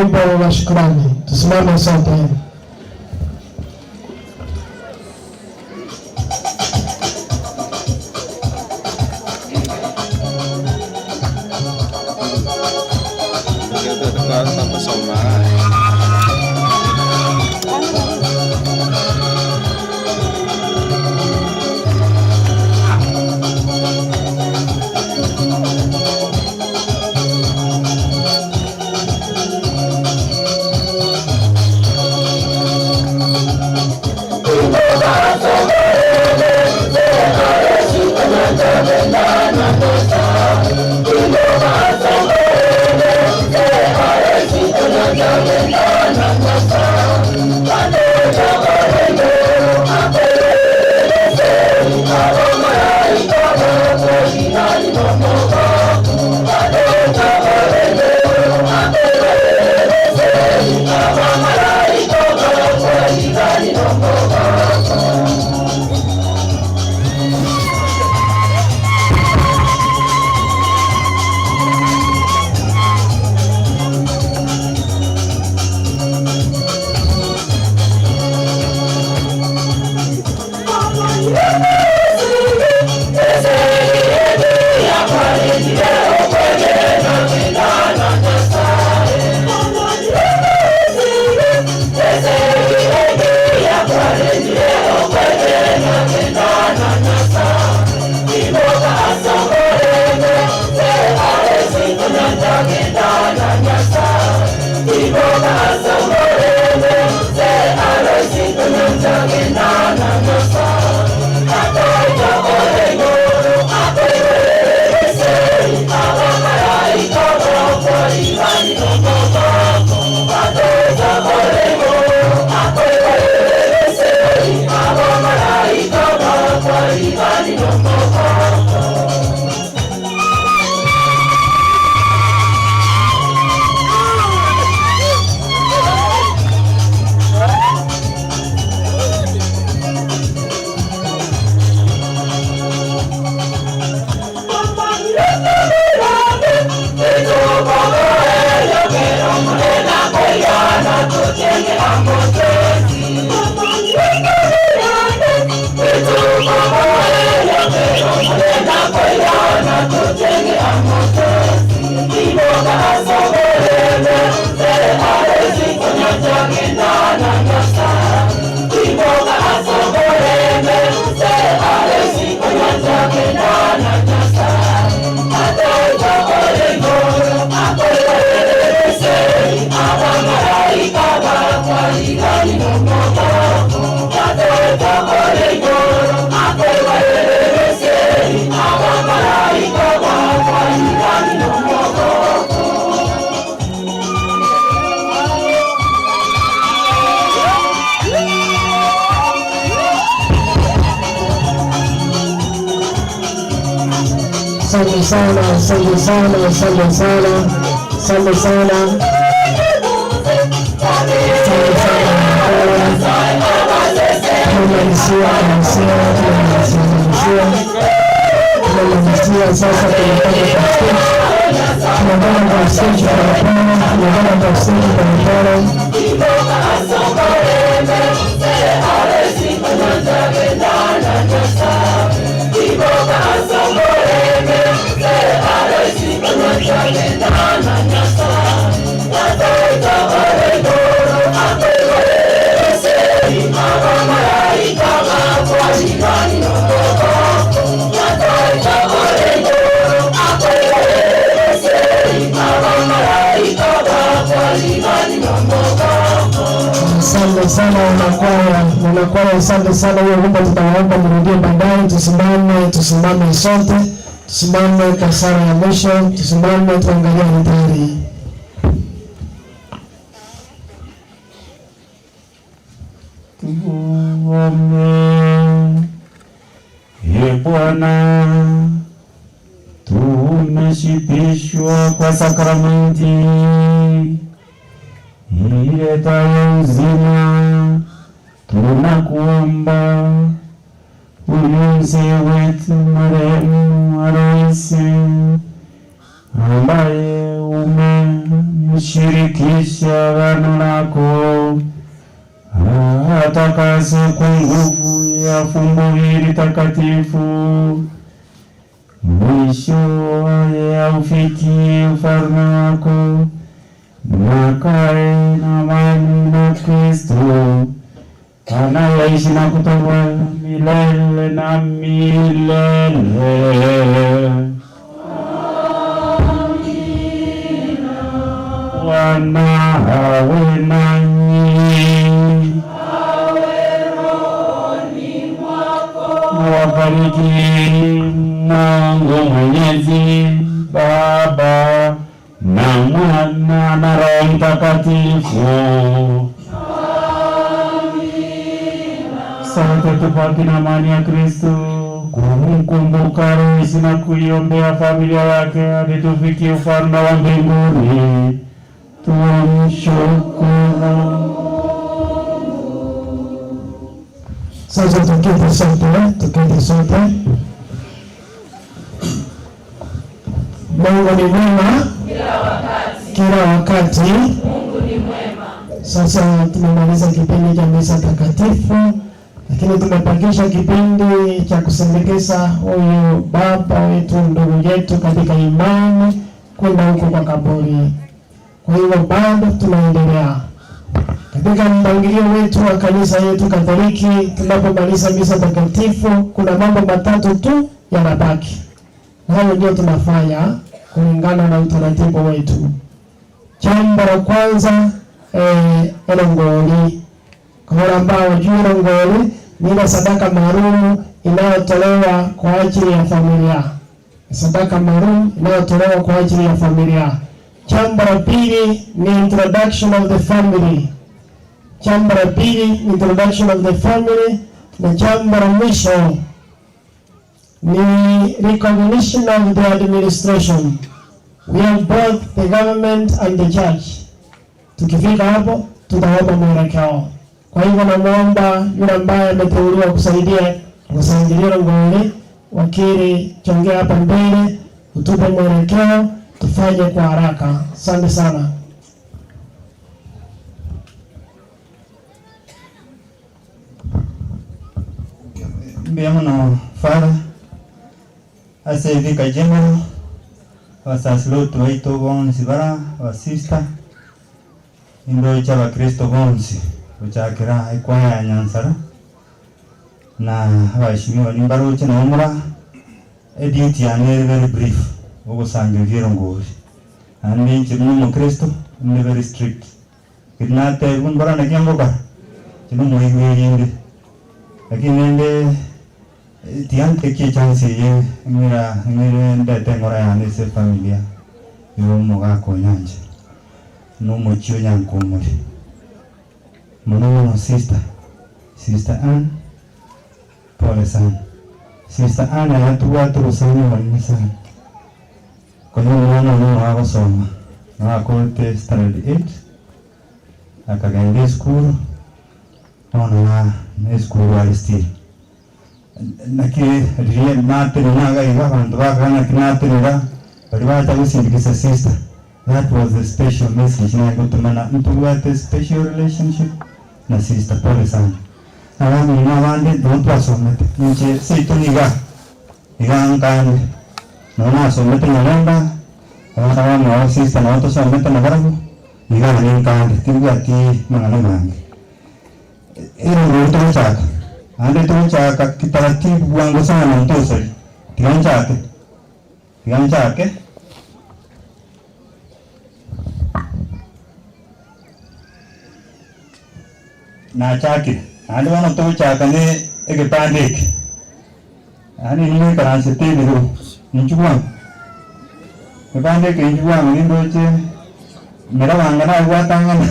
wimbo wa shukrani. Tusimame sote. Asante sana, asante sana, asante sana, asante sana. Asante sana. Tunamalizia, tunamalizia, tunamalizia, tunamalizia sasa, tunapanda kwa stage, tunapanda kwa stage polepole, tunapanda kwa stage polepole. Asante sana wanakwaya, wanakwaya, asante sana. Hiyo wimbo tutawaomba mrudie baadaye. Tusimame, tusimame sote, tusimame kwa sala ya mwisho, tusimame tuangalie altari. Tuombe. Ee Bwana, tumeshibishwa kwa sakramenti iletayo uzima. Tunakuomba huyu mzee wetu marehemu Aloisi ambaye umemshirikisha Ututakase kwa nguvu ya fumbo hili takatifu, mwisho aye aufikie ufalme wako, na akae na amani na Kristo anayeishi na kutawala milele na milele. Bwana awe nanyi. Awabariki Mungu Mwenyezi, Baba na Mwana na Roho Mtakatifu. Sote tubaki na amani ya Kristo, kumkumbuka Rais na kuiombea familia yake hadi tufikie ufalme wa mbinguni. Tumshukuru. Sasa tuketi sote, tuketi sote. Mungu ni mwema Kila wakati. kila wakati. Mungu ni mwema. Sasa tumemaliza kipindi cha misa takatifu, lakini tumepakisha kipindi cha kusindikiza huyu baba wetu, ndugu yetu katika imani kwenda huko kwa kaburi. Kwa hivyo bado tunaendelea katika mpangilio wetu wa kanisa yetu Katoliki. Tunapomaliza misa takatifu, kuna mambo matatu tu yanabaki, na hayo ndio tunafanya kulingana na utaratibu wetu. Jambo la kwanza elongoli. Kwa wale ambao hawajui elongoli, ni ile sadaka maalum inayotolewa kwa ajili ya familia, sadaka maalum inayotolewa kwa ajili ya familia. Jambo la pili ni introduction of the family. Jambo la pili ni introduction of the family, na jambo la mwisho ni recognition of the administration. We have both the government and the church. Tukifika hapo tutaomba mwelekeo. Kwa hivyo namuomba yule ambaye ameteuliwa kusaidia kusaidia ngoli, wakili chongea hapa mbele, utupe mwelekeo tufanye kwa haraka. Asante sana. Mbuya muno Father, ase Vicar General, abasasilotu baitu bonsi bara, abasista, indoche abakristo bonsi gochakera ekwaya ya Nyansara na abaheshimiwa nimbaroche nomura eduty yane ere very brief ogosangereria erongori naende inche buna omokristo inde very strict ekeri natebiwa mbora naki ngokora inche nomoigwa erinde lakini rende tiga ntekie echance eye ng'ira ng'ire ndete eng'ora yane ase efamilia ya omogaka onyanche na omochie onyankomori mono mono sister, sister Ann pole sana sister Ann aya tobwate obosani obonene sana konya omwana one nigo agosoma nigo akorete standard eight akagenda esukuru bono na na esukuru are still naki riria natenena iga iga abanto bakagana naki natenera baria bacha gosindikisa sister that was a special message naye gotomana ntobwate special relationship na sister pole sana. Abamino abande nabo twasomete inche seito niga iga nkande nabo nasomete Nyarenda abana bamwabo sister nabo tosomete nabarabwo iga nari nkande tibwati mang'ana mange. Erongori togochaka naende togochaka kitaratibu bwango sana ntosari tiga nchake tiga nchake. Nachakire naende bono togochaka ne egetanda eke yaani inwe moikaransete ebirogo inchuo bwango egetanda eke inchuo bwango nindoche merabanga nabwatang'ana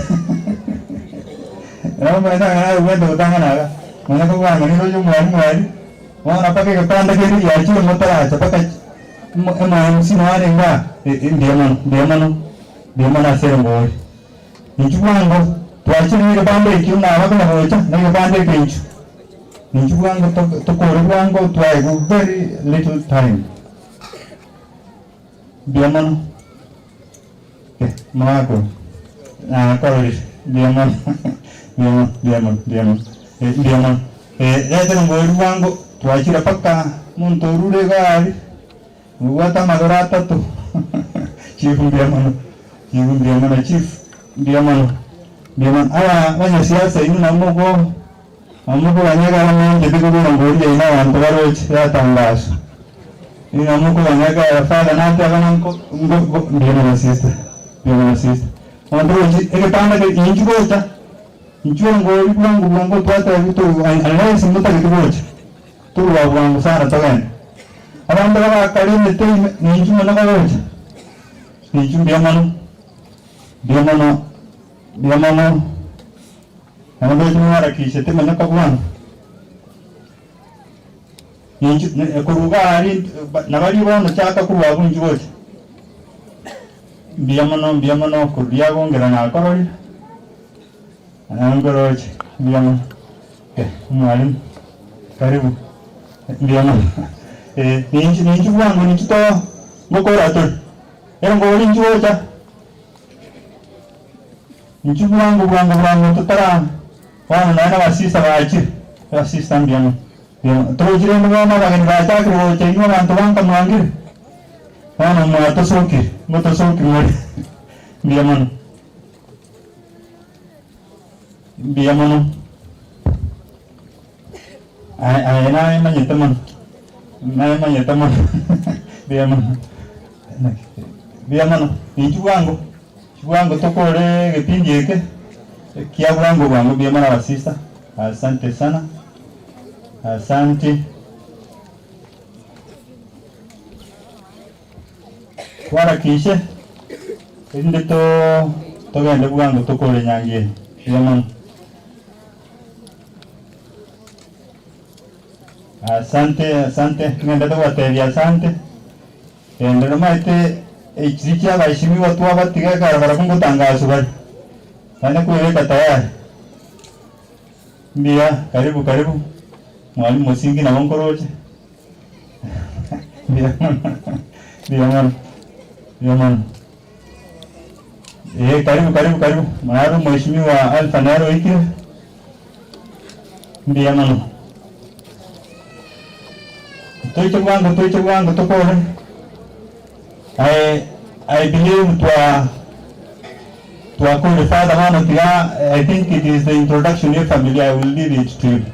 merabanga nabwate gotang'ana iga nonya kobwanga nindoche omwari mwari bono mpaka egetanda keria giachire motaracha mpaka emo MC nare igaa mbuya mono mbuya mono mbuya mono ase erongori inchuo bwango twachire na egebanda ekio naba konya gocha na egebanda eke inchuo inchuo bwango tokore bwango twaigwa very little time mbuya mono mogakora nakororire mbuya mono mbuya mono mbuya mono mbuya mono Mbuya mono. Reta erongori bwango twachire mpaka omonto orure egari obwate amagoro atato chief mbuya mono chief mbuya mono chief mbuya mono mbuya mono. Aba abanyasiasa inwe nabo mogo nabo mokoganya ekero mwanchete korwa erongori yaino abanto baroche yatangaswa. Inwe nabo mokoganya ekero father nateba ng'a nko nko mbuya mono sister mbuya mono sister. Omonto ogochi egetanda keri inchuo gocha. Inchuo ngori bwango bwango twatebigwe torwe unless motagete gocha torwa bwango sana togende. Abanto bagakare emete ime ninchu mono bagocha ninchu mbuya mono mbuya mono mbuya mono nabo ndoche mwaharakishete monyoka bwango ninchu korwa iga aria nabaria bono chaka korwa abwo inchu gocha mbuya mono mbuya mono korwa riagongera nakororire. Ngoroche, mbuya mono. Eh, omwalimu, karibu. Mbuya mono. Eh, ninchi ninchi bwango ninchi to ngokora tore. Ero ngori inchi gocha. Inchi bwango bwango bwango totara bono naende abasista bachire. Abasista mbuya mono. Mbuya mono. Torochi rende bono abageni bachakire gocha inwe abanto ba nka mwangire. Bono mwatosokire, ngotosoki more. Mbuya mono. Mbuya mono. Aye aye naye manyete mono, naye manyete mono mbuya mono naki mbuya mono. Inchuo bwango, inchuo bwango tokore egepindi eke kia bwango bwango mbuya mono abasista, asante sana, asante. Twarakishe, erinde togende bwango tokore enyangi eye. Mbuya mono. Asante, asante, ng'endete gobatebia asante. Rende nomaete echiria chia abaheshimiwa twabatiga ekero barabwo ngotangaswa bare. Naende kwebeka tayari. Mbuya, karibu karibu, mwalimu Musingi nabo nkoroche. Mbuya mono, mbuya mono, mbuya mono. Eh, karibu karibu karibu. Naro mheshimiwa Alpha naro oikire. Mbuya mono. Toiche bwango toiche bwango tokore. I I believe twa twakore father bono tiga I think it is the introduction ye family I will leave it to you.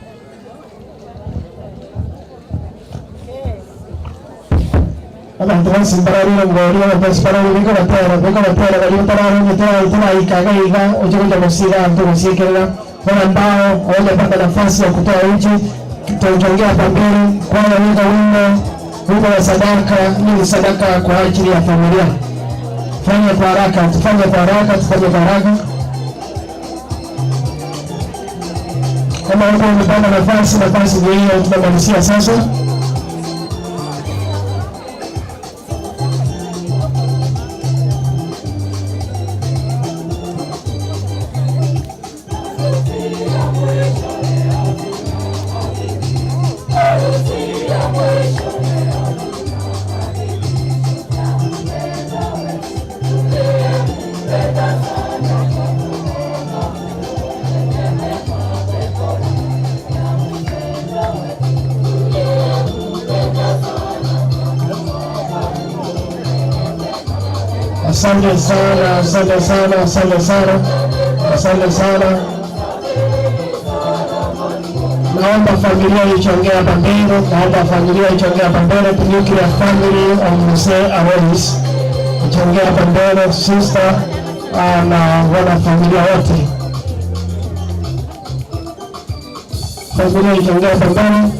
Abanto bonsi mbararire ngori, abanto bonsi bararire beka obatera, beka obatera baria otararenge toraika iga iga oche gocha gosiga abanto gosiekerera bono mbao hawajapata nafasi ya kutoa uji tutajongea hapa mbele kwaya weka wimbo wimbo wa sadaka ni sadaka kwa ajili ya familia fanya kwa haraka tufanye kwa haraka tufanye kwa haraka kama huko umepata nafasi nafasi ndio hiyo tunamalizia sasa. Asante sana, asante sana, asante sana, asante sana. Naomba familia ichongee hapa mbele, naomba familia ichongee hapa mbele, the nuclear family of Mzee Alois ichongee hapa mbele, sister na wanafamilia wote. Familia ichongee hapa mbele.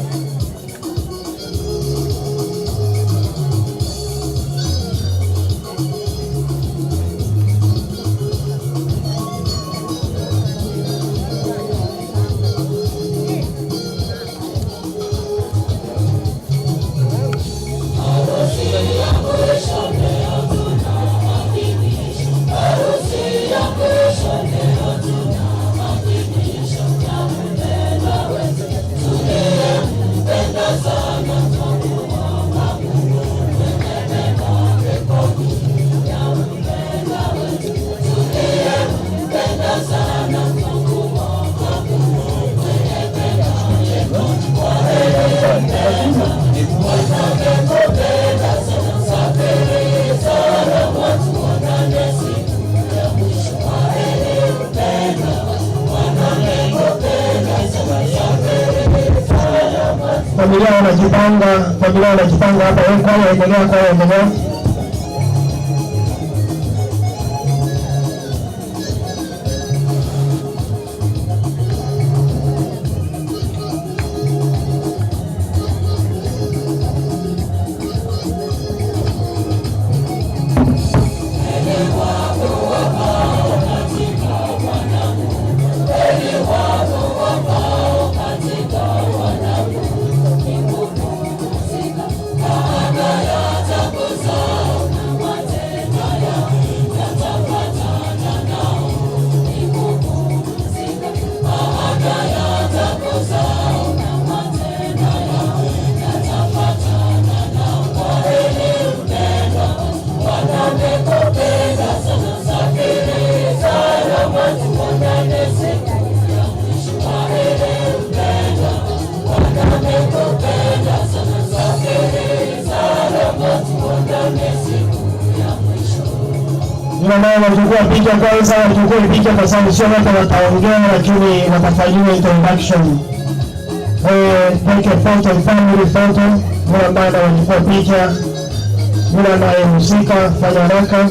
Familia wanajipanga, familia wanajipanga hapa. Wewe kwaya endelea, kwaya endelea. Yule ambaye anachukua picha kwanza, wachukue picha kwa sababu sio wote wataongea, lakini watafanyiwa introduction. Wewe take a photo, family photo. Yule ambaye anachukua picha, yule anayehusika, fanya haraka.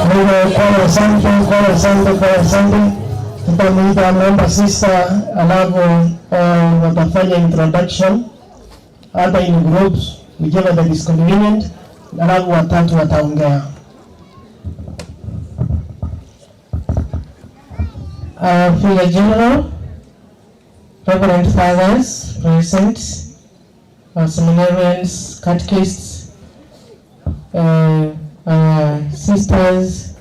Kwa hiyo kwaya asante, kwaya asante, kwaya asante. Tutamuita member sister, alafu watafanya introduction hata in groups whichever that is convenient, alafu watatu wataongea. Our Vicar General, Reverend Fathers present, our seminarians, catechists, our sisters,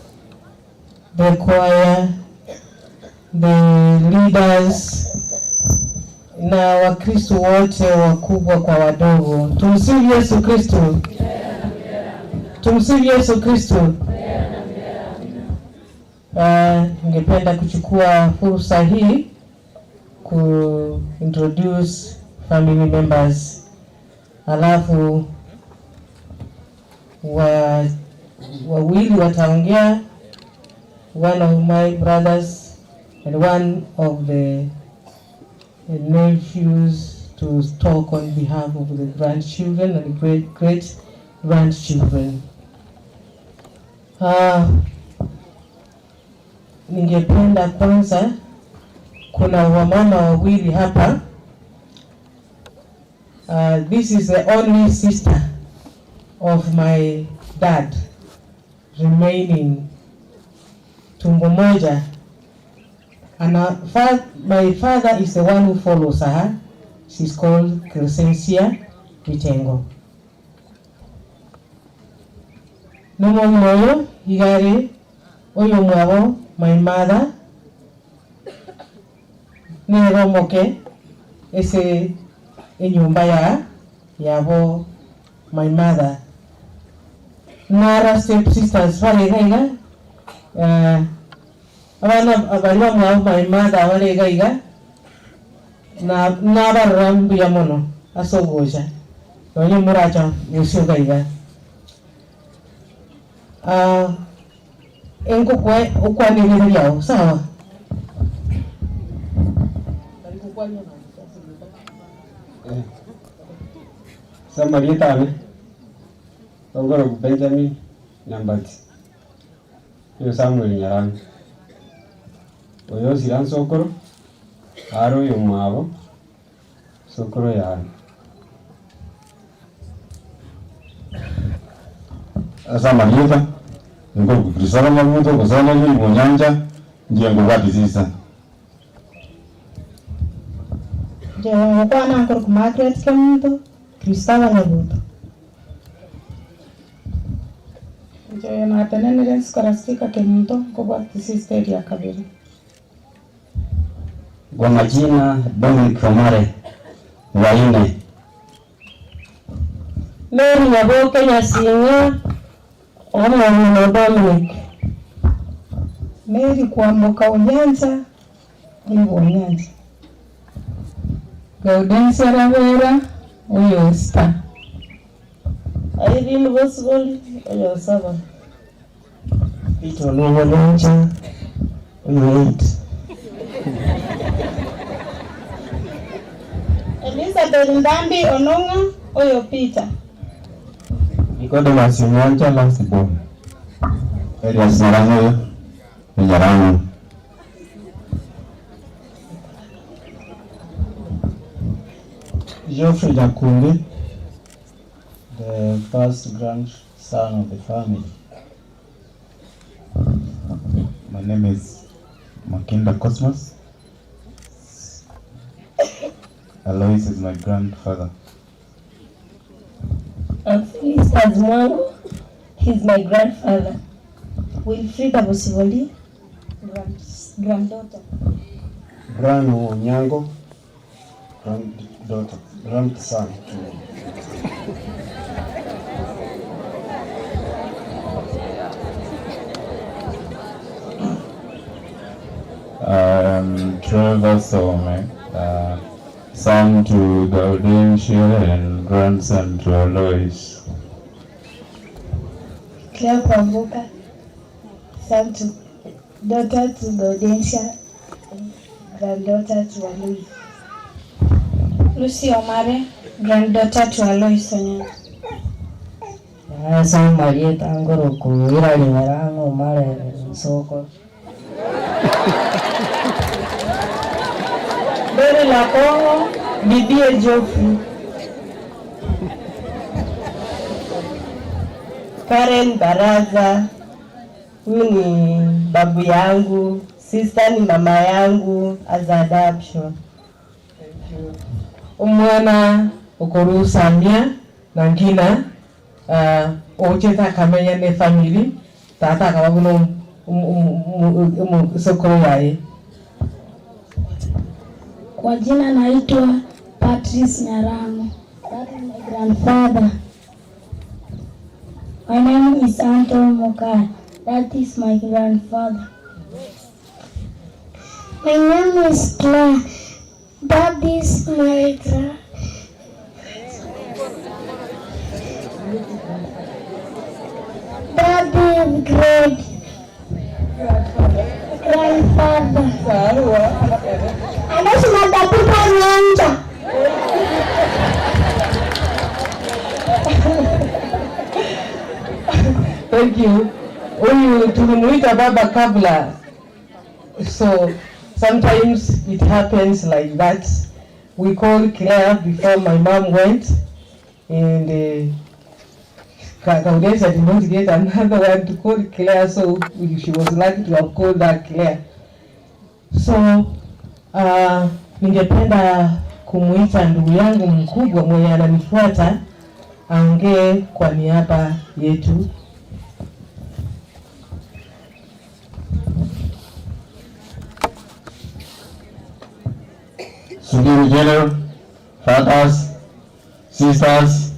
the choir, the leaders na Wakristo wote wakubwa kwa wadogo. Tumsifu Yesu Kristo. Tumsifu Yesu Kristo. Ningependa kuchukua fursa hii ku introduce family members, alafu wawili wataongea, one of my brothers and one of the nephews to talk on behalf of the grandchildren and great great grandchildren. Ningependa kwanza, kuna wamama wawili hapa. This is the only sister of my dad remaining. Tumbo moja. And my father is the one who follows her. She's called Crescencia Vitengo. Nomo moyo igare oyo mwabo my mother neromoke ese enyumba ya yabo my mother. Nara step sisters baregaiga, abana bari bamwabo my mother baregaiga na nabarora mbuya mono asogoja nonye muracha mucio gaiga. Engukwe ukwaniriria sawa. Samarietane Ogoro Benjamin Nyambati uyo Samuel Nyaranga uyo Sira Nsokoro ari uyo mwabo sokoro yane. Samarieta ngo Krisana Mabuto kusana ni munyanja ndiye ngobwatisisa. Jehova nkor Margaret Kemunto, Kristaba Nyabuto. Njoyo natenenere Scholastica Kemunto nkobwati sister ya kabiri. Kwa majina Dominic Omare Waine. Mary Nyaboke Nyasinga, Omong'ina Dominic. Mary Kwamboka Onyancha, Oibo Onyancha. Gaudensia Rabera, oyo Star. Irene Bosibori, oyo Saba. Peter Onungo Nyancha, oyo 8. Elizabeth Ndambi Onong'a, oyo Peter. Nicodemus Nyancha last born. Elias Nyarango, Nyarango. Geoffrey Nyakundi, the first grandson of the family. My name is Makinda Cosmas. Alois is my grandfather. I'm Felicitas Mwango. He's my grandfather. Wilfrida Bosiboli, granddaughter. Brian Onyango, granddaughter, grandson. Trevor Some, son to Gaudentia and grandson to Alois. Claire Kwamboka, son to daughter to Gaudentia, granddaughter to Alois. Lucy Omare, granddaughter to Alois Onyancha. Asa Marieta Ngoroko, Irali Nyarango, Mare Soko. Beri Lakongo, bibie Geoffrey. Karen Baraza, huyu ni babu yangu, sister ni mama yangu as adoption. Omwana okorusamia na ngina ochete akamenya ne family tata akaba buna sokoro yaye. Kwa jina naitwa Patrice Nyarango. That is my grandfather. My name is Anton Mokai. That is my grandfather. My name is Claire. That is my grand. That is great grandfather. Anasema Nyanja. Thank you. Huyu tulimuita baba kabla. So sometimes it happens like that. We called Claire before my mom went, and Gaudensia did not get another one to call Claire, so she was lucky to have called her Claire. So ningependa kumuita ndugu yangu mkubwa mwenye ananifuata aongee kwa niaba yetu. Superior General, fathers, sisters,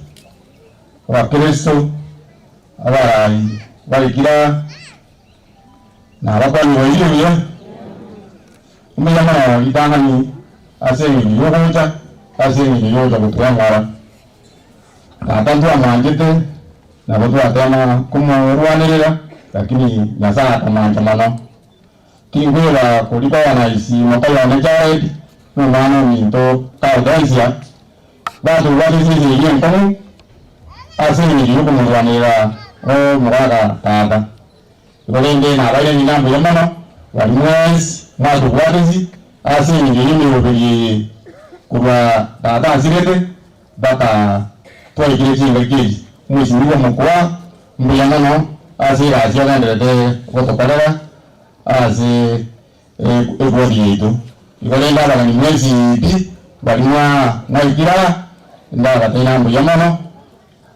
Wakristo, abarai barikira na abakwani baire buya omuyamano itang'ani ase eng'encho yogocha ase eng'encho yogocha gotwang'ara tata ntwamwanchete nabo twatema komorwanerera lakini Nyasaye akamwancha mono tingwira kurikwana isi makayone chaeti nomwana ominto Gaudensia batubwatisirie enkomo ase eng'encho yokomorwanera omogaka tata igo rende nabaire ng'ina mbuya mono bari mwensi mwatubwatisi ase eng'encho y'emeroberi korwa tata asirete mpaka twaikire chingaki echi mwesimiwa mokwa mbuya mono ase egasi ogenderete gotokorera ase egwodi yaitu igo rende abageni mwensi pi bari mwa mwaikira ndagatena mbuya mono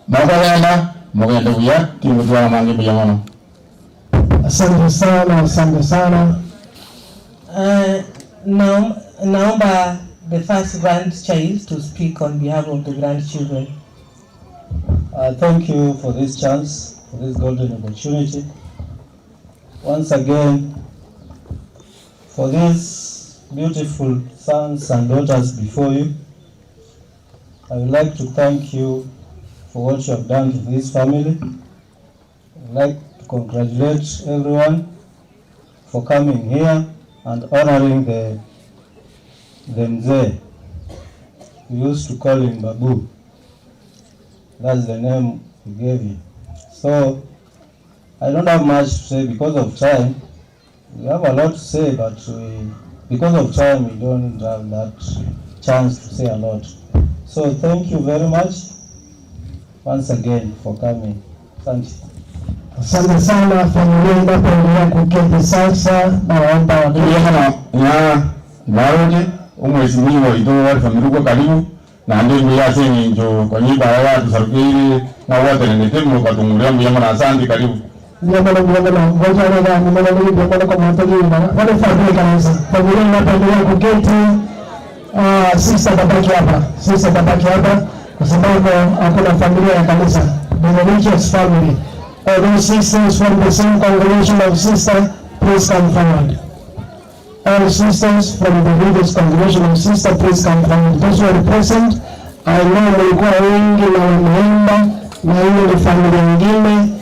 mokogenda mugende buya tingotwara mange mbuya mono. Asante sana, asante sana. Naomba the first grandchild to speak on behalf of the grandchildren. Thank you for this chance. for this golden opportunity. Once again, for these beautiful sons and daughters before you, I would like to thank you for what you have done to this family. I'd like to congratulate everyone for coming here and honoring the, the mzee. We used to call him Babu. That's the name we gave him. So I don't have much to say because of time. We have a lot to say, but we, because of time, we don't have that chance to say a lot. So thank you very much once again for coming. Thank you. Asante sana familia, inapoendelea kuketi sasa, nawaomba Ndiyo nya baroje omweshimiwa oito wari famiruko karibu naende mbuya ase eng'encho konya ebara yatusarukire nagwatenenete mokatung'uria mbuya mono asante karibu Miokono miokono ngoja rega miokono miokono kwa mwanzo na wale familia kabisa. Familia inapoendelea kuketi, ah, sisi tabaki hapa, sisi tabaki hapa kwa sababu hakuna familia ya kanisa, the religious family. All those sisters from the same congregation of sister, please come forward. All sisters from the religious congregation of sister, please come forward. Those who are present, I know mlikuwa wengi na wameenda, na hiyo ni familia nyingine.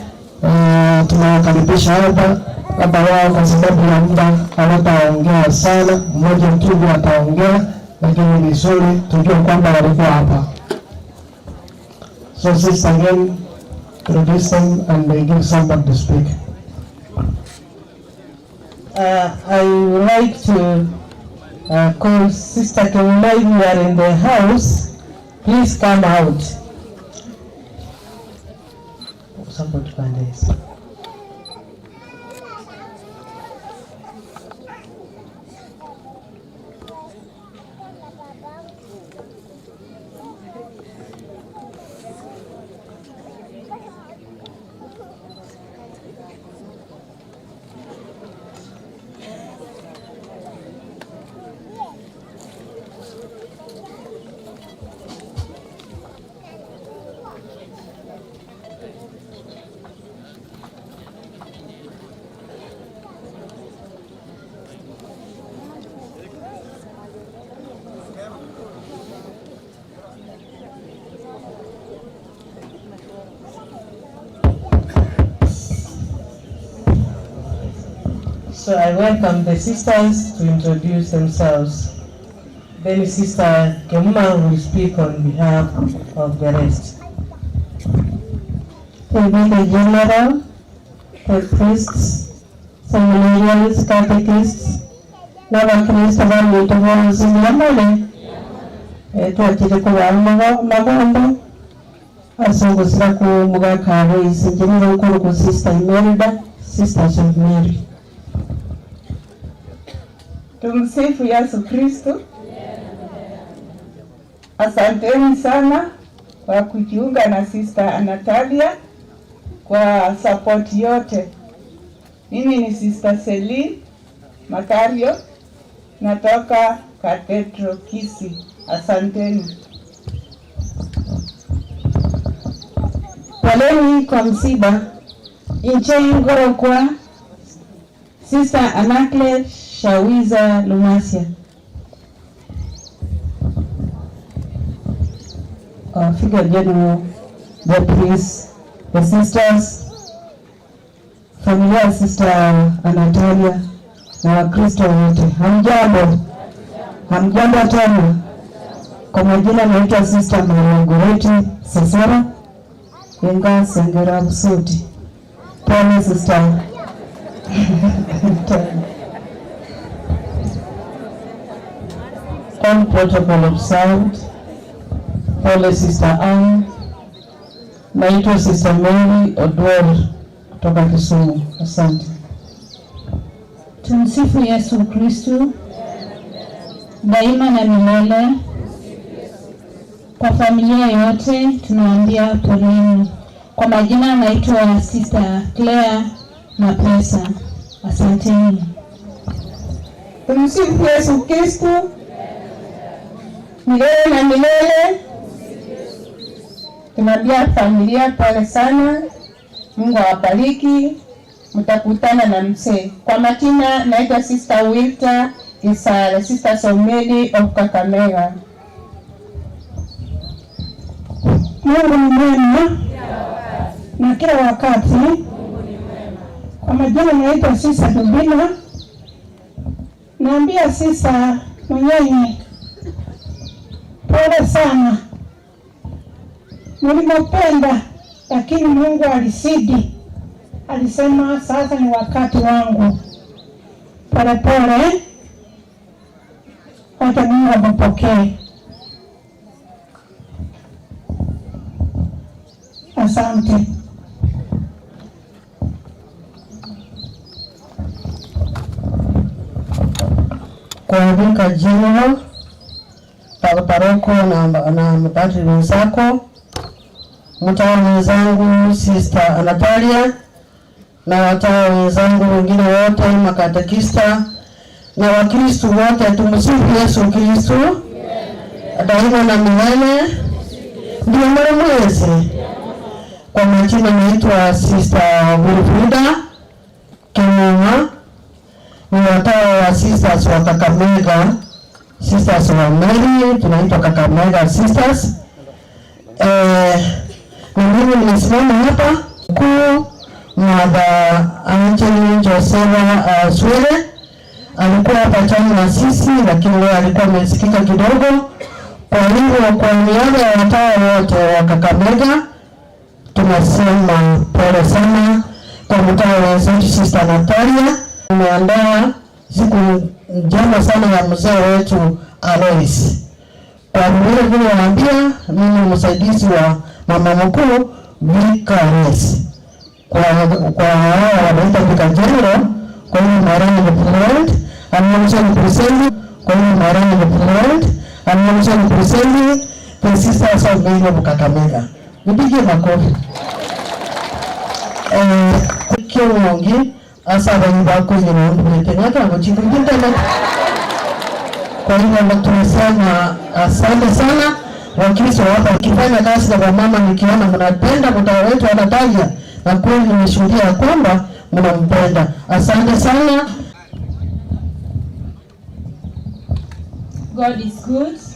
Uh, tunawakaribisha hapa, labda wao kwa sababu ya muda hawataongea sana, mmoja tu ndiye ataongea, lakini ni vizuri tujue kwamba walikuwa hapa. So sister again, introduce them and they give somebody to speak. I would like to call Sister Kemuma, if you are in the house, please come out. Somebody find this. So I welcome the sisters to introduce themselves. Then Sister Kemuma will speak on behalf of the rest. The Vicar General, the priests, seminarians, catechists, n'abakristo bamwita bonsi mwamale twakire kuba magombo asongosera ku mugaka Alois ngenera ukuru ku Sister Imelda Sisters of Mary. Tumsifu Yesu Kristo. Asanteni sana kwa kujiunga na Sister Anatalia kwa support yote. Mimi ni Sister Celine Makario, natoka Cathedral Kisii. Asanteni. Poleni kwa msiba. Inche Ngorokwa, Sister Anakle Shawiza Lumasia. Figure General, the priests, the sisters, familia ya Sister Anatolia na Wakristo wote, hamjambo? Hamjambo tena. Kwa majina naitwa Sister Maria Goretti Sesera Inga Sengera Busuti. Pole sister. All protocol observed. Pole Sister Ann. Naitwa Sister Mary Odwor kutoka Kisumu. Asante. Tumsifu Yesu Kristu daima na milele. Kwa familia yote tunawaambia poleni. Kwa majina naitwa Sister Claire na Pesa. Asanteni. Tumsifu Yesu Kristu milele na milele. Tunaambia familia pole sana. Mungu awabariki, mtakutana na mzee. Kwa majina naitwa Sister Wilta Isara, Sister Someli of Kakamega. Mungu ni mwema na kila wakati. Kwa majina naitwa Sisa Dubina. Naambia Sisa mwenyewe pole sana, nilimupenda lakini Mungu alisidi, alisema sasa ni wakati wangu. Polepole, wacha Mungu amupokee. Asante. Kwa Vicar General, paroko na, na mapadri wenzako, mtawa mwenzangu Sister Anatalia na watawa wenzangu wengine wote, makatekista na Wakristu wote, tumsifu Yesu Kristu daima na milele. Ndio mara mwezi. Kwa majina naitwa Sister Wilfrida Kimuma, ni watawa wa Sisters wa Kakamega, Sisters wa Mary, tunaitwa Kakamega Sisters. Eh, na mimi nimesimama hapa kuu Mother Angeline Josepha Swere alikuwa hapa chana na sisi, lakini leo alikuwa amesikika kidogo. Kwa hivyo kwa niaba ya watawa wote wa Kakamega tunasema pole sana kwa mtawa wenzetu Sister Natalia. Tumeandaa siku njema sana ya mzee wetu Alois. Kwa vile vile waambia, mimi ni msaidizi wa mama mkuu Vicares. Kwa hao wanaita Vicar General, kwa hiyo Marani President, I'm also representing, kwa hiyo Marani President, I'm also representing the Sisters of Mary of Kakamega. Nipige makofi. Kiongozi asa bako ni mtu ngo chindu internet. Kwa hivyo tunasema asante sana Wakristo hapa wakifanya kazi na wamama, nikiona mnapenda mtawa wetu anataja, na kweli nimeshuhudia kwamba mnampenda. Asante sana. God is good.